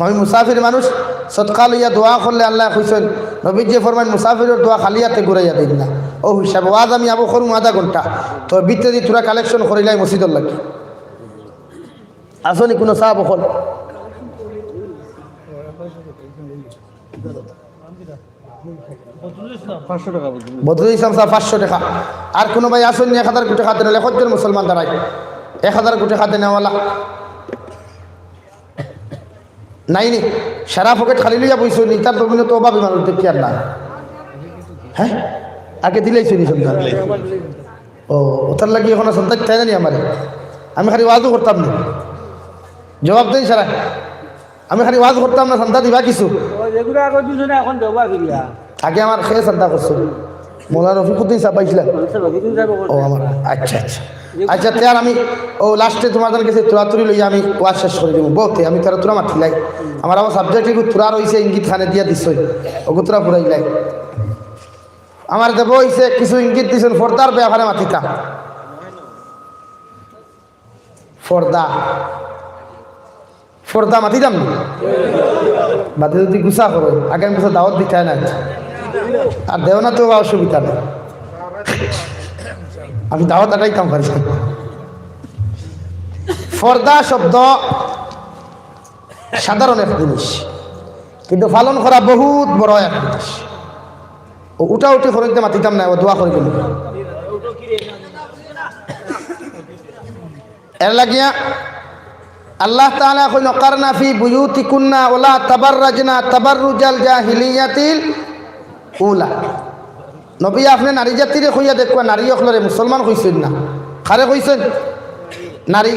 আমি মুসাফির মানুষ, সদকা লইয়া দোয়া করলে আল্লায় কইছইন, নবীজিয়ে ফরমাইন, মুসাফিরর দোয়া খালি আতে ঘুরাইয়া দেইন না। অউ হিসাবে ওয়াজ আমি আবো করমু আধা ঘন্টা, তো ভিতরেদি থুড়া কালেকশন করিলাই মসজিদর লাগি। আছনি কুনু সাব অকল? বদরুল ইসলাম সাব পাঁচশো টেকা। আর কুনু ভাই আছইন নি এক হাজার কোটি টেকা দেন, একজন মুসলমান দাঁড়াই, এক হাজার কোটি টেকা দেনেওয়ালা? নাই নি? সারা পকেট খালি লইয়া বইছইন নি, তার জমিনো তো অভাবী মানুষ দেখি আর না। হ্যাঁ, আগে দিলাইছইন নি সন্তান। ও, ওটার লাগি অখন সন্তান চায় না নি আমারে? আমি খালি ওয়াজও করতাম না। জবাব দেন সারা। আমি খালি ওয়াজ করতাম না, চান্দা দিবা কিছু? ও, যেগুলা আগে দিছো না, এখন দেবা ফিরিয়া। আগে আমার খেয়ে চান্দা করছো। মৌলানা রফিকুদ্দিন সাব পাইছিলা? আচ্ছা, রফিকুদ্দিন সাব ও, আমার, আচ্ছা, আচ্ছা। আচ্ছা, তে আর আমি, ও, লাস্টে তোমার গেছে তুরাতুরি লইয়া আমি ওয়াজ শেষ করি দিমু। বউতে, আমি তারা তুরা মাতিলাই। আমার আবার সাবজেক্ট এগু তুরা রইছে, ইঙ্গিত খানে দিয়া দিছই। ওগু তুরা ফুরাইলাই। আমার দেব অইছে, কিছু ইঙ্গিত দিছইন, পর্দার ব্যাপারে মাতিতা। পর্দা। পর্দা মাতিতাম না। বাদে যদি গুসা করো, আগামী বছর দাওয়াত দিতায় না। আর দেও না তো বা অসুবিধা নাই। আমি দাওয়াত আটাইতাম পারি। পর্দা শব্দ সাধারণ এক জিনিস, কিন্তু পালন করা বহুত বড় এক জিনিস। ও উঠাউঠি করইতে মাতিতাম না, ও দোয়া করি দিন। এর লাগিয়া আল্লাহ তাআলা কইন, "ওয়াকারনা ফি বুয়ুতিকুন্না ওয়ালা তাবাররাজনা তাবাররুজাল জাহিলিয়াতিল উলা।" নবী, আপনে নারী জাতিরে কইয়া দেখবা, নারী অকলরে মুসলমান কইছইন না, কারে কইছইন? নারী,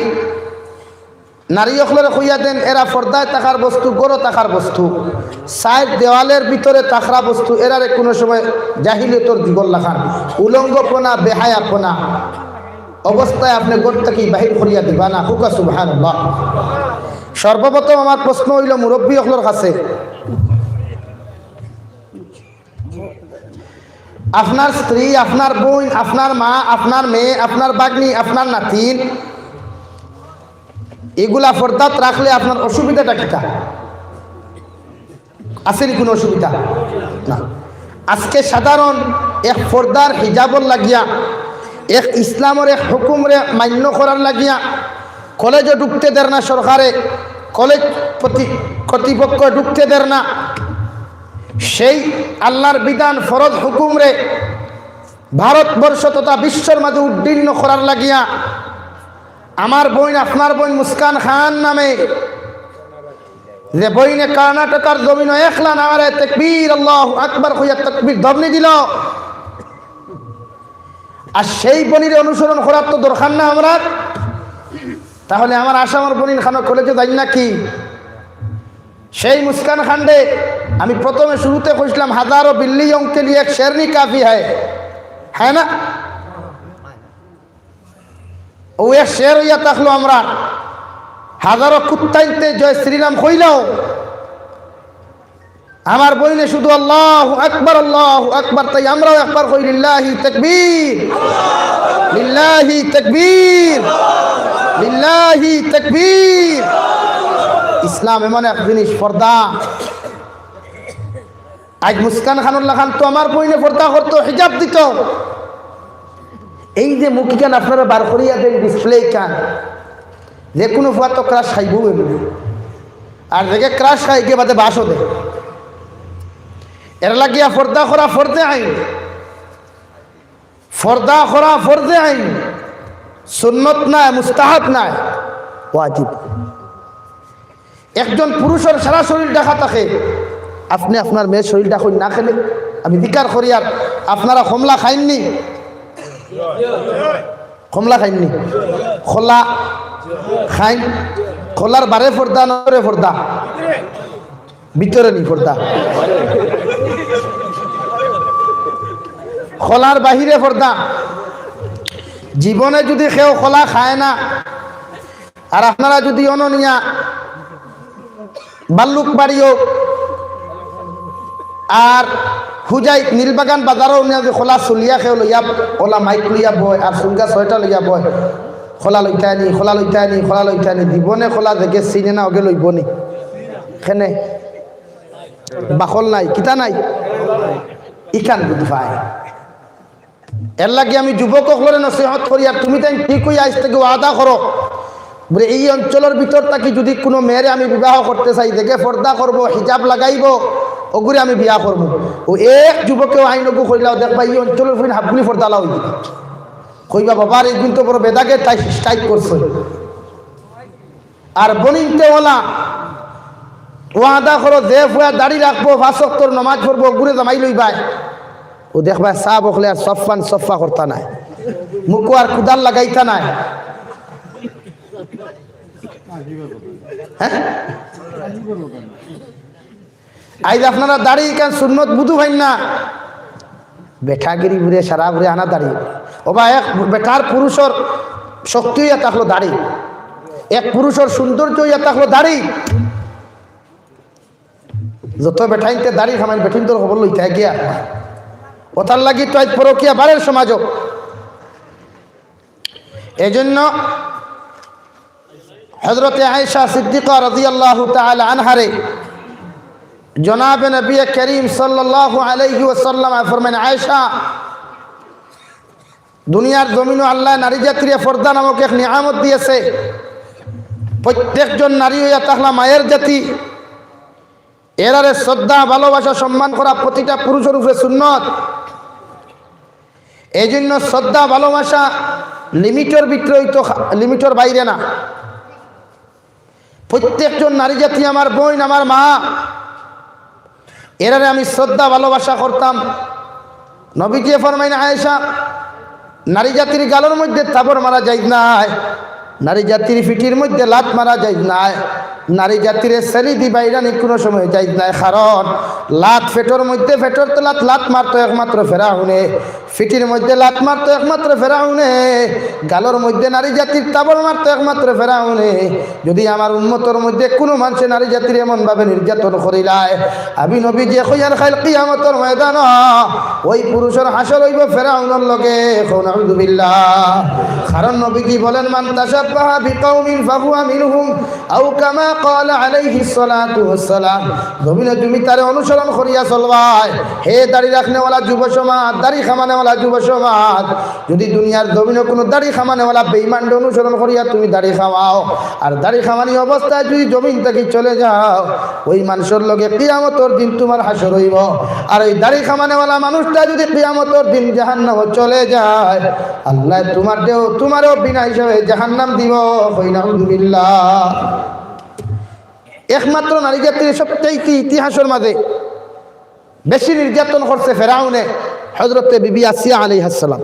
নারী অকলরে কইয়া দেন, এরা পর্দায় থাকার বস্তু, ঘরো থাকার বস্তু, চাইর দেওয়ালের ভিতরে থাকরা বস্তু, এরারে কুনু সময় জাহিলিয়তর যুগর লাখান উলঙ্গপনা, বেহায়াপনা অবস্থায় আপনে ঘর থাকি বাহির করিয়া দিবা না। কউক্কা সুবহানাল্লাহ। সর্বপ্রথম আমার প্রশ্ন অইলো মুরব্বী অকলর কাছে, আপনার স্ত্রী, আপনার বইন, আপনার মা, আপনার মেয়ে, আপনার ভাগ্নি, আপনার নাতিন, ইগুলা পর্দাত রাখলে আপনার অসুবিধাটা কিতা? আছে নি কুনু অসুবিধা? না। আজকে সাধারণ এক পর্দার হিজাবর লাগিয়া, এক ইসলামর এক হুকুমরে মান্য করার লাগিয়া কলেজো ঢুকতে দের না সরকারে, কলেজ প্রতি-, কর্তৃপক্ষ ঢুকতে দের না। সেই আল্লার বিধান, ফরজ হুকুমরে ভারতবর্ষ তথা বিশ্বর মাঝে উদ্দীর্ণ করার লাগিয়া আমার বইন, আপনার বইন মুস্কান খান নামে যে বইনে কর্ণাটকর জমিনো একলা নারায়ে তাকবীর, আল্লাহু আকবার কইয়া তাকবীর ধ্বনি দিলো, আর সেই বইনরে অনুসরণ করার তো দরকার না আমরার? তাহলে আমার আসামর বইন খানো কলেজো যাইন না কি? সেই মুস্কান খানরে আমি প্রথমে শুরুতে কইছলাম, হাজারো বিল্লি অঙ্কে লিয়ে এক শেরনি কাফি হয়, হ্যাঁ না? ও এক শের অইয়া থাকলো আমরার। হাজারো কুত্তাইন্তে জয় শ্রীরাম কইলেও আমার বইনে শুধু আল্লাহু আকবার, আল্লাহু আকবার, তাই আমরাও একবার কই, লিল্লাহি তাকবীর, লিল্লাহি তাকবীর, লিল্লাহি তাকবীর। ইসলাম এমন এক জিনিস, পর্দা। আইজ মুস্কান খানর লাখান তো আমার বইনে পর্দা করতো, হিজাব দিতো। এই যে মুখ ইখান আপনারা বার করিয়া দেইন, ডিসপ্লে ইখান, যে কুনু ফুয়া তো ক্রাশ খাইবো এমনে। আর যেগে ক্রাশ খায়, ইগে বাদে বাসও দেয়। এর লাগিয়া পর্দা করা ফরজে আইন। পর্দা করা ফরজে আইন। সুন্নত নায়, মুস্তাহাব নায়, ওয়াজিব। একজন পুরুষর সারা শরীর ঢাকা থাকে, আপনে আপনার মেয়ের শরীর ঢাকইন না কেনে? আমি জিকার করি, আর আপনারা কমলা খাইন নি? কমলা খাইন নি? কলা খাইন? কলার বারে পর্দা না ভিতরে পর্দা? ভিতরে নি পর্দা? কলার বাহিরে পর্দা? জীবনে যদি কেউ কলা খায় না, আর আপনারা যদি অনো নিয়া বাল্লুক বাড়িও আর হুজাই নীলবাগান বাজারও নিয়া যে কলা চুলিয়া কেউ লইয়া, কলা মাইক লইয়া বয় আর চুলগা ছয়টা লইয়া বয়, কলা লইতায় নি, কলা লইতায় নি, কলা লইতায় নি, জীবনে কলা যেগে চিনে না ওগে লইবো নি। কেনে? বাকল নাই, কিতা নাই? ইখান বুঝ পায়। এর লাগি আমি যুবক অকলরে নসিহত করি, আর তুমি তাইন ঠিক অইয়া আইজ থাকি ওয়াদা করো, বুলে, এই অঞ্চলর ভিতর থাকি যদি কুনু মেয়েরে আমি বিবাহ করতে চাই, যেগে পর্দা করবো, হিজাব লাগাইবো, ওগুরে আমি বিয়া করমু। ও এক যুবকেও আইন ওগু করিলাও, দেখবা এই অঞ্চলর ফুইন হাবগুলি পর্দাআলা অইযিবা। কইবা, বাবার এইগুন তো বড় বেদাগে তাই স্ট্রাইক করছে। আর বনিন্তে ওলা ওয়াদা করো, যে ফুয়া দাড়ি রাখবো, পাঁচ ওয়াক্তর নমাজ পড়বো, ওগুরে জামাই লইবায়। ও দেখবায়, সাব অকলে আর সফান সফা করতা নায়, মুখো আর কুদাল লাগাইতা নায়। হ্যাঁ? আইজ আপনারা দাড়ি ইখান সুন্নত বুঝু পাইন না, বেটাগিরি বুলে সারা বুলে আনা দাড়ি। ওবা, এক বেটার পুরুষর শক্তি অইয়া থাকলো দাড়ি, এক পুরুষর সৌন্দর্য অইয়া থাকলো দাড়ি। যত বেটাইন্তে দাড়ি কামাইন, বেটিন্তর খবর লইতা গিয়া। ওটার লাগি তো আইজ পরকিয়া বাড়ের সমাজো। এই জন্য হযরতে আয়েশা সিদ্দিকা রাদিয়াল্লাহু তাআলা আনহারে জনাবে নবী করিম সাল্লাল্লাহু আলাইহি ওয়াসাল্লাম ফরমাইন, আয়েশা, দুনিয়ার জমিনো আল্লায় নারী জাতিরে পর্দা নামক এক নিয়ামত দিয়েছে। প্রত্যেকজন নারী অইয়া থাকলা মায়ের জাতি, এরারে শ্রদ্ধা, ভালোবাসা, সম্মান করা প্রতিটা পুরুষর উপরে সুন্নত। এই জন্য শ্রদ্ধা, ভালোবাসা লিমিটর ভিতরে অইতো, লিমিটর বাইরে না। প্রত্যেকজন নারী জাতি আমার বইন, আমার মা, এরারে আমি শ্রদ্ধা, ভালোবাসা করতাম। নবীজিয়ে ফরমাইন, আয়েশা, নারী জাতির গালর মধ্যে থাবড় মারা জায়েজ নায়, নারী জাতির ফিটির মধ্যে লাত মারা জায়েজ নায়, নারী জাতিরে ছেলি দি বাইরানি কুনু সময় জায়েজ নায়। কারণ লাত ফেটর মধ্যে, ফেটর তলাত লাত মারতো একমাত্র ফেরাউনে, ফিটির মধ্যে লাত মারতো একমাত্র ফেরাউনে, গালর মধ্যে নারী জাতির থাবড় মারতো একমাত্র ফেরাউনে। যুদি আমার উম্মতর মধ্যে কুনু মানষে নারী জাতিরে এমন ভাবে নির্যাতন করিলায়, আমি নবীজিয়ে কইয়ার কাইল কিয়ামতর ময়দানো ওই পুরুষর হাশর অইবো ফেরাউনর লগে। কও নাউযুবিল্লাহ। কারণ নবীজি বলেন, মান তাশাব্বাহা বিকাউমিন ফাহুয়া মিনহুম, আও কামা ক্বালা আলাইহিস সালাতু ওয়াস সালাম। জমিনে তুমি তারে অনুসরণ করিয়া চলবায়। হে দাড়ি রাখনেওয়ালা যুব সমাজ, দাড়ি কামানেওয়ালা যুব সমাজ, যুদি দুনিয়ার জমিনো কুনু দাড়ি কামানেওয়ালা বেইমানরে অনুসরণ করিয়া তুমি দাড়ি কামাও, আর দাড়ি কামানি অবস্থায় যুদি জমিন থাকি চলে যাও, ওই মানষর লগে কিয়ামতর দিন তুমার হাশর অইবো। আর ওই দাড়ি কামানেওয়ালা মানুষটা যুদি কিয়ামতর দিন জাহান্নামো চলে যায়, আল্লায় তুমার দেও, তুমারেও বিনা হিসাবে জাহান্নাম দিবো। কই নাউযুবিল্লাহ। একমাত্র নারী জাতিরে সবচাইতে ইতিহাসর মাঝে বেশি নির্যাতন করছে ফেরাউনে, হযরতে বিবি আসিয়া আলাইহাস সালাম।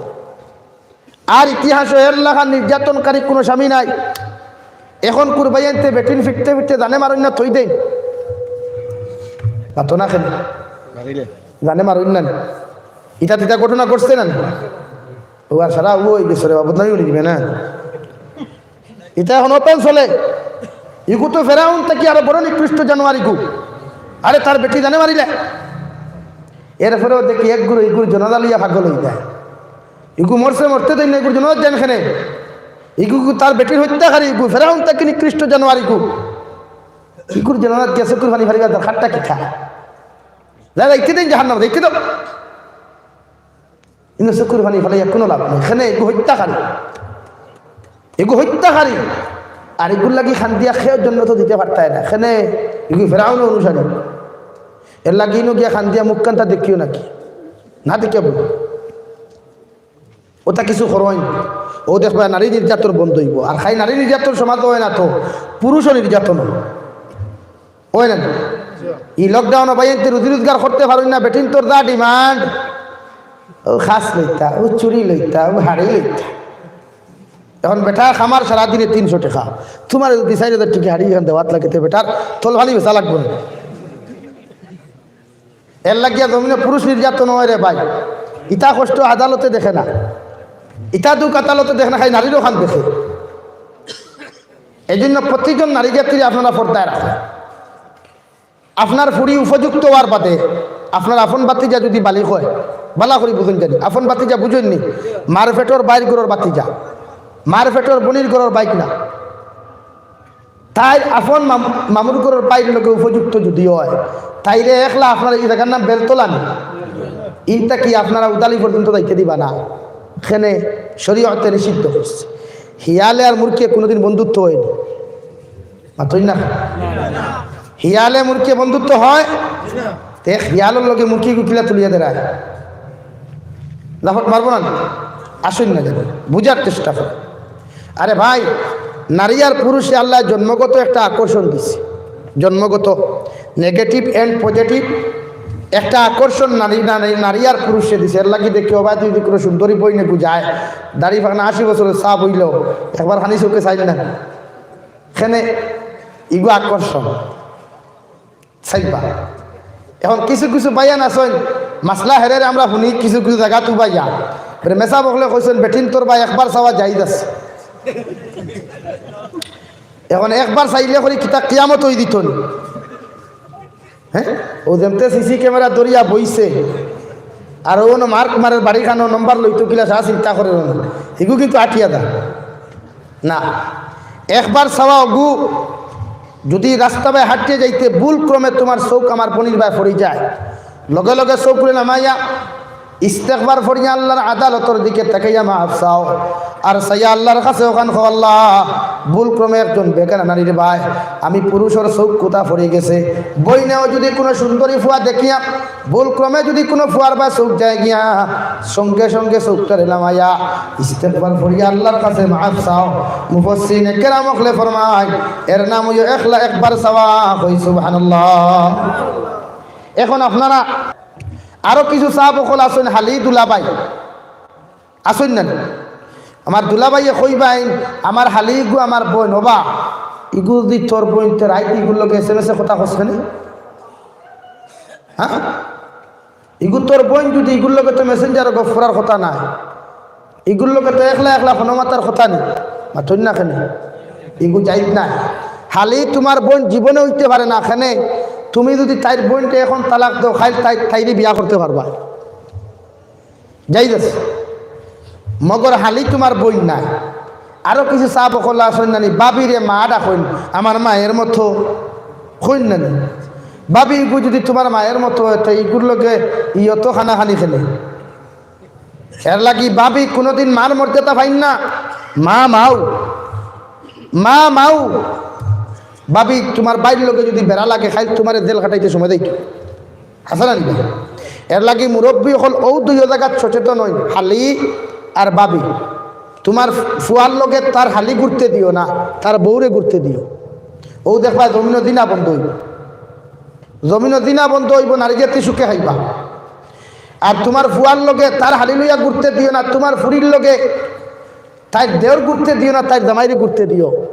আর ইতিহাসো এর লাখান নির্যাতনকারী কুনু স্বামী নাই। এখন কুরবাইয়াইন্তে বেটিন ফিটতে ফিটতে জানে মারইন না থই দেইন। মাতো না কেনে? জানে মারইন না নি? ইতা তিতা ঘটনা ঘটছে না নি? ও আর সারা ও অই গেছে রে বাবা, বদনামি উড়ি দিবে না? ইতা এখন open চলে। ইগু তো ফেরাউন থাকি আরো বড় নিকৃষ্ট জানোয়ার ইগু। আরে তার বেটি জানে মারিলে। এরপরেও দেখি এক গুরু ইগুর জনাজা লইয়া পাগল অই যায়। ইগু মরছে মরতে দেইন না, ইগুর জনাজা যাইন কেনে? ইগু তার বেটির হত্যাকারী ইগু, ফেরাউন থাকি নিকৃষ্ট জানোয়ার ইগু। ইগুর জনাজাত গিয়া চকুর পানি ফালাইবার দরকারটা কিতা? যা, যাইতে দেইন জাহান্নামো, যাইতে দেও। ইনো চকুর পানি ফালাইয়া কুনু লাভ নাই। কেনে ইগু হত্যাকারী। ইগু হত্যাকারী। আর ইগুর লাগি কান্দিয়া কেউ জন্নতো যাইতে পারতায় না। কেনে ইগু ফেরাউনর অনুসারী। এর লাগি ইনো গিয়া কান্দিয়া মুখখানটা দেখিও নাকি? না দেখিয়া বলো। ওটা কিছু করইন। ও দেখবা নারী নির্যাতন বন্ধ অইবো। আর খালি নারী নির্যাতন সমাজো অয় না তো, পুরুষও নির্যাতন অয়। অয় না নি? ই lockdown-ও ভাইয়াইন্তে রুজি রোজগার করতে পারইন না, বেটিন্তর যা demand, ও খাস লইতা, ও চুড়ি লইতা, ও হাড়ি লইতা। এখন বেটার কামার সারাদিনে তিনশো টেকা, তুমারে যুদি চাইর হাজার টেকা হাড়ি এখান দেওয়াত লাগে, তে বেটার তলফানি বেচা লাগবো না। এর লাগিয়া জমিনো পুরুষ নির্যাতন অয় রে ভাই। ইতা কষ্ট আদালতে দেখে না, ইতা দুঃখ আদালতে দেখে না, খালি নারীরও খান দেখে। এই জন্য প্রতিজন নারী জাতিরে আপনারা পর্দায় রাখুন। আপনার ফুড়ি উপযুক্ত অওয়ার বাদে আপনার আপন ভাতিজা যুদি বালিগ অয়, বালা করি বুঝইন জানি, আপন ভাতিজা বুঝইন নি, মার পেটর বাইর ঘরর ভাতিজা, মার পেটর বইনর ঘরর বাইক না, তাইর আপন মাম-, মামুর ঘরর বাইর লগে উপযুক্ত যুদি অয়, তাইলে একলা আপনার ই জাগার নাম বেলতলা নি? ইনতা কি আপনারা উদালি পর্যন্ত যাইতে দিবা না? কেনে শরীয়তে নিষিদ্ধ করছে। হিয়ালে আর মুরগিয়ে কুনুদিন বন্ধুত্ব অয়নি। মাতইন না। হিয়ালে মুরগিয়ে বন্ধুত্ব অয়? তে হিয়ালর লগে মুরগি গুকিলা তুলিয়া দেরায়। লাফট মারবো না? আসইন না যেন, বুঝার চেষ্টা করো। আরে ভাই, নারী আর পুরুষে আল্লায় জন্মগত একটা আকর্ষণ দিছে, জন্মগত negative and positive একটা আকর্ষণ নারী, নারী, নারী আর পুরুষে দিছে। এর লাগি দেখি, ও ভাই, তুই যদি কুনু সুন্দরী বইন এগু যায়, দাড়ি ফাকনা আশি বছরর ছাপ অইলো, একবার খানি চউখে চাইন না। কেনে ইগু আকর্ষণ। চাইবা। এখন কিছু কিছু ভাইয়াইন আছইন, মাসলা হেরেরে আমরা হুনি, কিছু কিছু জাগাত উবাইয়া। মেসাব অকলে কইছইন, বেটিন্তর বায় একবার চাওয়া জায়েজ আছে। এখন একবার চাইলে করি কিতা কিয়ামত অই দিতো নি? হ্যাঁ? ও যেমতে CC camera ধরিয়া বইছে, আর অনো mark মারের বাড়িখানো নম্বর লইতো কিলা, সা চিন্তা করে না। ইগু কিন্তু আটিয়া দা। না, একবার চাওয়া অগু, যুদি রাস্তা বায় হাঁটিয়া যাইতে ভুল ক্রমে তুমার চউখ আমার বইনর বায় পড়ি যায়, লগে লগে চউখ খুলে নামাইয়া ইস্তেগফার পড়িয়া আল্লার আদালতর দিকে তাকাইয়া মাফ চাও, আর চাইয়া আল্লার কাছে অখান কও, "আল্লা, ভুল ক্রমে একজন বেগানা নারীর বায় আমি পুরুষর চউখ কুতা পড়ি গেছে।" বইনেও যুদি কুনু সুন্দরী ফুয়া দেখিয়া ভুল ক্রমে যুদি কুনু ফুয়ার বায় চউখ যায় গিয়া, সঙ্গে সঙ্গে চউখটারে নামাইয়া ইস্তেগফার পড়িয়া আল্লার কাছে মাফ চাও। মুফাসসিরিনে কেরাম অকলে ফরমাইন, এর নাম অইলো একলা একবার চাওয়া। কই সুবহানাল্লাহ। এখন আপনারা আরো কিছু সাব অকল আছইন, হালি দুলাভাই আছইন না নি? আমার দুলাভাইয়ে কইবা, "আমার হালি ইগু আমার বইন।" ওবা, ইগু যদি তোর বইন, তে রাইত ইগুর লগে এস এম এস এ কথা কস কেনে? হ্যাঁ, ইগু তোর বইন যদি, ইগুর লগে তো মেসেঞ্জারো গফ করার কথা নায়, ইগুর লগে তো একলা একলা ফোনো মাতার কথা নি। মাতইন না কেনে? ইগু জায়েজ নায়। হালি তুমার বইন জীবনে অইতে পারে না। কেনে? তুমি যদি তাইর বইনরে এখন তালাক দেও, কাইল তাই, তাইরে বিয়া করতে পারবা, জায়েজ আছে। মগর হালি তুমার বইন নায়। আরো কিছু সাব অকল আছইন না নি, ভাবিরে মা ডাকইন, "আমার মায়ের মতো" কইন না নি? ভাবি ইগু যদি তুমার মায়ের মতো অয়, তে ইগুর লগে ইয়তো কানাকানি কেনে? এর লাগি ভাবি কুনুদিন মার মর্যাদা পাইন না। মা মাও, মা মাও। ভাবি, তুমার ভাইর লগে যদি বেড়া লাগে, কাইল তুমারে জেল খাটাইতে সময় দেইতো। আছে না নি? এর লাগি মুরব্বি অকল অউ দুইও জাগাত সচেতন অইন, হালি আর ভাবি। তুমার ফুয়ার লগে তার হালি ঘুরতে দিও না, তার বউরে ঘুরতে দিও। অউ দেখবা জমিনো জিনা বন্ধ অইবো, জমিনো জিনা বন্ধ অইবো, নারী জাতি সুখে খাইবা। আর তুমার ফুয়ার লগে তার হালি লইয়া ঘুরতে দিও না, তুমার ফুড়ির লগে তাইর দেওর ঘুরতে দিও না, তাইর জামাইরে ঘুরতে দিও।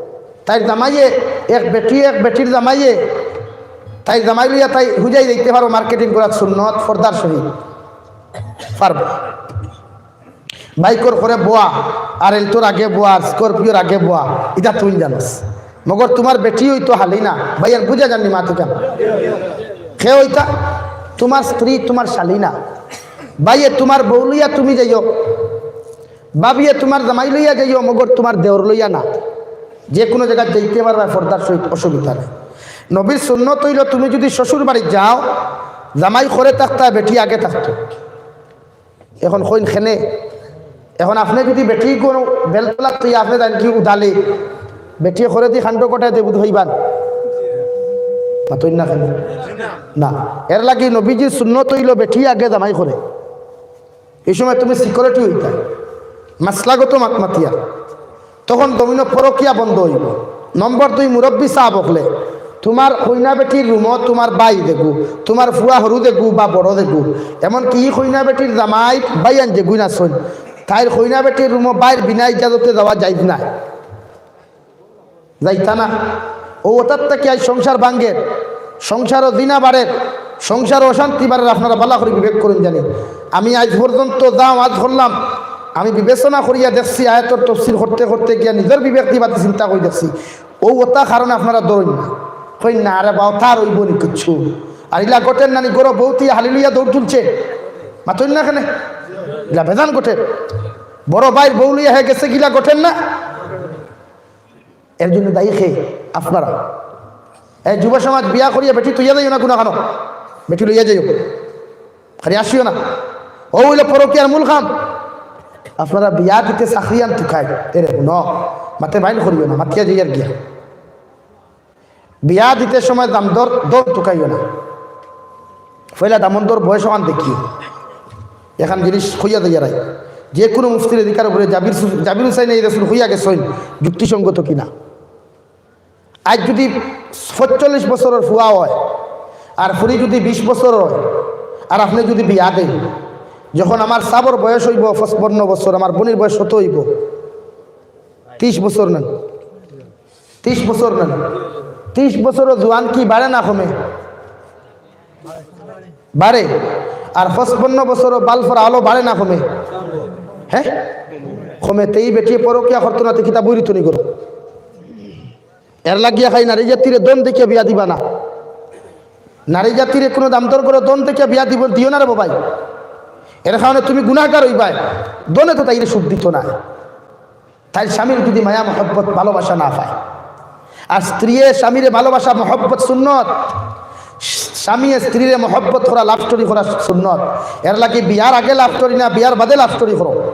তাইর জামাইয়ে, এক বেটি, এক বেটির জামাইয়ে, তাইর জামাই লইয়া তাই হুজাই যাইতে পারো, মার্কেটিং করার সুন্নত পর্দার সহিত পারবো। বাইকর করে বওয়া, আর এলটোর আগে বওয়া, আর স্করপিওর আগে বওয়া, ইতা তুই জানোস। মগর তুমার বেটি অইতো হালি না, ভাইয়ার বুঝা যাননি মাত ইখান। কে অইতা? তুমার স্ত্রী, তুমার শালি না। ভাইয়ে, তুমার বউ লইয়া তুমি যাইও, ভাবিয়ে তুমার জামাই লইয়া যাইও, মগর তুমার দেওর লইয়া না। যে কুনু জাগাত যাইতে পারবা পর্দার সহিত, অসুবিধা নাই। নবীর সুন্নত অইলো, তুমি যদি শ্বশুর বাড়িত যাও, জামাই করে থাকতা, বেটি আগে থাকতো। এখন কইন কেনে? এখন আপনে যদি বেটি কুনু বেলতলাত তুই আপনে যাইন কি উদালি, বেটি করে দি কাণ্ড কটাই দেবুদ হইবান। মাতইন না কেনে? না। এর লাগি নবীজির সুন্নত অইলো বেটি আগে জামাই করে। এই সময় তুমি সিকিউরিটি অইতা, মাসলাগত মাত মাতিয়া, তখন জমিনো পরকিয়া বন্ধ অইবো। নম্বর দুই, মুরব্বি সাব অকলে, তুমার কইনা বেটির রুমো তুমার ভাই দেখবো, তুমার ফুয়া হুরু দেখবো বা বড় দেখবো, এমনকি ই কইনা বেটির জামাই ভাইয়াইন যেগুইন আছইন, তাইর কইনা বেটির রুমো ভাইর বিনা ইজাজতে যাওয়া জায়েজ নায়। যাইতা না। অউ অতার থাকি আইজ সংসার ভাঙ্গের, সংসারো জিনা বাড়ের, সংসারো অশান্তি বাড়ের। আপনারা ভালা করি বিবেক করইন জানি। আমি আইজ পর্যন্ত যা ওয়াজ করলাম, আমি বিবেচনা করিয়া দেখছি, আয়াতর তফসির করতে করতে গিয়া নিজর বিবেক দি বাদে চিন্তা করি দেখছি। অউ অতা কারণে আপনারা ডরইন না, কইন না, "আরে বা, অতা আর অইবো নি কিচ্ছু?" আর ইলা ঘটের না নি, ঘরো বউ থুইয়া হালি লইয়া দৌড় তুলছে, মাতইন না কেনে? ইলা বেজান ঘটের। বড় ভাইর বউ লইয়া হে গেছে, ইলা ঘটের না? এর জন্য দায়ী কে? আপনারা। এই যুব সমাজ, বিয়া করিয়া বেটি থইয়া যাইও না কুনুখানো, বেটি লইয়া যাইও, খালি আসিও না। অউ অইলো পরকিয়ার মূল কাম। আপনারা বিয়া দিতে চাকরিয়ান তুকাই, এরে হুনো, মাতে বাইন করিও না, মাতিয়া যাইয়ার গিয়া। বিয়া দিতে সময় দামদর দর তুকাইও না। পয়লা দামন্দর বয়স অখান দেখিও। এখান জিনিস কইয়া যাইয়ারাই, যে কুনু মুফতির অধিকার উপরে জাবির সু-, জাবির হুসাইন এই রসুল কইয়া গেছইন, যুক্তিসঙ্গত কিনা। আইজ যদি পঁয়তাল্লিশ বছরর ফুয়া অয়, আর ফুড়ি যদি বিশ বছর অয়, আর আপনে যদি বিয়া দেইন, যখন আমার সাবর বয়স অইবো পঁচপান্ন বছর, আমার বইনর বয়স কত অইবো? তিশ বছর না? তিশ বছর না? তিশ বছরো জুয়ান কি বাড়ে না কমে? বাড়ে। আর পঁচপান্ন বছরো বাল্বর আলো বাড়ে না কমে? হে, কমে। তে ই বেটিয়ে পরকিয়া করতো না, তে কিতা বইরিতো নি করো? এর লাগিয়া খাই নারী জাতিরে ধন দেখিয়া বিয়া দিবা না। নারী জাতিরে কুনু দামদর করে ধন দেখিয়া বিয়া দিও না রে বা ভাই। এর কারণে তুমি গুনাগার অইবায়। ধনে তো তাইরে সুখ দিতো নায়। তাইর স্বামীর যদি মায়া মহব্বত ভালোবাসা না পায়, আর স্ত্রীয়ে স্বামীরে ভালোবাসা মহব্বত সুন্নত, স্বামীয়ে স্ত্রীরে মহব্বত করা, লাভ স্টোরি করা সুন্নত। এর লাগি বিয়ার আগে লাভ স্টোরি না, বিয়ার বাদে লাভ স্টোরি করো।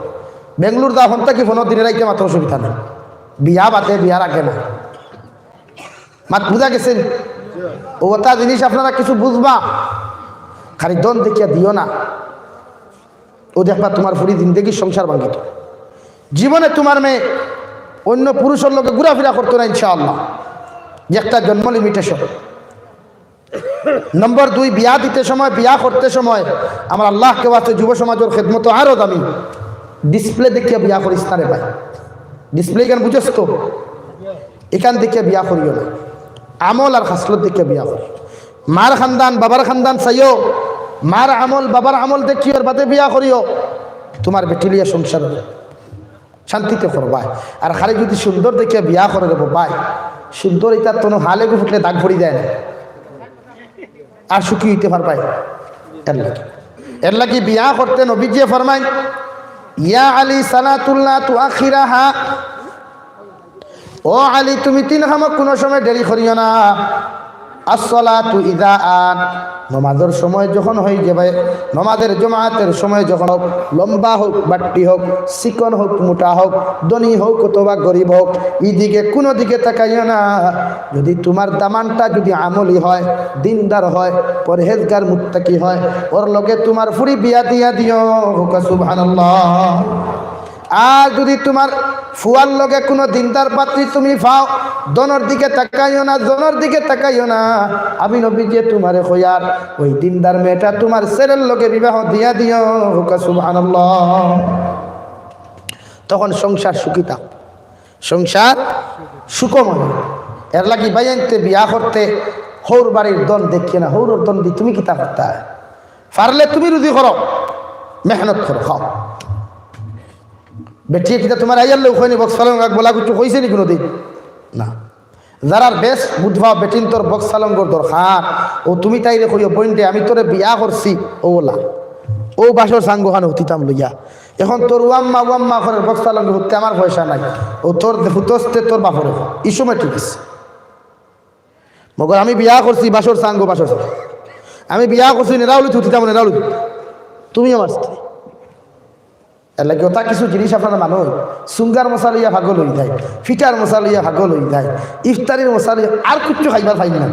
বেঙ্গলোর যা হন থাকি ফোনো দিনে রাইতে মাত্র অসুবিধা নাই, বিয়া বাদে, বিয়ার আগে না। মাত বুঝা গেছে নি? অউ অতা জিনিস আপনারা কিছু বুঝবা, খালি ধন দেখিয়া দিও না। অউ দেখবা তুমার ফুড়ি জিন্দেগির সংসার ভাঙ্গিতো। জীবনে তুমার মেয়ে অইন্য পুরুষর লগে ঘুরাফিরা করতো না ইনশাআল্লাহ। যে একটা জন্ম লিমিটেশন। নম্বর দুই, বিয়া দিতে সময়, বিয়া করতে সময় আমার আল্লাহকে ওয়াস্তে যুব সমাজর খেদমত আরো দামি। ডিসপ্লে দেখিয়া বিয়া করিস না রে ভাই, ডিসপ্লে কেন বুঝস তো? এখান দেখিয়া বিয়া করিও না, আমল আর খাসলত দেখিয়া বিয়া করিও। মার খানদান, বাবার খানদান চাইও, মার আমল, বাবার আমল দেখিও, এর বাদে বিয়া করিও। তোমার বেটি লইয়া সংসার হবে, শান্তিতে করবায়। আর খালি যদি সুন্দর দেখিয়া বিয়া করে দেবো ভাই, সুন্দর ইটার তনো হালে গু ফুটলে দাগ পড়ি যায় না, আর সুখী হইতে পারবায়। এর লাগি, এর লাগি বিয়া করতে নবীজিয়ে ফরমাইন, ইয়া আলী সালাতুল্লাহ তুআখিরাহা, ও আলী, তুমি তিন কামো কোনো সময় দেরি করিও না। আসসালাতু ইদা আন, নমাজর সময় যখন হয়ে যাবে, নমাজের জমাতের সময় যখন হোক, লম্বা হোক, বাট্টি হোক, চিকন হোক, মোটা হোক, ধনী হোক অথবা গরিব হোক, এই দিকে কোনো দিকে তাকাইও না। যদি তোমার দামানটা যদি আমলি হয়, দিনদার হয়, পরহেজগার মুত্তাকি হয়, ওর লগে তোমার ফুরি বিয়া দিয়া দিও। হোক সুবহানাল্লাহ। আর যদি তোমার ফুয়ার লগে কোনো দিনদার পাত্রী তুমি পাও, ধনর দিকে তাকাইও না, জনর দিকে তাকাইও না। আমি নবীজিয়ে তোমারে কইয়ার, ওই দিনদার মেয়েটা তোমার ছেলের লগে বিবাহ দিয়া দিও। হোক সুবহানাল্লাহ। তখন সংসার সুখী থাক, সংসার সুখময়। এর লাগি ভাইয়াইন্তে বিয়া করতে হউর বাড়ির ধন দেখিও না, হউর ধন দি তুমি কিতা করতায়? পারলে তুমি রুজি করো, মেহনত করো, খাও। বেটিয়ে কিতা তোমার আইয়ার লোক হয়নি, বক্স ফালং রাখ বলা কিছু কইছে নি কোনোদিন? না। যারার বেশ বুধবা বেটিন্তর বক্স ফালঙ্গর দরকার, ও তুমি তাইরে কইও, "বইন রে, আমি তোরে বিয়া করছি, ও ওলা, ও বাসর সাঙ্গহান হতিতাম লইয়া। এখন তোর ওয়াম্মা, ওয়াম্মা করে বক্স ফালঙ্গ হতে আমার পয়সা নাই, ও তোর হুতস্তে তোর বাপরে, এই সময় ঠিক আছে।" মগর আমি বিয়া করছি বাসর সাঙ্গ, বাসর সাঙ্গ। আমি বিয়া করছি নেরাউলি থুতিতাম নেরাউলি। তুমি আমার স্ত্রী। এর লাগি ওটা কিছু জিনিস আপনারা মানুষ সুঙ্গার মশা লইয়া পাগল হয়ে যায়, ফিটার মশা লইয়া পাগল হয়ে যায়, ইফতারির মশা লইয়া আর কিচ্ছু খাইবার পাই না।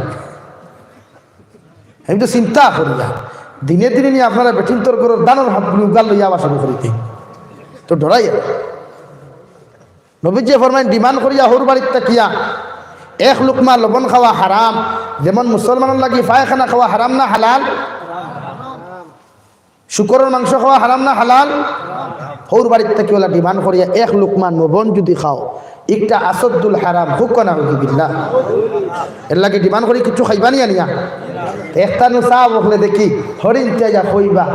আমি তো চিন্তা করি না। দিনে দিনে নিয়ে আপনারা বেটিন্তর গরুর দানোর হাতগুলি উগাল লইয়া আবার শুরু করি দেয়। তো ডরাই আর। নবীজি ফরমাইন, ডিমান্ড করিয়া হউর বাড়িত থাকিয়া এক লুকমা লবণ খাওয়া হারাম, যেমন মুসলমানর লাগি পায়খানা খাওয়া হারাম না হালাল? শুকরর মাংস খাওয়া হারাম না হালাল? হউর বাড়িত থাকি ওলা ডিমান্ড করিয়া এক লুকমা লবণ যদি খাও, একটা আসাদ্দুল হারাম, হুক নাউজুবিল্লাহ। এর লাগি ডিমান্ড করি কিছু খাইবা নি আনিয়া? একটা নুসা বকলে দেখি, হরিণ তে আইয়া কইবা,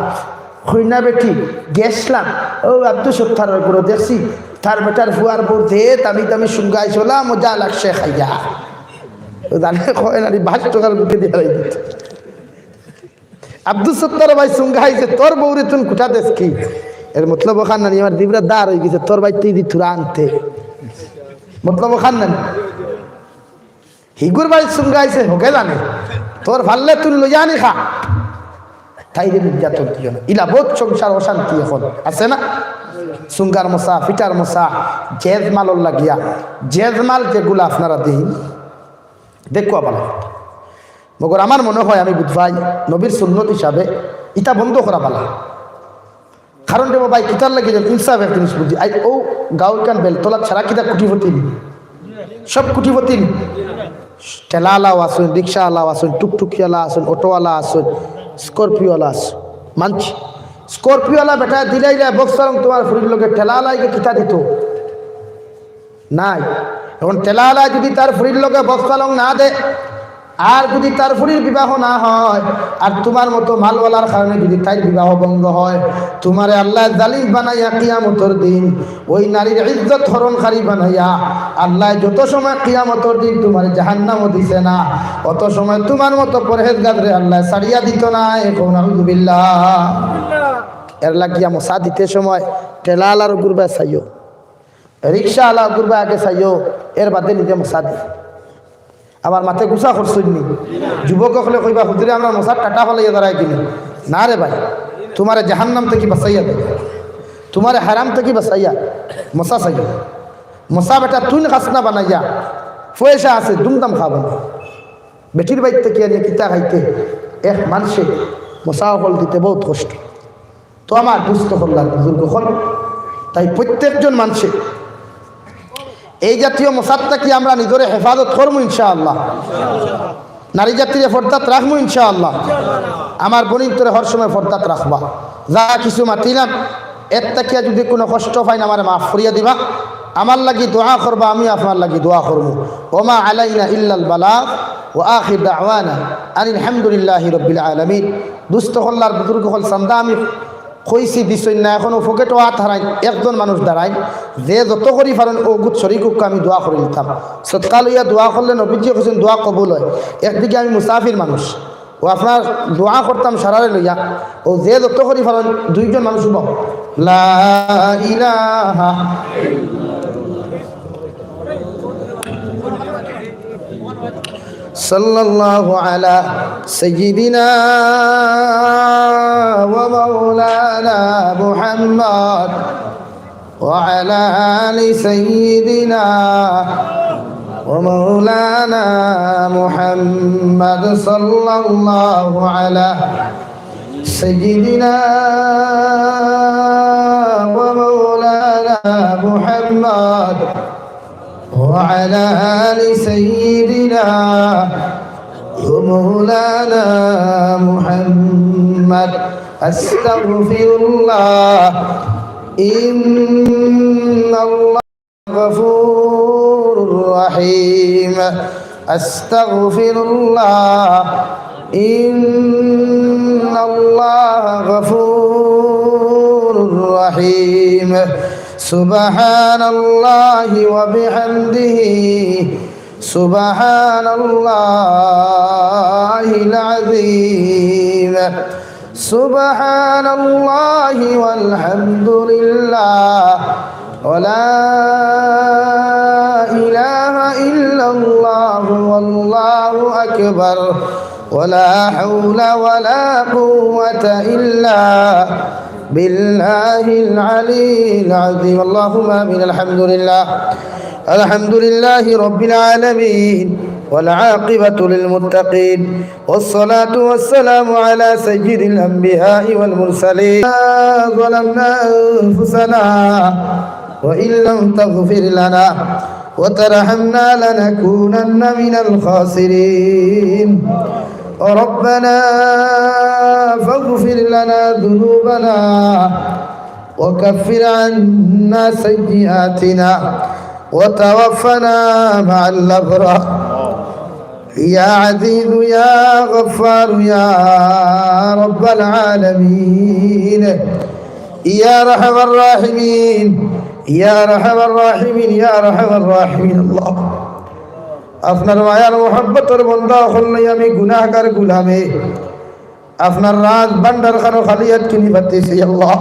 কইনা বেটি, গেছলাম, ও আব্দুস সত্তারর ঘরো দেখছি, তার বেটার ফুয়ার বউ দে, দামি দামি সুঙ্গাইছে, ওলা মজা লাগছে খাইয়া। ও জানে কয় না রে, বাইশ টাকার মুখে দিয়া দিত। আব্দুস সত্তার ভাই সুঙ্গাইছে, তোর বউরে তুই কুটা দেস কি? এর মতলব ওখান নানি, আমার জিবরা দার হয়ে গেছে, তোর বাইতে দি থুরা আনতে। মতলব ওখান নানি। হিগুর বাড়িত সুঙ্গাইছে, হকে জানে। তোর ভাল্লে তুই লইয়া আনি খা। তাইরে নির্যাতন দিও না। ইলা বহুত সংসার অশান্তি এখন। আছে না? সুঙ্গার মশা, ফিটার মশা, জেজমালর লাগিয়া। জেজমাল যেগুলা আপনারা দেইন, দেখো আবার। মগর আমার মনে হয় আমি বুঝবাই, নবীর সুন্নত হিসাবে ইটা বন্ধ করা ভালা। কারণ রে বাবা, কিতার লাগি যেন ইনসাফ এক জিনিস বুঝি। আই ও গাঁও কান বেলতলা ছাড়া কিতা কুটিপতি নি? সব কুটিপতি নি? ঠেলাআলাও আছইন, রিক্সাআলাও আছইন, টুকটুকিআলা আছইন, অটোআলা আছইন, স্করপিওআলা আছইন। মানছি, স্করপিওআলা বেটা দিলাইলা বক্স ফালং তোমার ফুরির লগে ঠেলাআলায় কিতা দিত? নাই। এখন ঠেলাআলায় যদি তার ফুরির লগে বক্স ফালং না দে, আর যদি তার ফুরির বিবাহ না হয়, আর তোমার মতো মালওয়ালার কারণে যদি তাইর বিবাহ ভঙ্গ হয়, তোমারে আল্লায় জালিম বানাইয়া কিয়ামতর দিন ওই নারীর ইজ্জত হরণকারী বানাইয়া আল্লায় যত সময় কিয়ামতর দিন তোমারে জাহান্নামো দিছে না, অত সময় তোমার মতো পরহেজগাররে আল্লায় ছাড়িয়া দিত না। এখন নাউজুবিল্লাহ। এর লাগিয়া মশা দিতে সময় ঠেলাআলার গুরবা চাইও, রিক্সাআলা গুরবা আগে চাইও, এর বাদে নিজে মশা দি। আমার মাতে গুছা করছইন নি? যুবক অকলে কইবা, "হুজুরে, আমরা মশার টাটা ফালাইয়া দাঁড়াই দিনি।" না রে ভাই, তোমারে জাহান্নাম থাকি বাঁচাইয়া দে, তোমারে হারাম থাকি বাঁচাইয়া মশা চাইও। মশা বেটা তুইন খাসনা বানাইয়া, পয়সা আছে, দুমদাম খাবা না। বেটির বাইত থাকি আনিয়া কিতা খাইতে, এক মানষে মশা অকল দিতে বহুত কষ্ট। তো আমার দুস্থ কল্যাণ বুজুর্গ অকল, তাই প্রত্যেকজন মানষে এই জাতীয় মশার থাকি আমরা নিজরে হেফাজত করমু ইনশাআল্লাহ। নারী জাতিরে পর্দাত রাখমু ইনশাআল্লাহ। আমার বইনতরে হর সময় পর্দাত রাখবা। যা কিছু মাতিলাম, এর থাকিয়া যুদি কুনু কষ্ট পাইন, আমারে মাফ করিয়া দিবা। আমার লাগি দোয়া করবা, আমি আপনার লাগি দোয়া করমু। ওমা আলাইনা ইল্লাল বালাগ, ওয়া আখির দাওয়ানা আনিল হামদুলিল্লাহি রাব্বিল আলামিন। দুস্ত অকল আর বুজুর্গ অকল, চান্দা আমি কইছি দিছইন না, অখনো পকেটো আত হারাইন, একজন মানুষ দাঁড়াইন, যে যত করি পারইন অগুত শরিক অউক্কা, আমি দোয়া করি নিতাম। সদকা লইয়া দোয়া করলে নবীজি কইছইন দোয়া কবুল অয়। একদিকে আমি মুসাফির মানুষ, অউ আপনার দোয়া করতাম সারারে লইয়া, অউ যে যত করি পারইন দুইজন মানুষ উবা। লা ইলাহা صلى الله على سيدنا ومولانا محمد وعلى آل سيدنا ومولانا محمد، صلى الله على سيدنا ومولانا محمد وعلى آل سيدنا ومولانا محمد. أستغفر الله، إن الله غفور رحيم. أستغفر الله، إن الله غفور رحيم. سبحان الله وبحمده، سبحان الله العظيم، سبحان الله والحمد لله، ولا إله إلا الله، والله أكبر، ولا حول ولا قوة إلا بالله العلي العظيم. اللهم آمين. الحمد لله، الحمد لله رب العالمين، والعاقبة للمتقين، والصلاة والسلام على سيد الأنبياء والمرسلين. ظلمنا أنفسنا وإن لم تغفر لنا وترحمنا لنكونن من الخاسرين. ربنا فاغفر لنا ذنوبنا وكفر عنا سيئاتنا وتوفنا مع الأبرار. يا عزيز يا غفار يا رب العالمين، يا أرحم الراحمين، يا أرحم الراحمين، يا أرحم الراحمين. الله، আপনার মায়ার মহব্বতর বন্দা অকল লইয়া আমি গুনাহগার গুলামে আপনার রাজ ভান্ডার খানো খালি আত কিনি পাতিছি আল্লাহ।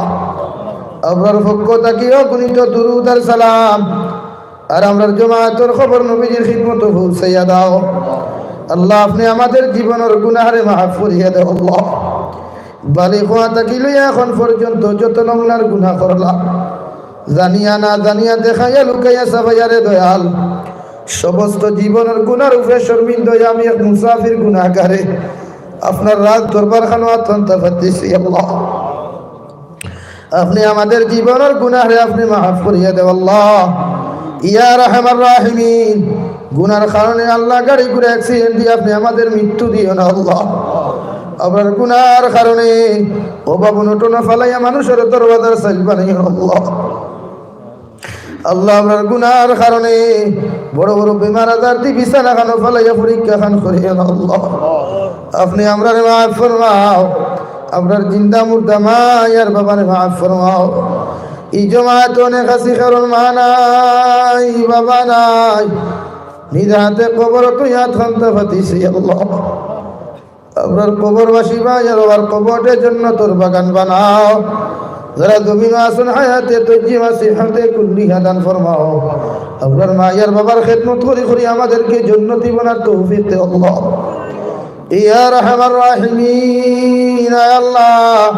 আপনার পক্ষ থাকিও গুণিত দুরুদ আর সালাম আর আমরার জমাতর খবর নবীজির খিদমতো পৌঁছাইয়া দাও। আল্লাহ, আপনে আমাদের জীবনর গুনাহরে মাফ করিয়া দেও আল্লাহ। বালিগ অওয়া থাকি লইয়া এখন পর্যন্ত যত নমুনার গুনাহ করলাম, জানিয়া না জানিয়া, দেখাইয়া লুকাইয়া ছাপাইয়া রে দয়াল, সমস্ত জীবনর গুনাহর উপরে শর্মিন্দা অইয়া আমি এক মুসাফির গুনাহগারে আপনার রাজ দরবার খানো আত পান্তা পাতিছি আল্লাহ। আপনে আমাদের জীবনর গুনাহরে আপনে মাফ করিয়া দেও আল্লাহ। ইয়া আরহামার রাহিমিন, গুনার কারণে আল্লাহ গাড়ি ঘোড়া accident দিয়া আপনে আমাদের মৃত্যু দিও না আল্লাহ। আমরার গুনার কারণে অভাব অনটনো ফালাইয়া মানুষর দরওয়াজার চাইল বানাইও না আল্লাহ। আল্লাহ, আমরার গুনার কারণে বড় বড় বেমার আজার দি বিছানা খানো ফালাইয়া পরীক্ষা খান করিও না আল্লাহ। আপনে আমরারে মাফ ফরমাও, আমরার জিন্দা মুর্দা মা আর বাবারে মাফ ফরমাও। ই জমাত অনেক আছি, কারণ মা নাই, বাবা নাই, নিজ হাতে কবরো তুই আত পান্তা পাতিছি আল্লাহ। আমরার কবরবাসী ভাই আর বাবার কবররে জন্নতর বাগান বানাও। যারা জমিনো আছইন, হায়াতে তৈয়্যিবা, সিহাতে কুল্লিহা দান ফরমাও। আমরার মা আর বাবার খেদমত করি করি আমাদেরকে জন্নতি বানার তৌফিক দে আল্লাহ। ইয়া আরহামার রাহিমিন, আয় আল্লাহ,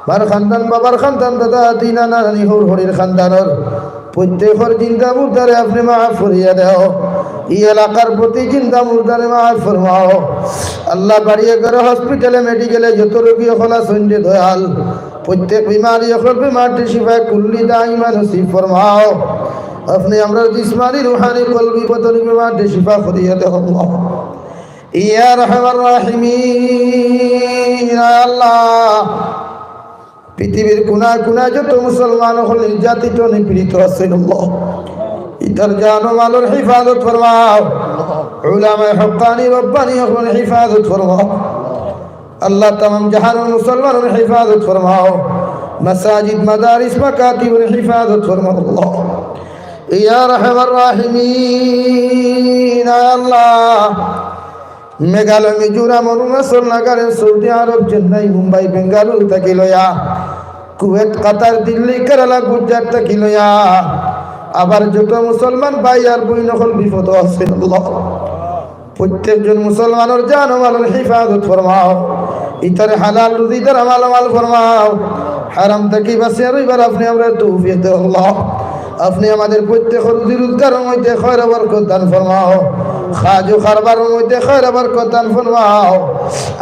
মার খান্দান, বাবার খান্দান, দাদা, দাদি, নানা, নানি, হউর, হড়ির খান্দানর প্রত্যেকর জিন্দা মুর্দারে আপনে মাফ করিয়া দেও। ই এলাকার প্রতি জিন্দা মুর্দারে মাফ ফরমাও। আল্লাহ, বাড়িয়ে ঘরে, হসপিটালে, মেডিকেলে যত রোগী অকল আছইন রে দয়াল, প্রত্যেক বেমারি অকলর বেমাররে শিফা কুল্লি দাইমা নসিব ফরমাও। আপনে আমরার জিসমানি, রুহানি, কলবি, বদনি বেমাররে শিফা করিয়া দেও আল্লাহ। ইয়া আরহামার রাহিমিন, ইয়া আল্লাহ, পৃথিবীর কোনা কোনা যত মুসলমান অকল নির্যাতিত নিপীড়িত আছইন আল্লাহ, ইতার জান ও মালর হেফাজত ফরমাও। উলামায়ে হক্কানি রব্বানি অকলর হেফাজত ফরমাও। আল্লাহ, তামাম জাহানর মুসলমানর হেফাজত ফরমাও। মাসাজিদ, মাদারিস, মাকাতিবর হেফাজত ফরমাও আল্লাহ। ইয়া আরহামার রাহিমিন, আল্লাহ, মেঘালয়, মিজোরাম, অরুণাচল, নাগাল্যান্ড, সৌদি আরব, চেন্নাই, মুম্বাই, বেঙ্গালুরু থাকি লইয়া, কুয়েত, কাতার, দিল্লি, কেরালা, গুজরাট থাকি লইয়া, আবার যত মুসলমান ভাই আর বইন অকল বিপদো আছইন আল্লাহ, প্রত্যেকজন মুসলমানর জান ও মালর হেফাজত ফরমাও। ইতারে হালাল রুজিদার মালামাল ফরমাও। হারাম থাকি বাঁচিয়া রইবার আপনে আমরারে তৌফিক দেও আল্লাহ। আপনে আমাদের প্রত্যেকর রুজি রোজগারর মধ্যে খয়র বরকত দান ফরমাও। কাজ ও কারবারর মধ্যে খয়র বরকত দান ফরমাও।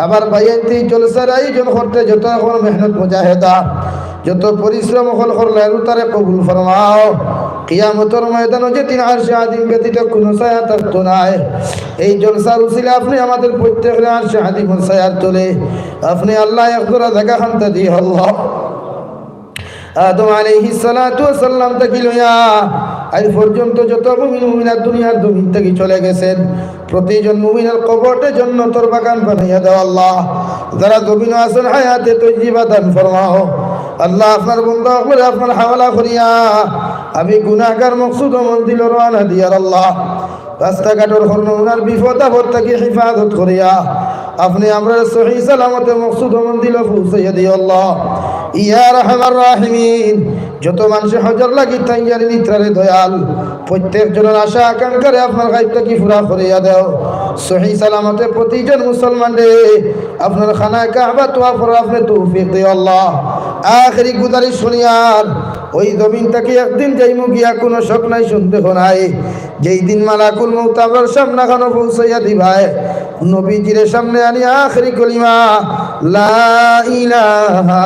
আমার ভাইয়াইন্তে ই জলসার আয়োজন করতে যত অকল মেহনত মুজাহেদা, যত পরিশ্রম অকল করলা, আল্লাহ তারে কবুল ফরমাও। কিয়ামতর ময়দানো যেদিন আরশে আজিম ব্যতীত কুনু ছায়া থাকতো নায়, এই জলসার উসিলায় আপনে আমাদের প্রত্যেকরে আরশে আজিমর ছায়ার তলে আপনে আল্লাহ এক জোড়া জাগা খান্তা দিও আল্লাহ। আদম আলাইহিস সালাতু ওয়াস সালাম থাকি লইয়া আজ পর্যন্ত যত মুমিন মুমিনাত দুনিয়ার জমিন থাকি চলে গেছইন, প্রতিজন মুমিনর কবররে জন্নতর বাগান বানাইয়া দেও আল্লাহ। যারা জমিনো আছইন, হায়াতে তৈয়বা দান ফরমাও আল্লাহ। আপনার বন্দা অকলরে আপনার হাওলা করিয়া আমি গুনাহগার মকসুদ ও মঞ্জিলো রওয়ানা দিয়ার আল্লাহ। রাস্তাঘাটর হর নমুনার বিপদ আপদ থাকি হেফাজত করিয়া আপনে আমরারে সহি সালামতে মকসুদ ও মঞ্জিলো পৌঁছাইয়া দিও আল্লাহ। ইয়া আরহামার রাহিমিন, যত মানষে হজর লাগি তাইয়ারি নিতরারে দয়াল, প্রত্যেক জনর আশা আকাঙ্ক্ষারে আপনার গাইব থাকি পুরা করিয়া দেও। সহি সালামতে প্রতিজন মুসলমানরে আপনার খানায়ে কাবা তওয়াফর আপনে তৌফিক দেও আল্লাহ। আখেরি গুজারিশ করিয়ার, ওই জমিন থাকি একদিন যাইমু গিয়া, কুনু শক নাই, সন্দেহ নাই। যেই দিন মালাকুল মউত আমরার সামনাখানো পৌঁছাইয়া দিবায়, নবীজিরে সামনে আনি আখেরি কলিমা লা ইলাহা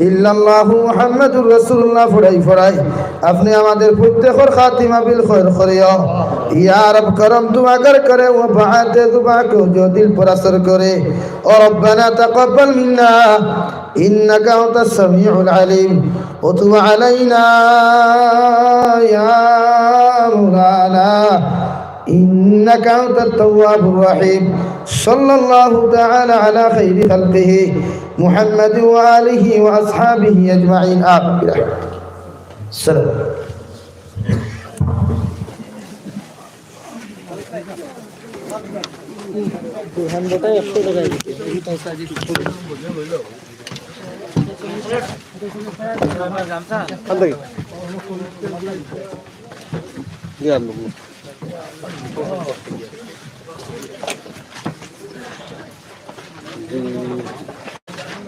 ইল্লাল্লাহু মুহাম্মাদুর রাসূলুল্লাহ পড়াই পড়াই আপনে আমাদের প্রত্যেকর খাতিমা বিল খৈর করিও। ইয়া রব করম দুআ কর করে ও বাতে দুআ কো জো দিল পর আসর করে। ও রব্বানা তাকাব্বাল মিন্না ইন্নাকা আনতাস সামিউল আলিম। وتب علينا يا مولانا إنك أنت التواب الرحيم. صلى الله تعالى على خير خلقه محمد وآله وأصحابه أجمعين. آمين. السلام.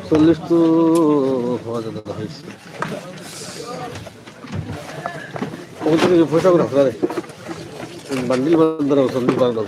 চল্লিশ তো হওয়া যেত হয়েছে। ওখান থেকে পয়সা করে আপনারে বান্ডিল বান্ধার চল্লিশ বান্ধার।